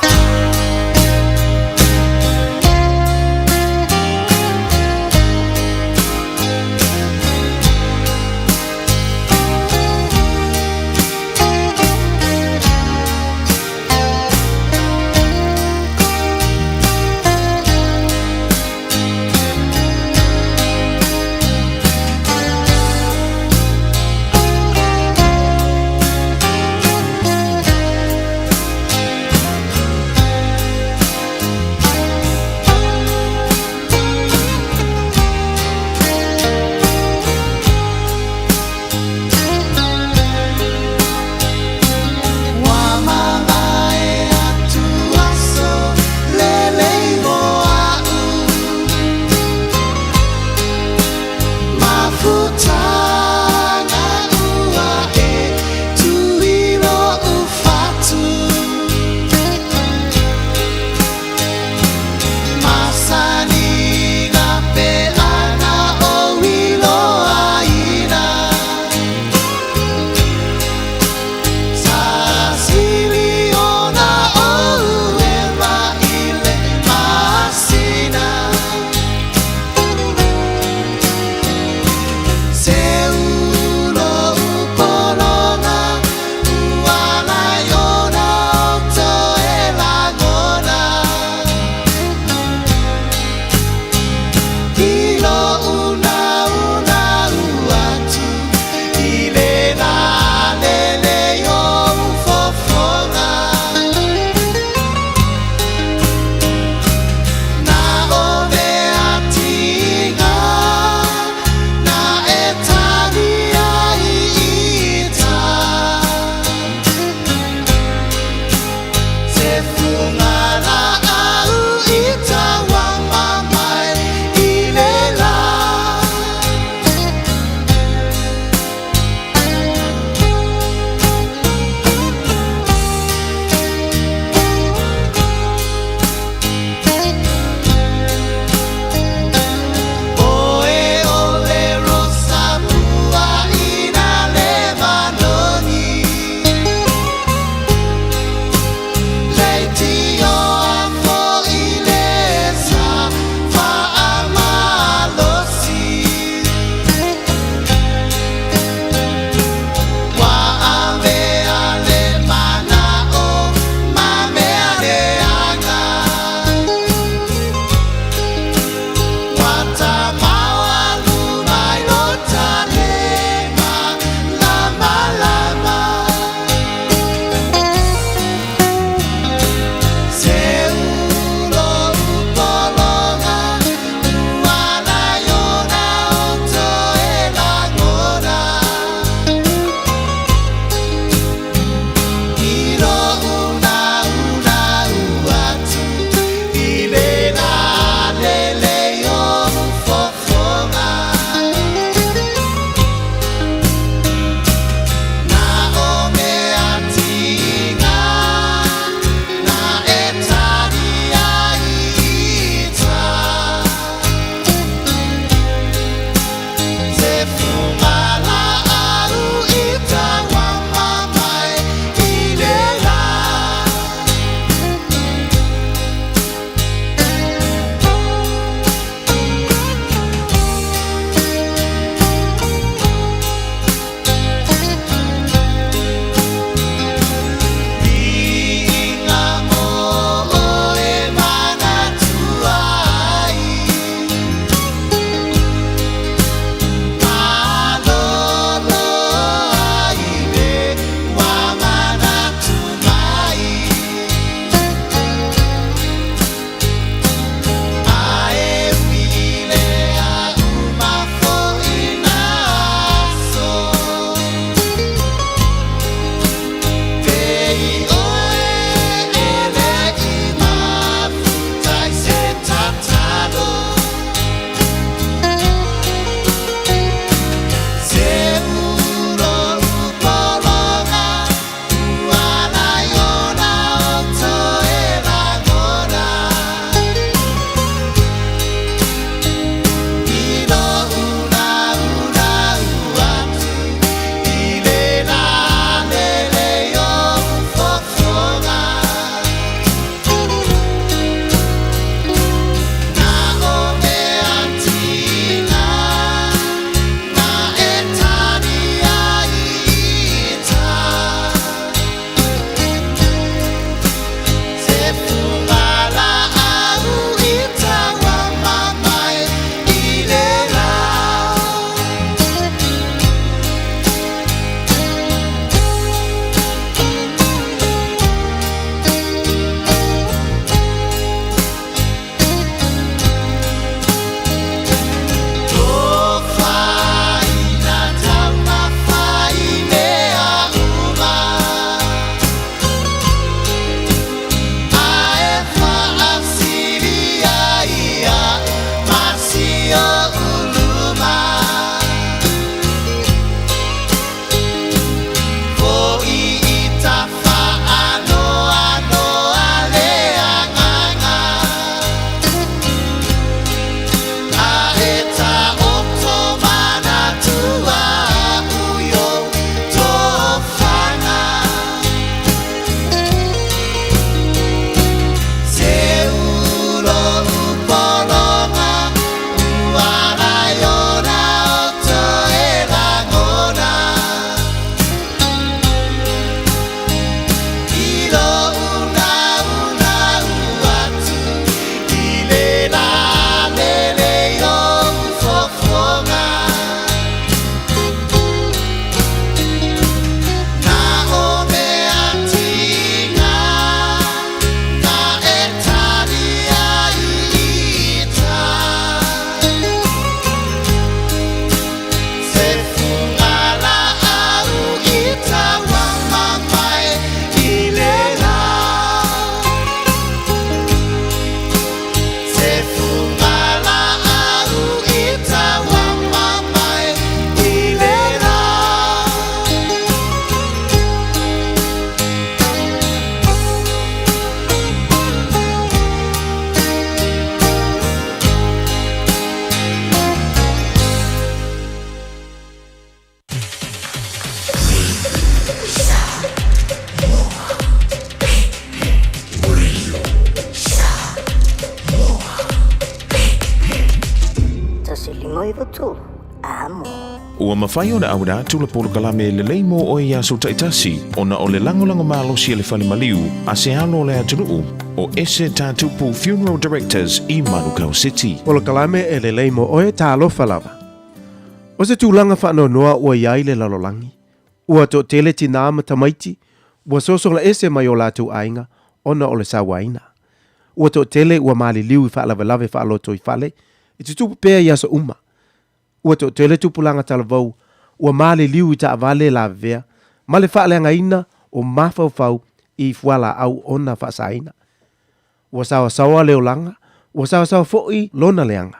Speaker 6: 3 Amo.
Speaker 20: Ua mafai ona auina atu le polokalame lelei mo oe i aso taitasi ona o le lagolago malosi a le fale maliu a se alo o le atunuu o Ese Tatupu Funeral Directors i Manukau City.
Speaker 9: Polokalame e lelei mo oe, talofa lava. O se tulaga faanoanoa ua i ai le lalolagi, ua toatele tinā ma tamaiti ua sosola ese mai o latou aiga ona o le sauaina. Ua toatele ua maliliu i faalavelave faalotoifale e tutupu pea i aso uma. Ua toatele tupulaga talavou ua maliliu i taavale lavevea ma le faaleagaina o mafaufau i fualaau ona faasaina. Ua saoasaoa le olaga, ua saoasaoa foi lona leaga.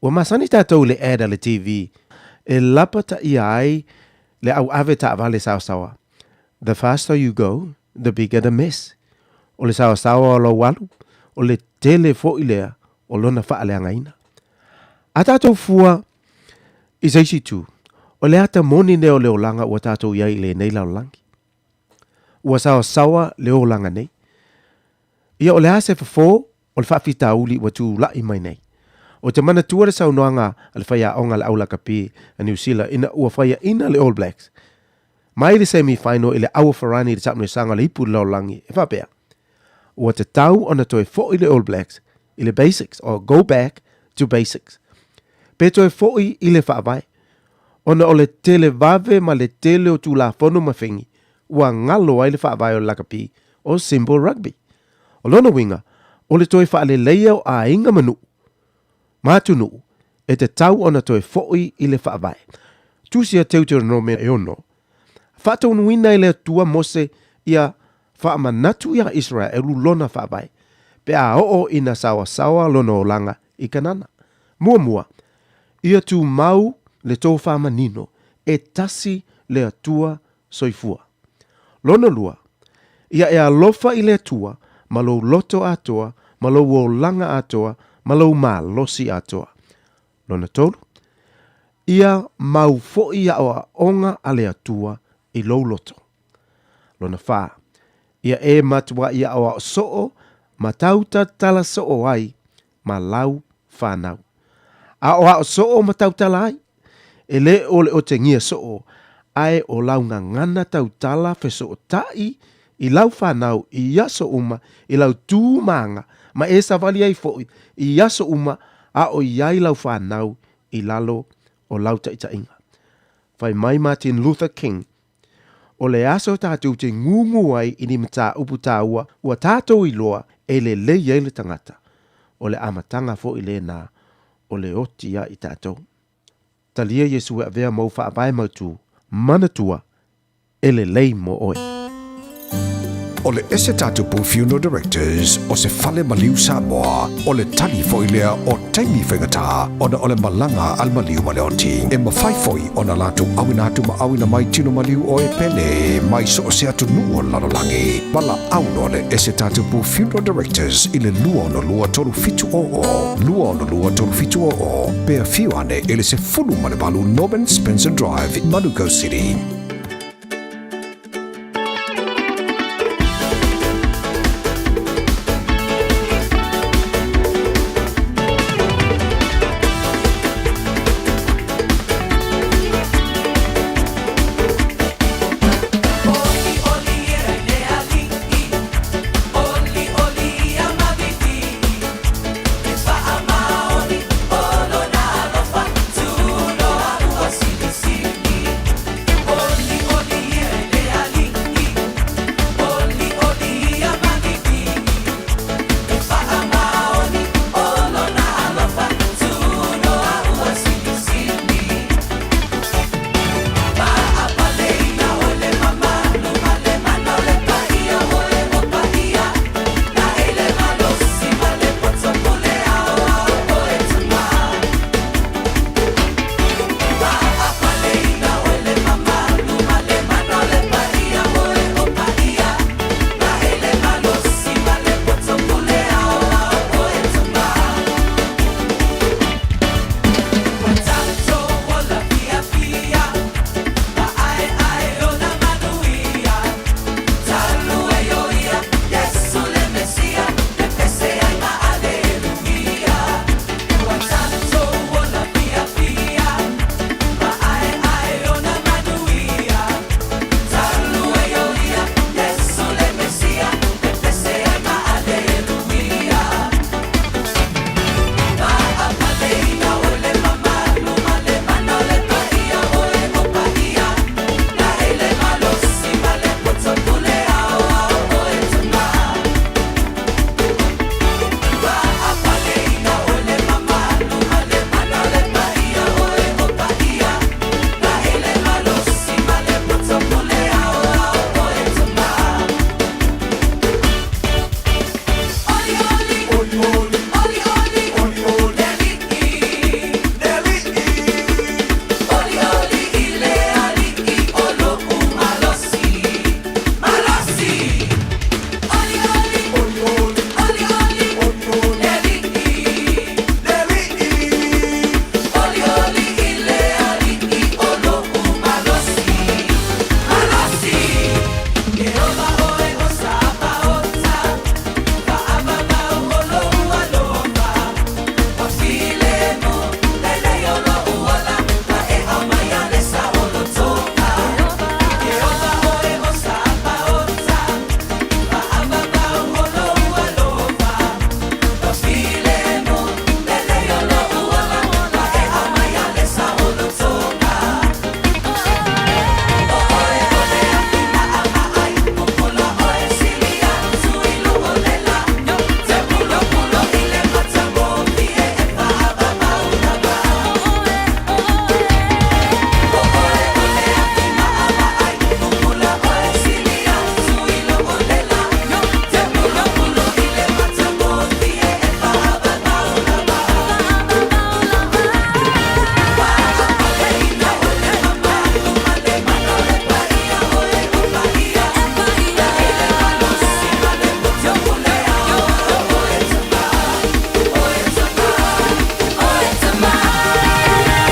Speaker 9: Ua masani tatou i le ad a le TV e lapataia ai le au ave taavale saoasaoa, The faster you go, the bigger the mess. O le saoasaoa o lou alu, o le tele foi lea o lona faaleagaina. A tatou fua i se isi itu, o le ata moni lea o le olaga ua tatou i ai i lenei lalolagi. Ua saoasaoa le olaga nei. Ia o le a se fofo o le faafitauli ua tulai mai nei? Ou te manatua le saunoaga a le faiaoga a le au lakapi a Niu Sila ina ua faiaina le All Blacks mai le semi final i le Auafarani i le Taamilosaga o le Ipu i le Lalolagi e faapea, Ua tatau ona toe foi le All Blacks i le basics or go back to basics. Pe toe foi i le faavae, ona o le televave ma le tele o Tulafono ma fegi ua galo ai le faavae o le lakapi o simple rugby. O lona uiga, o le toe faaleleia o aiga ma nuu ma atunuu e tatau ona toe foi i le faavae. Tusi a Teuteronome e 6, Faataunuina e le Atua Mose ia faamanatu iā Iseraelu lona faavae, pe a oo ina saoasaoa lona olaga i Kanana. Muamua, ia tumau le tofa manino e tasi le Atua soifua. Lona lua, ia e alofa i le Atua ma lou loto atoa, ma lou olaga atoa, ma lou malosi atoa. Lona tolu, ia mau foi aoaoga a le Atua i lou loto. Lona whā, ia e matua i aoao soo ma tautatala soo ai ma lau whānau. Aoao soo ma tautala ai, e le o le otegia soo, ae o lau gagana tautala fesootai i lau whānau i aso uma i lau tūmāga ma e savali ai foi i aso uma a o i ai lau whānau i lalo o lau taitaiga. Fai mai Martin Luther King, O le aso tatou te ngūngū ai i ni mataupu tāua ua tātou iloa e lelei ai le tagata, o le amataga foi lena o le oti ia i tatou. Talia Iesu e avea mou faavae mautū, manatua e lelei mo oe.
Speaker 11: O le Ese Tatupu Funeral Directors o se fale maliu Samoa, o le tali foi lea o taimi faigata ona o le malaga a le maliu ma le oti. E mafai foi ona latou auina atu ma auina mai tino maliu o e pele mai so o se atunuu o le lalolagi. Valaau loa le Ese Tatupu Funeral Directors i le 262 3700, 262 3700, pe afio ane i le 18 Norman Spencer Drive, Manukau City.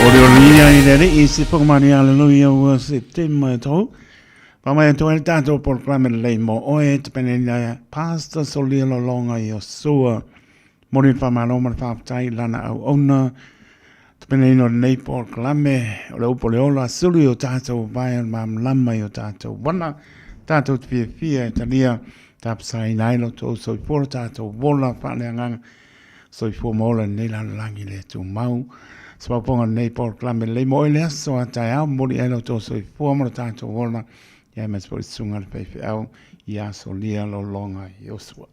Speaker 2: Olioli ia i le Alii se whakamani aleluia ua September tau. Pa mai atu ai le tātou polokalame lelei mo oe te pene Pastor Solia Lolonga Iosua. Momoli le faamalo ma le faafetai i lana auauna, tapenaina o lenei polokalame, o le upu o le ola, sulu i o tatou vae o le malamalama i o tatou wana, tatou te fiafia e talia tapasaina ai lo outou soifua, lo tatou ola faaleagaga, soifua ma ola i lenei lalolagi le tumau. Se paopaoga o lenei polokalame lelei mo oe le aso a taeao, momoli ai lo outou soifua ma lo tatou ola, ia aemaise foi le susuga i le faifeau ia Solia Lologa Iosua.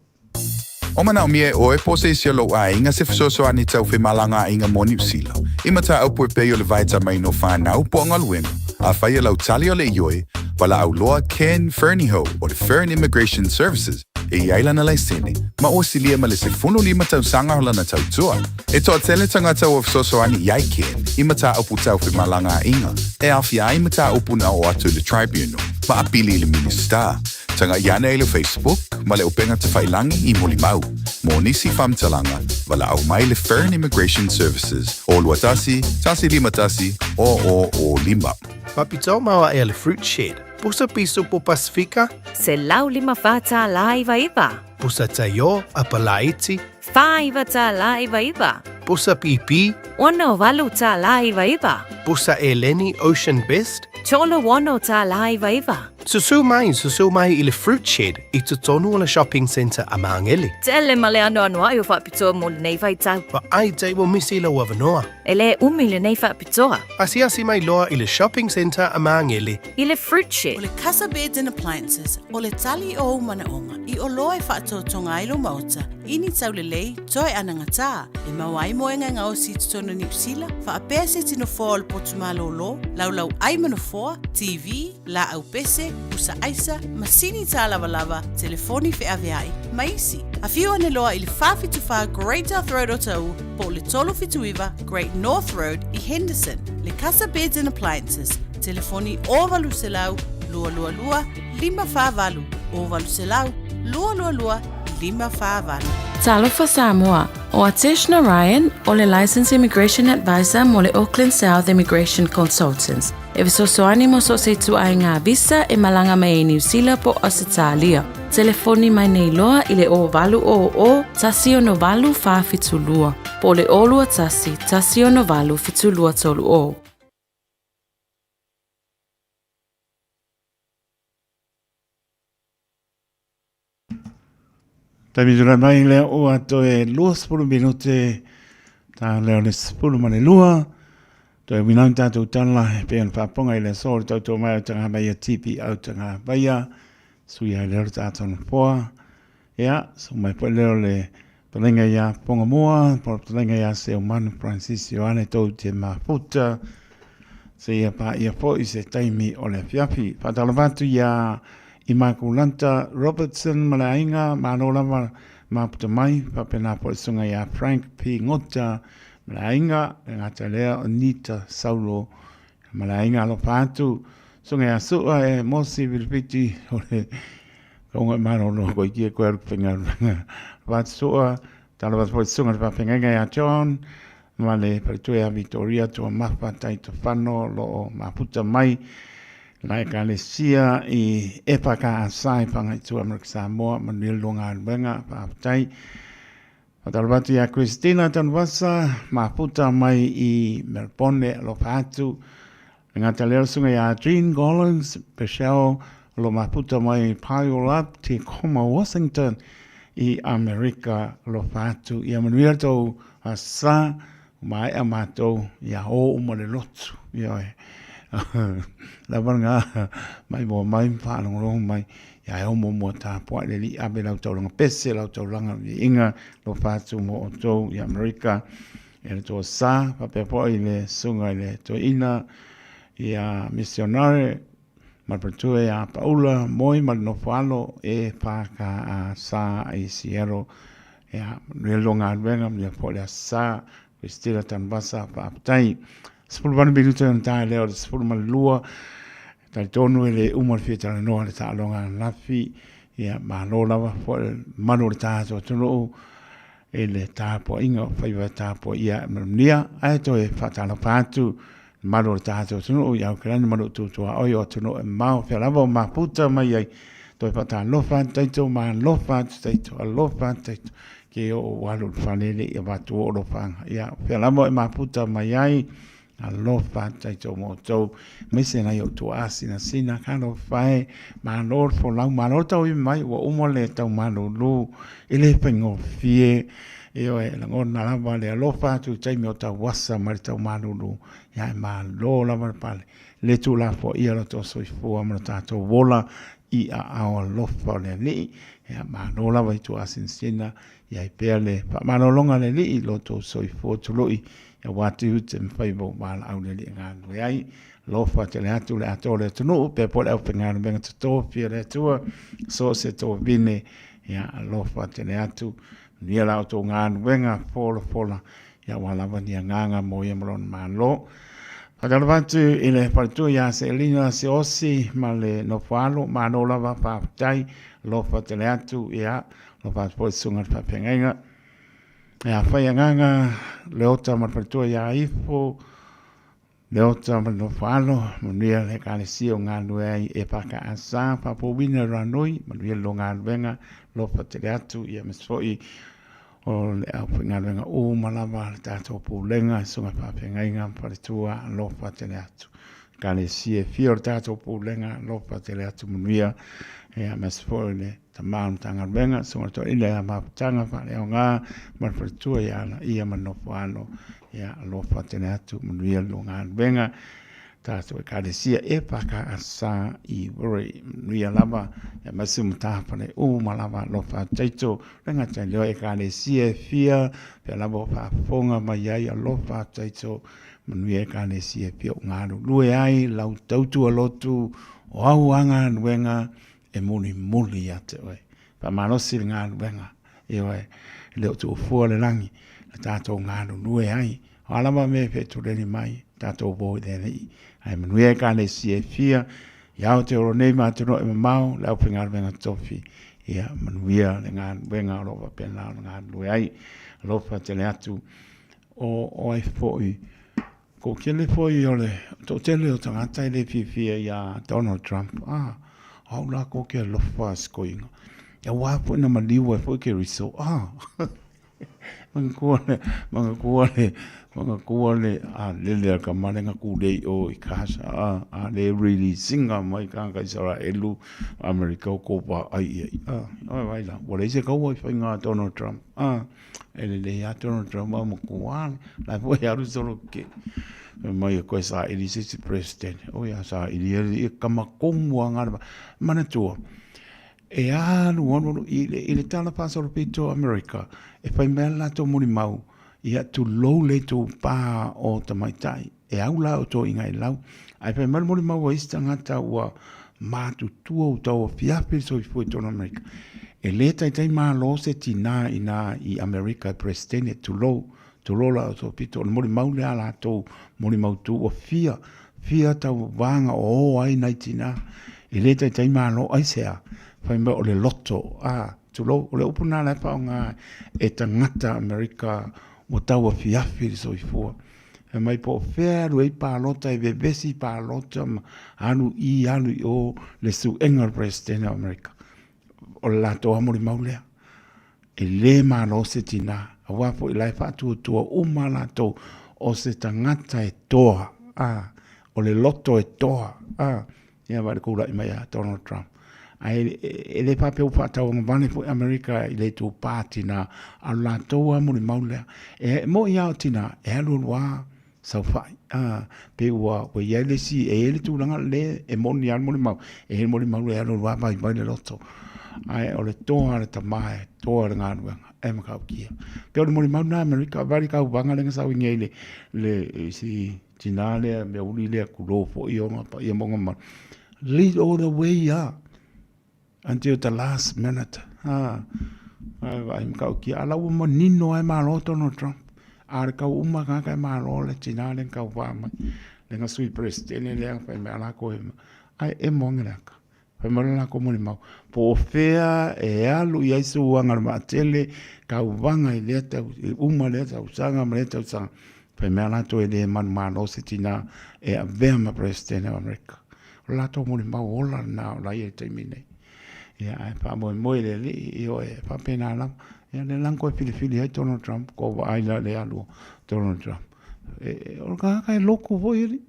Speaker 6: O manaomia e ʻoe po o se isi o lou ʻāiga se fesoasoani tau femalagaaiga mo Niu Sila, i mataupu e pei o le vaetamaina o whānau po o galuega, afai e lau tali o le ioe, walaʻau loa Ken Fernihough o le Fern Immigration Services e i ai lana laisene ma ua silia ma le 15 tausaga o lana tautua. E toatele tagata ua fesoasoani i ai Ken i mataupu tau femalagaaiga e aofia ai mataupu na oo atu i le Tribunal ma apili i le Minisita. Tagaʻi ane i le Facebook ma le upega tafailangi i Mulimau. Mo nisi faamatalaga, valaau mai le Fern Immigration Services o 21 151 0005.
Speaker 12: Faapitoa maoaʻe a le Fruit Shed. Pusa piso po Pasifika.
Speaker 13: $154.99.
Speaker 12: Pusa taiō a Palaiti.
Speaker 13: $49.99.
Speaker 12: Pusa pīpī.
Speaker 13: $68.99.
Speaker 12: Pusa eleni Ocean Best.
Speaker 13: $36.99.
Speaker 12: Susu mai, susu mai i le Fruit Shed i totonu o le Shopping Centre a Māngere.
Speaker 13: Tele ma le anoanoaʻi o faapitoa mo lenei vaitau.
Speaker 12: Vaai te ua misi lou avanoa.
Speaker 13: E le umi lenei faapitoa.
Speaker 12: Asiasi mai loa i le Shopping Centre a Māngere.
Speaker 13: I le Fruit Shed.
Speaker 4: O le Casa Beds and Appliances, o le tali o ou manaoga, i oloa e faatotoga ai lou maota, i ni taulelei, toe anagatā, e maua ai moega e gaosi i totonu o Niu Sila, faapea se tino foa o le potu malōlō, laulau ai ma nofoa, TV, laau pese, pusa aisa, masini tālavalava, telefoni feaveai, ma isi. Afio ane loa i le 474 Great South Road Otahuhu po o le 379 Great North Road i Henderson. Le Casa Beds and Appliances, telefoni 0800 222 548, 0800 222 548.
Speaker 8: Talofa Samoa, ʻO Atesh Narayan, ʻo le Licensed Immigration Advisor mo le Auckland South Immigration Consultants. E fesoasoani mo so o se ituaiga visa e malaga mai ai Niu Sila po o Ausetalia. Telefoni mai nei loa i le 0800 168 472 po o le 021 168 7230.
Speaker 2: Taimi tulai mai lea ua toe 20 minute ta lea o le 12. Toe uina ai tātou tala e pei ona faafofoga i le aso o le tautua mai o Tagavaia TP au Tagavaia. Sui ai lea o le tātou nofoa. Ia, su mai foi lea o le Talenga ia Pongamoa, po o le Talenga ia Seumanu Francis Ioane tou te mafuta. Seia paia foi se taimi o le afiafi. Faatalofa atu ia Imakulanta Robertson ma le aiga, malo lava maputa mai, faapena foi le susuga ia Frank P. Ngota ma le aiga, le gata lea o Nita Saulo ma le aiga alofa atu, susuga ia Sua e Mosi Vilifiti o le Kaunga i malolo koe ki e koe aru whaingaruanga. Whātu soa, talo watu foi sunga le whawhengainga ia John, ma le whaitue a Vitoria tua mawha taito whano lo o maputa mai la ekalesia i Epa ka asai whangai tua Amerika Samoa manuia le longa aluenga whaapatai. Whatalo atu ia Christina Tanuvasa, maputa mai i Melbourne alofa atu. Le gata lea o le susuga ia Jean Gollins, Michelle, o lo o mafuta mai i Puyallup, Tacoma, Washington, i Amerika. Alofa atu. Ia manuia tou asa, ua maea matou, ia o uma le lotu. Ioe. Lava lena, maimoa mai ma faalogologo mai, ia e omo mua tapuai le Alii, ave lau taulaga pese, lau taulaga viiga, alofa atu mo outou i Amerika. E le toa sa, faapea foi le susuga i le toeaina ia misionare ma le faletua ia Paula Moi ma le nofo alo e FKA sa i Seattle. Ia, manuia le lua galuega, manuia foi le aso sa. Christina Tanuvasa, faafetai. 18 minute ona tae lea o le 12, talitonu e le uma le fia talanoa le taaloga ananafi. Ia, malo lava foi le malu o le tatou atunuu. i le tapuaiga o faiva e tapuaia e manuia ae toe faatalofa atu le malu o le tatou atunuu i Aokelani ma lou tutuaoi o atunuu e mamao fea lava o mafuta mai ai toe faatalofa atu taito malofa atu taito alofa atu taito ke o o alu le fale le i avatu o alofaga ia fea lava e mafuta mai ai Alofa tatou ma outou, aemaise nai ou tuaa sinasina, talofa e, malo le folau, malo le tauivi mai, ua uma le tau malulu, e le faigofie, ioe, e lagona lava le alofa atu i taimi o tauasa ma le tau malulu, ia e malo lava le pale, le tuulafoaia lo outou soifua ma lo tatou ola i aao alofa o le Alii, ia malo lava i tuaa sinasina, i ai pea le faamalologa a le Alii i lo outou soifua tului, Aua tiute ma faiva ua valaau le Alii e galulue ai. Alofa tele atu le atoa o le atunuu, pea po le aufaigaluega totofi a le Atua, so o se tovine, ia alofa tele atu. Manuia la outou galuega folafola, ia aua lava ni agaga mo ia ma lona Malo. Faatalofa atu i le faletua ia Selina Siaosi ma le nofoalo, malo lava faafetai, alofa tele atu, ia alofa atu foi i le susuga i le faafeagaiga. Ia fai agaga Leota ma le faletua ia Ifo, Leota ma le nofo-alo, manuia le Ekalesia o galulue ai EFKS, faapouina le ranoi, manuia le galuega, alofa tele atu, ia aemaise foi o le aufaigaluega uma lava le tatou Pulega, susuga faafeagaiga ma faletua, alofa tele atu. Ekalesia e fia o le tatou Pulega, alofa tele atu, manuia, ia aemaise foi o le Tama o le Matagaluega, Susuga Toeaina ia Mafutaga Faaleaoga ma le faletua ia Alaia ma le nofo alo, ia alofa tele atu, manuia le lua galuega, tatou Ekalesia EFKS i Warri, manuia lava, ia aemaise o matafale uma lava, alofa atu taito, le gata i lea o Ekalesia e fia, pea lava o faafofoga mai ai, alofa atu taito, manuia Ekalesia e fia o galulue ai, lau tautua lotu, o au a galuega, e mulimuli ia te oe. Faamalosi le galuega, ioe, e le o tuufua le lagi, na tatou galulue ai. O a lava mea e feetuleni mai, tatou o i le Alii. Ae manuia Ekalesia e fia, i Aotearoa nei ma atunuu e mamao, le aufaigaluega tofi, ia manuia le galuega o lo o faapena ona galulue ai. Alofa tele atu o ai foi Toatele foi o le toatele o tagata e le fiafia ia Donald Trump. Ah, o au la ko ke alofa si koinga. Ia wā foi na maliu ai foi ke riso. Ah. Manga le, manga le, manga le, a lele a ka male nga kulei o i kasa. Ah, a le really singa mai ka ka Israelu, Amerika o ko pa ai ai. Ah, oi vai la. Wala ise kaua i whainga Donald Trump. Ah. E lelei lava Donald Trump a matua la foi e alu solo ke fai mai e koe saili se isi president oi a saili e le kama komu a ngā manatua e alu alu alu i le, i le tala whasolo pito America e whai mea latou molimau ia tulou le tou pā o tamaitai e au la o tō inga i lau. Ae whai mai le molimau a isi tangata ua mātutua u tau afiafi le soifua i tōna Amerika. E lē taitai mālō se tinā inā i Amerika e Presetene, tulou, tulou la o tō pito. O le molimau lea a lātou molimau tū ua fia, fia tau vāga o ō ai nai tinā. E lē taitai mālō, aisea? Whai mai o le loto, ā, tulou, o le upu nā la e whaonga e tangata Amerika ua tau afiafi le soifua. Fai mai po o fea e alu ai palota, e vevesi palota ma alu i alu i o le suega o le Presidente o Amerika. O le latou lava molimau lea. E le malo se tinā, aua foi la e faatuatua uma latou o se tagata e toa, a, o le loto e toa, a, Ia vaai le kula'i mai a Donald Trump. Ae e le faapea ua faatauagavale foi Amerika i le itupa tinā, a o le latou lava molimau lea. E moni lava o tinā, e alualu lava saofai, a, pei ua i ai le isi, e i ai le tulaga lea e moni lava le molimau, e i ai le molimau e alualu lava vaivai le loto. Ae o le toa a le tama e toa le galuega, e matautia. Pei o le molimau lena a Amerika, vaai le tauvaga lea na sau i nei i le isi Tinā lea, mea uli lea, kulō foi ona paia ma ona mamalu. Lead all the way a until the last minute. Ha, vaai matautia. A la ua manino lava e malo Donald Trump. A le kau uma tagata e malo le tinā lea na tauvā mai. Le na sui Peresetene lea na fai mai a lākou e, ai emo ane le aka. Fai mai le latou molimau, po o fea e alu i ai suaga o le vaatele, tauvaga i lea tau, i uma lea tausaga ma lea tausaga. Fai mai latou e le manumalo se tina e avea ma Peresetene o Amerika. O le latou molimau ola lena o la e i ai i le taimi nei. Ia, ae faamoemoe i le Alii, ioe, e faapena lava. Ia, lea la na toe filifili ai Donald Trump, ua ou vaai la i le alu o Donald Trump. E, o le tagata e lotu foi alii,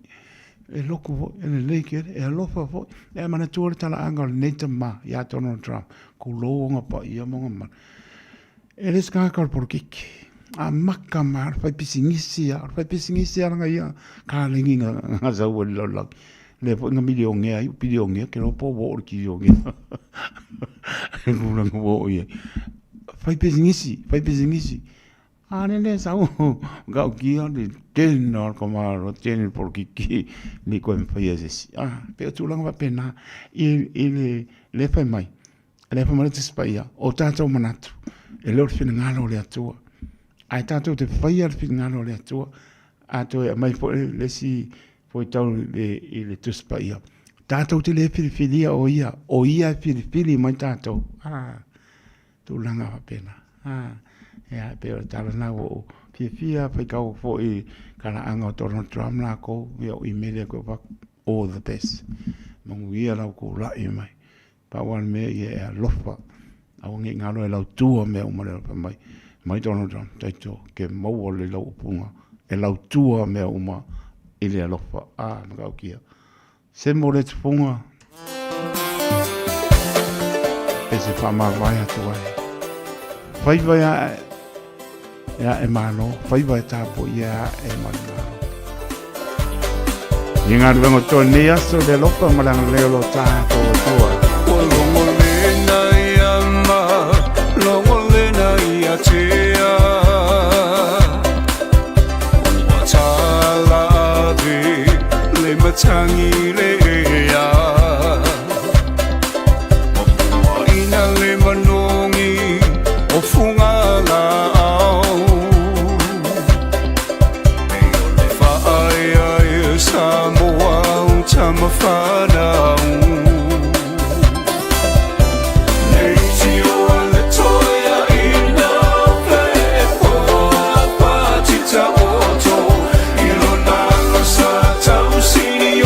Speaker 2: e lotu foi, e lelei tele, e alofa foi. Ae manatua le talaaga o lenei tama ia Donald Trump, tulou ona paia ma ona mamalu. E le o se tagata o le polokiki. Amata mai lava o le faipisinisi lava, o le faipisinisi lava lana ia kaleni na sau ai i le lalolagi. Lea foi na milionea ai, bilionea, ou te iloa po ua oo i le kilionea le tulaga ua oo i ai. Faipisinisi, faipisinisi. A lea le sau matautia le tele o le tamaloa, tele le polokiki le toe mafaia e se isi. E pei o tulaga faapena i le fai mai. Lea fai mai le Tusi Paia, o tatou manatu, e le o le finagalo o le Atua. Ae tatou te faia le finagalo o le Atua, a toe aumai foi le isi fuaitau i le Tusi Paia, tatou te le filifilia o Ia, o Ia e filifili mai tatou. A, tulaga faapena. A, ia, e pei o le tala lena ua ou fiafia faitau foi i talaaga o Donald Trump lakou, ia o imeli atu e avatu, all the best. Manuia lau tulai mai. Pau lava le mea ia e alofa, aua ne i galo e lautua mea uma le alofa mai. Mai Donald Trump, taito, ke maua le lau upuga, e lautua mea uma i le alofa. Ah, matautia. Se mo le tupunga, e se whaamavae atu ai. Faiva ia e ae malo, faiva e tāpoi e ae manumalo. I ngā ruenga o tō nei aso le alofa ma le agalelei o lo tātou Atua.
Speaker 3: Ua logo lena ia ma, logo lena ia tea. Ua tala ave le matangi le ea. Ina le manogi o Fugalaau. Nei o le faaeaea Samoa o tama whanau. Nei tio a le toea ina pepo patita oto i lona losa tausini o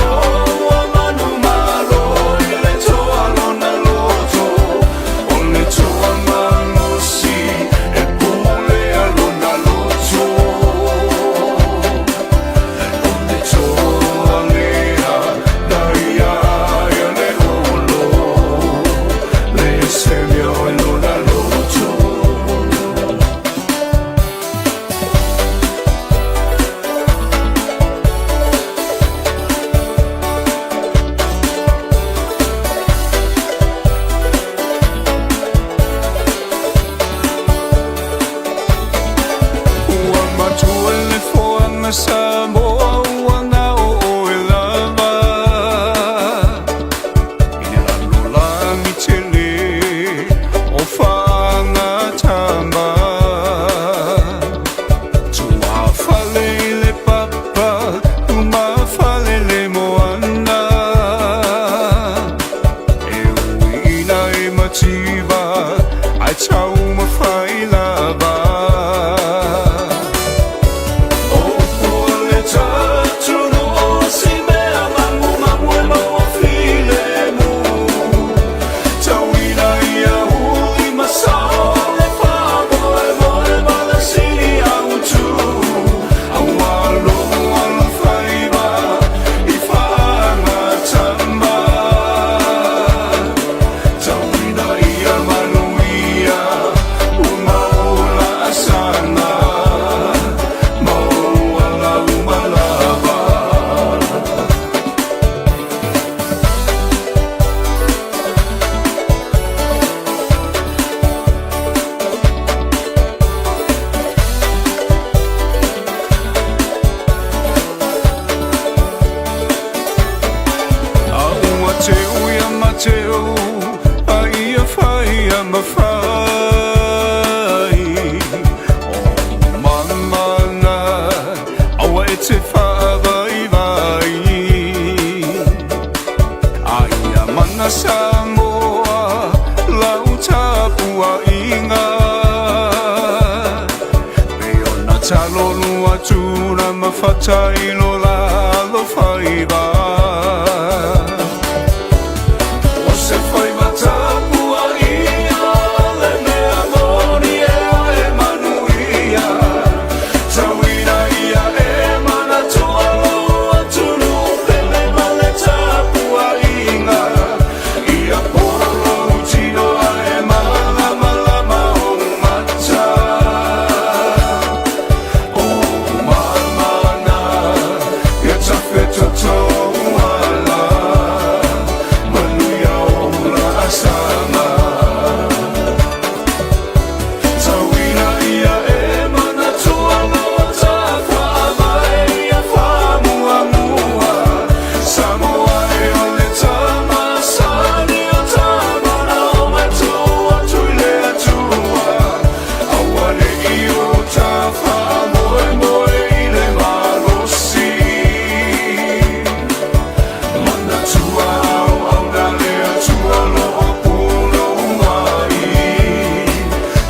Speaker 3: ua manu malo i le toa lona loto o le toa malosi e pule a lona loto o le toa lea na ia ia le olo le semia o lona loto. Ua matua le foaga Samoa ua gao oe lava I le lalolagi tele o faagatama Tuafale i le papa umafale le moana E ui ina e mativa ae taumafai lava. O pua le tatunu o si mea magumagu e maua filemu. Tauina ia uli ma sao le faamoemoe ma le sini autu. Aua logo alofaiva i faagatama. Tauina ia manuia ua maola asaga. Maua lau malava. A ua teu ia Mateo, a ia fai ia mafai. O mamana, aua e te whaavaivai. A ia mana sa mafata i lo la alofaiva. O se faiva tapuaʻia le mea moni e ae manuia. Tauina ia e manatua lou atunuu pele ma le tapuaiga. Ia polo lou tino ae malamalama ou mata. O ou mamana ia tafetoto ou ala. Manuia ou laasaga. Tauina ia e manatua lou tafaavae ia faamuamua. Samoa e o le tama sani o tama na o matou atu i le Atua. Aua ne i o ta faamoemoe i le malosi. Manatua auauna le Atua o lo o pulou ai.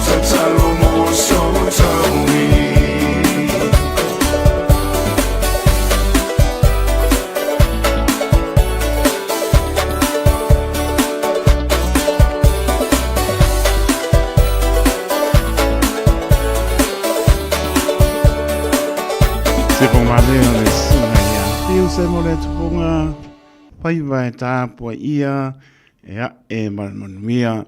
Speaker 3: Tatalo mo sou taui.
Speaker 2: Se po male o le susuga ia Piu se mo le tupunga faiva e tāpua ia e ae ma le manuia.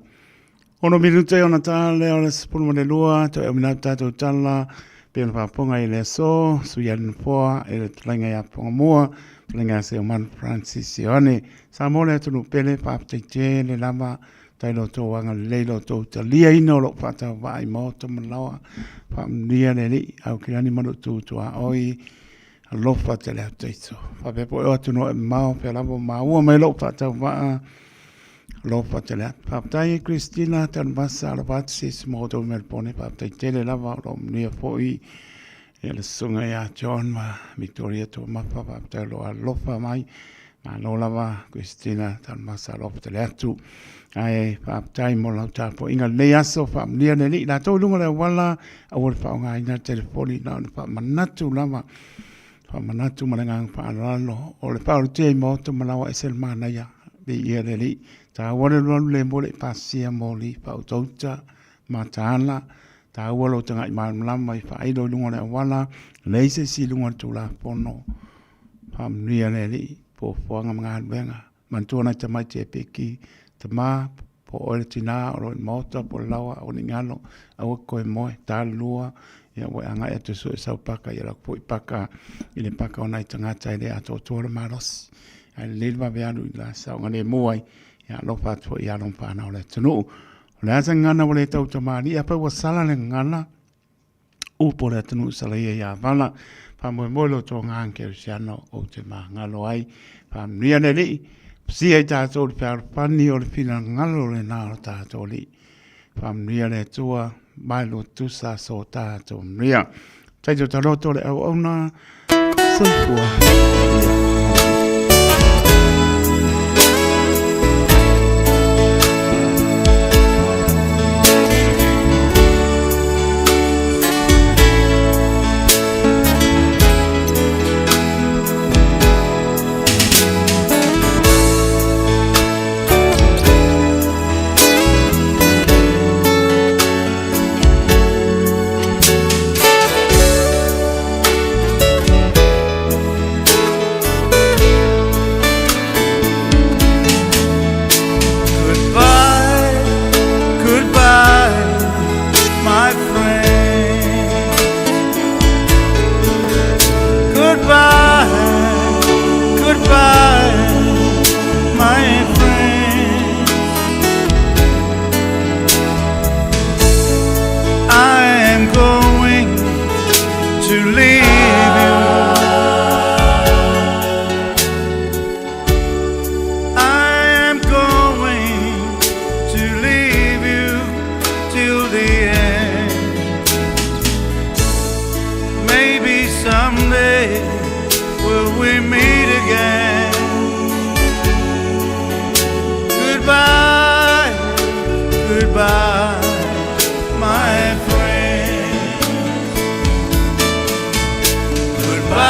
Speaker 2: Ono minute ona tā lea o le 12, toe au minau tātou tala, pe ona whaaponga i le aso, sui a nofoa e le tulaga ia Pongamua, tulaga ia Seomanu Francis Ioane. Samoa le atunuu pele, faafetai tele lava, tai lo tou agalelei lo tou taliaina o lou faatauvaa i maota ma laoa, faamanuia le Alii, au kilani ma lou tu tuaoi, alofa tele atu taito. Faapea foi o atunuu e mamao, pea lava o maua mai lou faatauvaa, alofa tele atu. Faafetai e Christina Tanuvasa, alofa atu se isi mo outou i Melbourne, faafetai tele lava o lo o manuia foi ia le susuga ia John ma Victoria Tuamafa, faafetai o lo o alofa mai. Malo lava Christina Tanuvasa, alofa tele atu. Ae faafetai mo lau tapuaiga lenei aso, faamanuia le Alii latou i luga o le auala, aua le faaaogaina le telefoni na ona faamanatu lava, faamanatu ma le agaga faaaloalo. O le faaolotia i maota ma laoa ese le manaia, viia le Alii. Taua le alualu le mo le i pasia moli faautauta mataala, taua lou tagai malamalama i faailo i luga o le auala, leai se isi i luga o le Tulafono. Faamanuia le Alii, fuafuaga ma galuega. Manatua nai tamaiti e piki, tama, po o oe le tina o lo o i le maota po o le laoa aua ne i galo, aua koe moe, talulua, ia ua e agai atu e sue sau paka ia lau foi paka i le paka o nai tagata e le atoatoa le malosi. Ae lelei le vave alu i la saogalemu ai, ia alofa atu foi i alo ma fanau o le atunuu. O le a se gagana ua le tautamalii, afai ua sala le gagana, upu o le atunuu salaia ia Vala. Faamoemoe lo outou agaga kerisiano ou te magalo ai. Faamanuia le Alii, pasia i tatou le fealofani o le finagalo lena o lo tatou Alii. Faamanuia le Atua, mai lo tusa so tatou manuia. Taito taloto le auauna, soifua. Ia.
Speaker 3: Goodbye, goodbye, my friend. Goodbye, goodbye, my friend. I am going to leave you. I am going to leave you till the end. Maybe someday will we meet again. Goodbye, goodbye, my friend. Goodbye.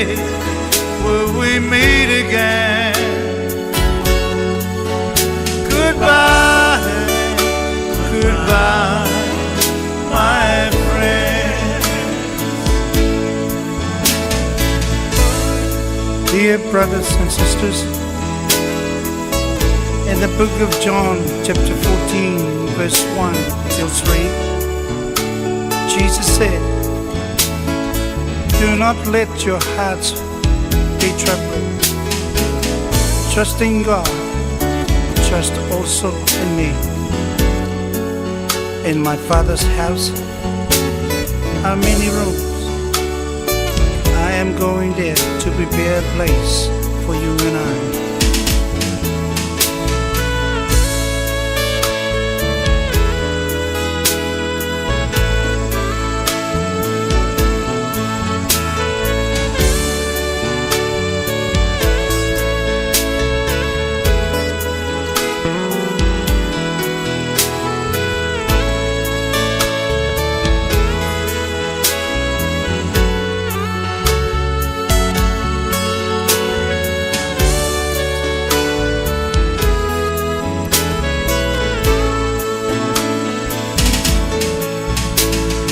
Speaker 3: someday will we meet again. Goodbye, goodbye, my friend.
Speaker 2: Dear brothers and sisters, in the book of John, chapter 14, verse 1 till 3, Jesus said, Do not let your hearts be troubled. Trust in God, trust also in me. In my Father's house are many rooms. I am going there to prepare a place for you and I.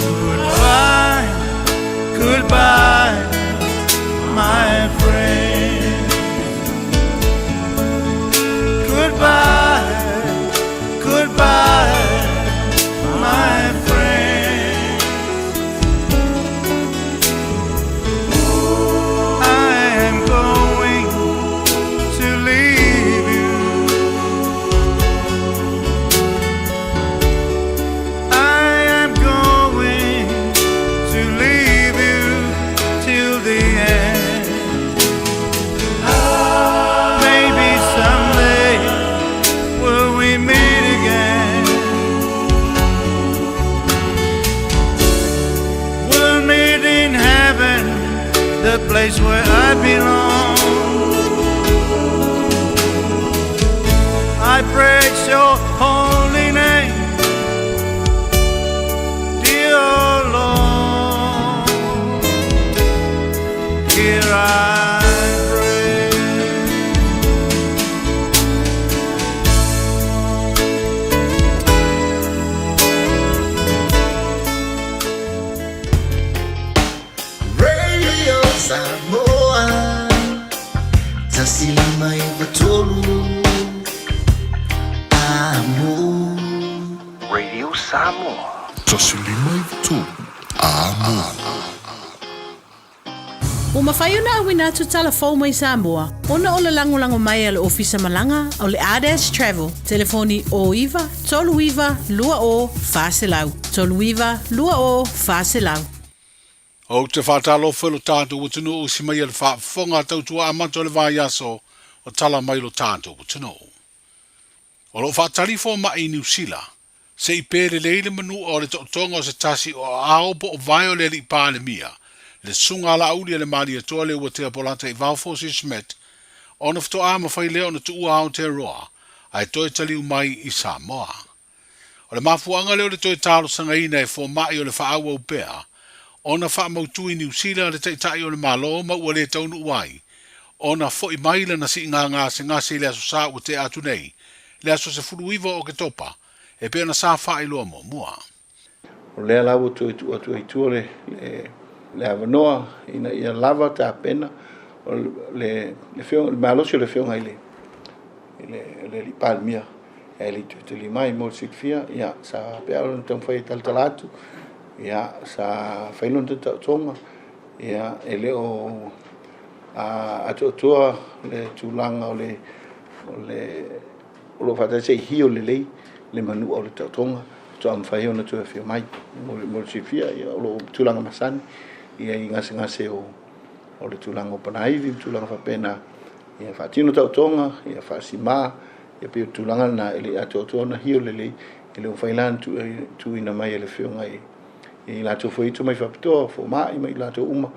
Speaker 3: Goodbye, goodbye, my friend. Goodbye, goodbye, my friend. I am going to leave you. I am going to leave you till the end. Maybe someday will we meet again. We'll meet in heaven, the place where I belong. I praise your holy name, dear Lord. Here I pray.
Speaker 7: Radio Samoa 105 3 Amo
Speaker 14: Radio Samoa.
Speaker 10: 153 Amo.
Speaker 4: Ua mafai ona auina atu tala fou mai Samoa, ona o le lagolago mai a le Ofisa Malaga o le Ardash Travel, telefoni 09 39 20 400, 39 20 400.
Speaker 15: Ou te faatalofa i lo tatou atunuu si mai e le faafofoga a tautua amata o le vaiaso o tala mai lo tatou atunuu. O loo faatali fomai i Niu Sila se i pe lelei le manua o le tootoga o se tasi o aao po o vae o le alii Palemia, le Susuga a Laauli a le Malietoa Leuatea Polataivao Fosi Schmidt, ona faatoa mafai lea ona tuua Aotearoa ae toe taliu mai i Samoa. O le mafuaaga lea o le toe talosagaina e fomai o le faaauau pea ona faamautu i Niu Sila le Taitai o le Malo ma ua le taunuu ai ona foi mai lana siiga gasegase i le Aso Sa ua tea atu nei, le aso 19 o Oketopa, e pei ona sa faailoa muamua.
Speaker 16: O lea la ua toe tuu atu ai i tua le, le, le avanoa ina ia lava tapena o le, le, le, le malosi o le Afioga i le, i le, le Alii Palemia e le i toe tali mai. Mo le silafia, ia, sa pea ona taumafai e talatala atu, ia, sa fai lona taotoga, ia, e le o atoatoa le tulaga o le, o le, o lo o faatasi ai hio lelei le manua o le taotoga, faatoa mafai ona toe afio mai. Mo le, mo le silafia, ia, o lo o tulaga masani, ia, i gasegase o, o le tulaga o panaivi ma tulaga faapena, ia faatino taotoga, ia faasimā, ia pei o le tulaga lena e le i atoatoa ona hio lelei, e le o mafai la ona tuuina mai e le Afioga i i latou foi tomai faapitoa, fomai ma i latou uma,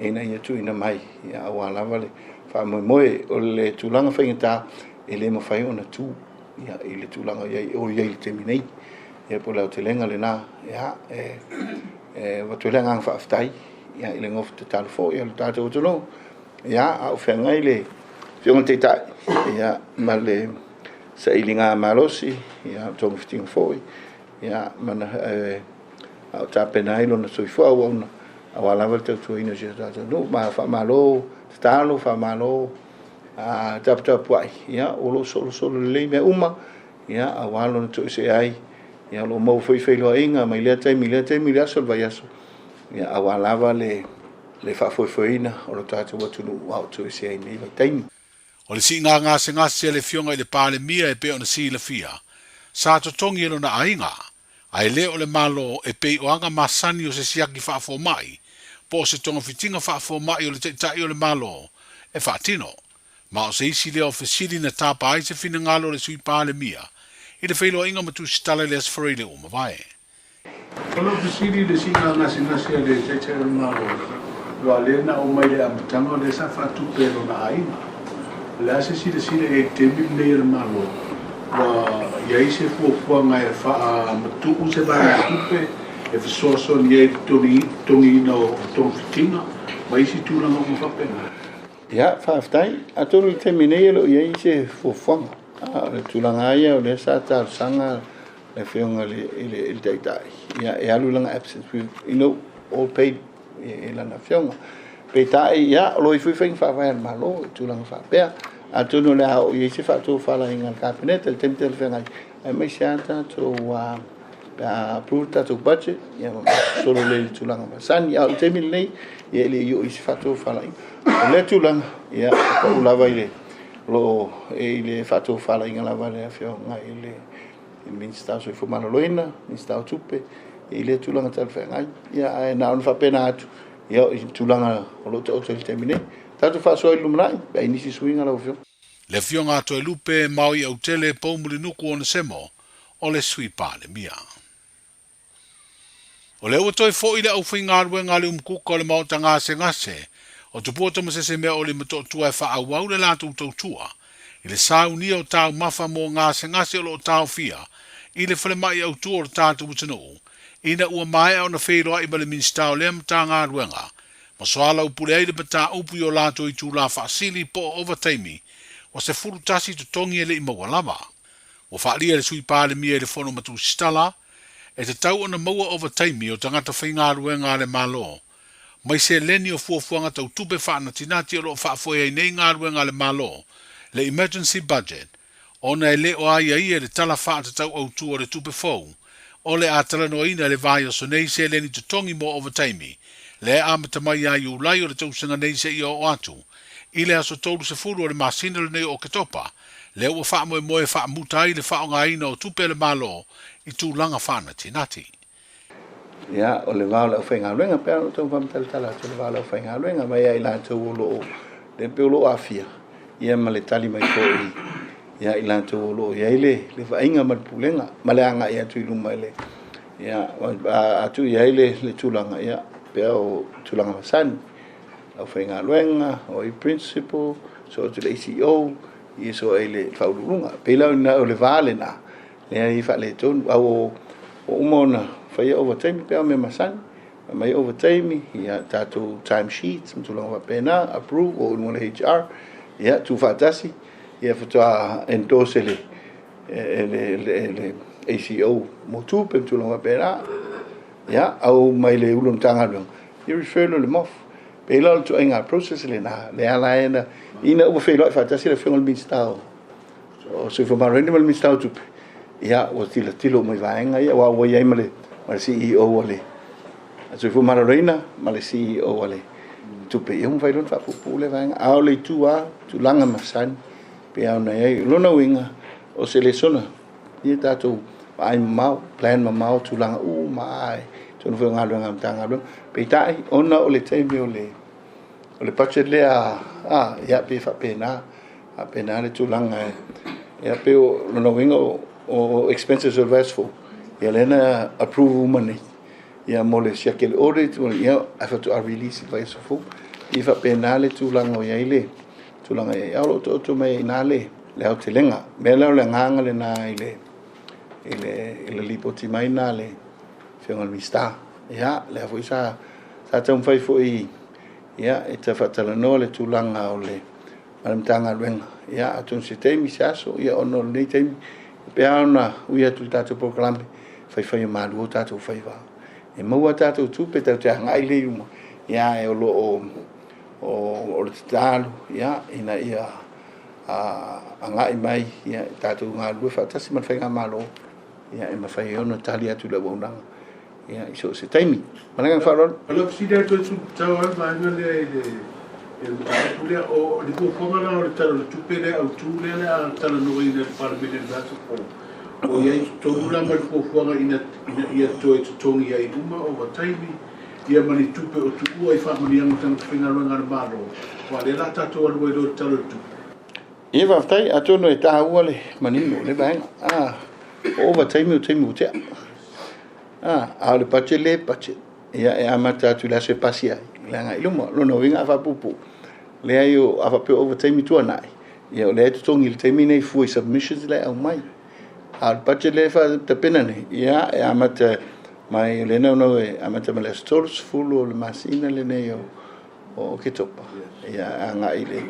Speaker 16: ina ia tuuina mai, ia, aua lava le faamoemoe. O le tulaga faigata e le mafai ona tu, ia, i le tulaga i ai o i ai i le taimi nei. Ia, po o le aotelega lena, ia, e, e avatu ai le agaga faafetai ia, i le nofo tatalo foi a le tatou atunuu, ia, a o feagai le Afioga i le Taitai, ia, ma le sailiga malosi, ia, togafitiga foi, ia, ma a o tapena ai lona soifua auauna aua lava le tautuaina o si o tatou nuu. Ma faamalo tatalo, faamalo taputapuai, ia, o lo o solosolo lelei mea uma, ia, aua lona toesea ai, ia, o lo o maua foi feiloaiga mai lea taimi i lea taimi, le aso o le vaiaso, ia, aua lava le faafoefoeina o lo tatou atunuu a o toesea ai nei vaitaimi.
Speaker 15: O le siiga gasegase a le Afioga i le Palemia e pei ona silafia, sa totogi e lona aiga, ae le o le Malo e pei o aga masani o se siaki faafomai po o se togafitiga faafomai o le Taitai o le Malo e faatino. Ma o se isi lea o fesili na tapa ai se finagalo o le Sui Palemia i le feiloaiga ma Tusitala i le Aso Faraile ua mavae.
Speaker 1: O lou fesili i le siiga gasegase a le Taitai o le Malo, aua lea na aumai i le amataga o lea sa faatupe e lona aiga. O le a se silasila i ai i le taimi lenei a le Malo, ua i ai se fuafuaga e faamatuu se vaegatupe e fesoasoani ai i le totogiina o togafitiga ma isi tulaga uma faapena?
Speaker 16: Ia, faafetai. Atonu i le taimi nei e le o i ai se fuafuaga. A o le tulaga lava ia o lea sa talosaga le Afioga i le Taitai, ia, e alu i lana absence, you know, all paid e lana afioga. Peitai, ia, o lo o i ai foi faiga faavae a le Malo i tulaga faapea. Atonu o le a oo i ai se faatofalaiga a le Kapeneta i le taimi talafeagai, aemaise lava tatou, pe a approve le tatou budget, ia, ma solo lelei i le tulaga masani. A o le taimi lenei, ia, e le i oo i se faatofalaiga. O lea tulaga, ia, e pau lava i le, o lo o i le faatofalaiga lava a le Afioga i le Minisita o Soifua Maloloina, Minisita o Tupe, i lea tulaga talafeagai. Ia, ae na ona faapena atu, ia, i tulaga o lo o taoto i le taimi nei. Tatou faasoa i le lumanai, pe a i ai nisi suiga lau Afioga.
Speaker 15: Le Afioga a Toelupe Maoi Autele Poumulinuku Onesemo o le Sui Palemia. O lea ua toe foi le aufaigaluega a le umukuka o le Maota Gasegase o Tupua Tamasese Meaoli Motootua e faaauau le latou tautua i le saunia o taumafa mo gasegase o lo o taofia i le falemai autu o le tatou atunuu ina ua maea ona feiloai ma le Minisita o lea Matagaluega ma soalaupule ai le mataupu i o latou itula faasili po o ovataimi ua 11 totogi e le i maua lava. Ua faaalia e le Sui Palemia i le Fono ma Tusitala e tatau ona maua ovataimi o tagata faigaluega a le Malo mai seleni o fuafuaga tau tupe faanatinati o lo o faafoe ai nei galuega a le Malo, le Emergency Budget, ona e le o aiaia i le Tala Faatatau Autu o le Tupe fou o le a talanoaina i le vaiaso nei seleni totogi mo ovataimi lea e amata mai ia Iulai o le tausaga nei seia oo atu i le aso 30 o le masina lenei o Oketopa, lea ua faamoemoe e faamuta ai le faaaogaina o tupe a le Malo i tulaga faanatinati.
Speaker 16: Ia, o le va o le aufaigaluega, pei lava ona ou tau faamatalatala atu, o le va o le aufaigaluega mai ia i latou o lo o, lea pei o lo o aafia, ia ma le tali mai foi ia i latou o lo o i ai le, le vaaiga ma le pulega, ma le agai atu i luma i le, ia, a tuu i ai le, le tulaga, ia, pei o tulaga masani, aufaigaluega, o ai principal, soo atu i le ACEO, ia soo ai le faauluuluga. Pei la o le va lena, lea e faaletonu. A ua uma ona faia ovataimi pe a o mea masani, aumai ovataimi, ia tatou time sheets ma tulaga faapena, approve o i luga o le HR, ia tuufaatasi, ia faatoa endorse e le, e le, le, le ACEO mo tupe ma tulaga faapena. Ia, au mai le Ulu o le Matagaluega, ia refer loa i le MOF. Pei la o le ituaiga process lena, lea la ina, ina ua feiloai faatasi le Afioga i le Minisita o o Soifua Maloloina ma le Minisita o Tupe, ia ua tilotilo uma i vaega ia, aua ua i ai ma le CEO a le Soifua Maloloina ma le CEO a le Tupe, ia ua mafai loa ona faapuupuu lea vaega. A o le itu lava, tulaga masani, pei lava ona i ai. O lona uiga, o se lesona ia tatou vaai mamao, plan mamao tulaga uma lava i totonu foi o galuega a Matagaluega. Peitai, ona o le taimi o le O le budget lea, a, ia, pei e faapena, faapena le tulaga e, ia, pei o lona uiga o, o expenses o le vaiaso fou, ia lea na approve uma nei, ia mo le siaki a le audit, ia, ae faatoa release i le vaiaso fou. E faapena le tulaga o i ai le tulaga i ai. A o lo o taoto mai ai i ina le, le aotelega. O le mea lea o le agaga lena i le, i le, i le lipoti mai lena a le Afioga i le Minisita. Ia, lea foi sa Sa taumafai foi ia e ta faatalanoa le tulaga o le ma le Matagaluega, ia atonu se taimi se aso, ia ona o lenei taimi e pei lava ona ui atu i le tatou polokalame, faifai o malu o tatou faiva. E maua a tatou tupe tatou te agai lea i luma, ia ae o lo o o le tatalo ia ina ia agai mai ia tatou galulue faatasi ma le faigamalo ia e mafai ai ona tali atu le auaunaga ia i so o se taimi. Ma le agaga faaaloalo.
Speaker 1: O lau fesili atu e tatau lava le vaega lea i le i le mataupu lea, o le fuafuaga la o le Tala o le Tupe lea autu lea o le a talanoaina e le Palemene i le vaiaso fou, o i ai i totonu la ma le fuafuaga ina ia toe totogi ai uma ovataimi ia ma ni tupe o tuua i faamanuiaga o tagata faigaluega a le Malo, aua o lea o le a tatou alu ai loa i le Tala o le Tupe.
Speaker 16: Ia faafetai, atonu e taua le manino o lea vaega. A, o ovataimi o taimi ua tea. A, a o le budget lea e budget. Ia e amata atu i le aso e pasi ai, le agai i luma. O lona uiga a faapuupuu, leai o, a faapea o ovataimi tuanai, ia o lea e totogi i le taimi nei fua i submissions la e aumai. A o le budget lea e faatapena nei, ia e amata mai, o lea e naunau e amata mai le aso 30 o le masina lenei o Oketopa, ia agai i le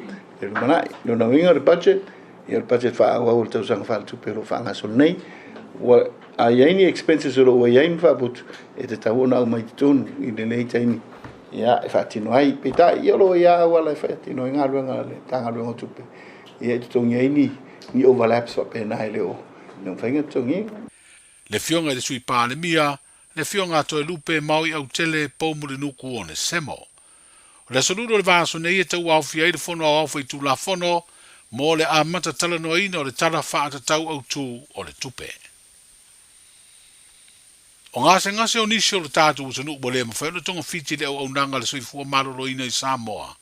Speaker 16: lumanai. O lona uiga o le budget, ia o le budget faaauau o le tausaga faaletupe o lo o faagasolo nei. Ua, a i ai ni expenses o lo o ua i ai ma faaputu, e tatau ona aumai i totonu i lenei taimi, ia, e faatino ai. Peitai, ia o lo o i ai lava auala e faatino ai galuega a le Matagaluega o Tupe, ia e totogi ai ni, ni overlaps faapena e le o mafai ona totogiina.
Speaker 15: Le Afioga i le Sui Palemia, le Afioga a Toelupe Maui Autele Poumulinuku Onesemo. O le Aso Lulu o le vaiaso nei e tauaofia ai le Fono Aoao Faitulafono mo le amata talanoaina o le Tala Faatatau Autu o le Tupe. O gasegase o nisi o le tatou atunuu ua le mafai ona togafiti i le auaunaga a le soifua maloloina i Samoa,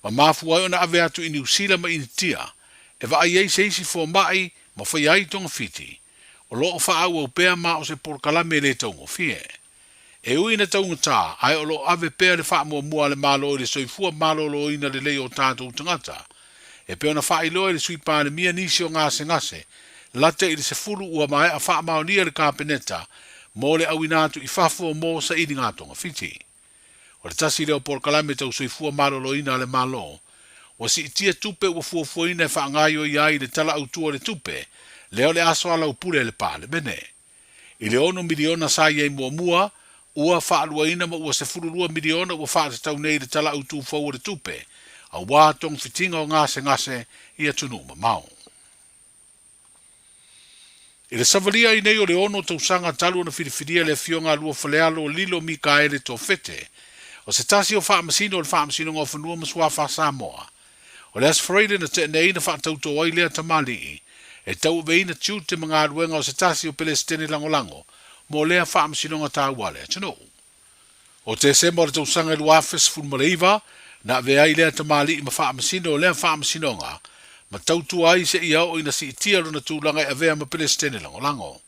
Speaker 15: ma mafua ai ona ave atu i Niu Sila ma Initia e vaai ai se isi fomai ma faia ai togafiti. O lo o faaauau pea ma o se polokalame le taugofie. E ui ina taugata, ae o lo o ave pea le faamuamua a le Malo i le soifua maloloina lelei o tatou tagata. E pei ona faailoa e le Sui Palemia nisi o gasegase lata i le 10 ua maea faamaonia e le Kapeneta mo le auina atu i fafo mo sailiga togafiti. O le tasi lea o polokalame tau soifua maloloina a le Malo ua siitia tupe ua fuafuaina e faagaoioi ai le Tala Autu o le Tupe lea o le a soalaupule e le Palemene. I le $6 miliona sa i ai muamua, ua faaluaina ma ua $12 miliona ua faatatau nei i le Tala Autu fou o le Tupe, aua togafitiga o gasegase i atunuu mamao. I le savalia ai nei o le ono tausaga talu ona filifilia le Afioga a Luafalealo Lilo Mikaele Tofete, o se tasi o Faamasino o le Faamasinoga o Fanua ma Suafa a Samoa. O le Aso Faraile na tea nei na faatautō ai lea tamalii e tauaveina tiute ma galuega o se tasi o Pelesitene lagolago mo lea faamasinoga taua a le atunuu. O Tesema o le tausaga e 2019, na avea ai lea tamalii ma faamasino o lea faamasinoga, ma tautua ai seia oo ina siitia lona tulaga e avea ma Pelesitene lagolago.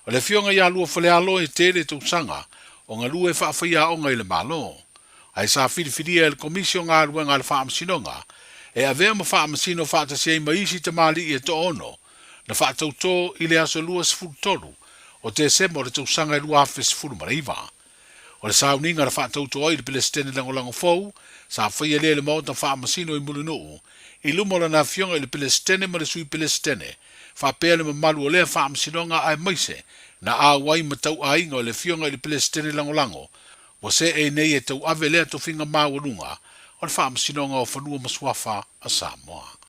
Speaker 15: O le afioga ia Luafalealo e tele tausaga o galue faafaiaoga i le Malo, ae sa filifilia e le Komisi o Galuega a le Faamasinoga e avea ma faamasino faatasi ai ma isi tamalii e toaono na faatautō i le aso 23 o Tesema o le tausaga e 2019. O le sauniga na faatautō ai le Pelesitene Lagolago fou, sa faia lea i le Maota Faamasino i Mulinuu, i luma o lana afioga i le Pelesitene ma le Sui Pelesitene, faapea le mamalu o lea faamasinoga aemaise na auai ma tauaiga o le afioga i le Pelesitene Lagolago ua seei nei e tauave lea tofiga maualuga o le Faamasinoga o Fanua ma Suafa a Samoa.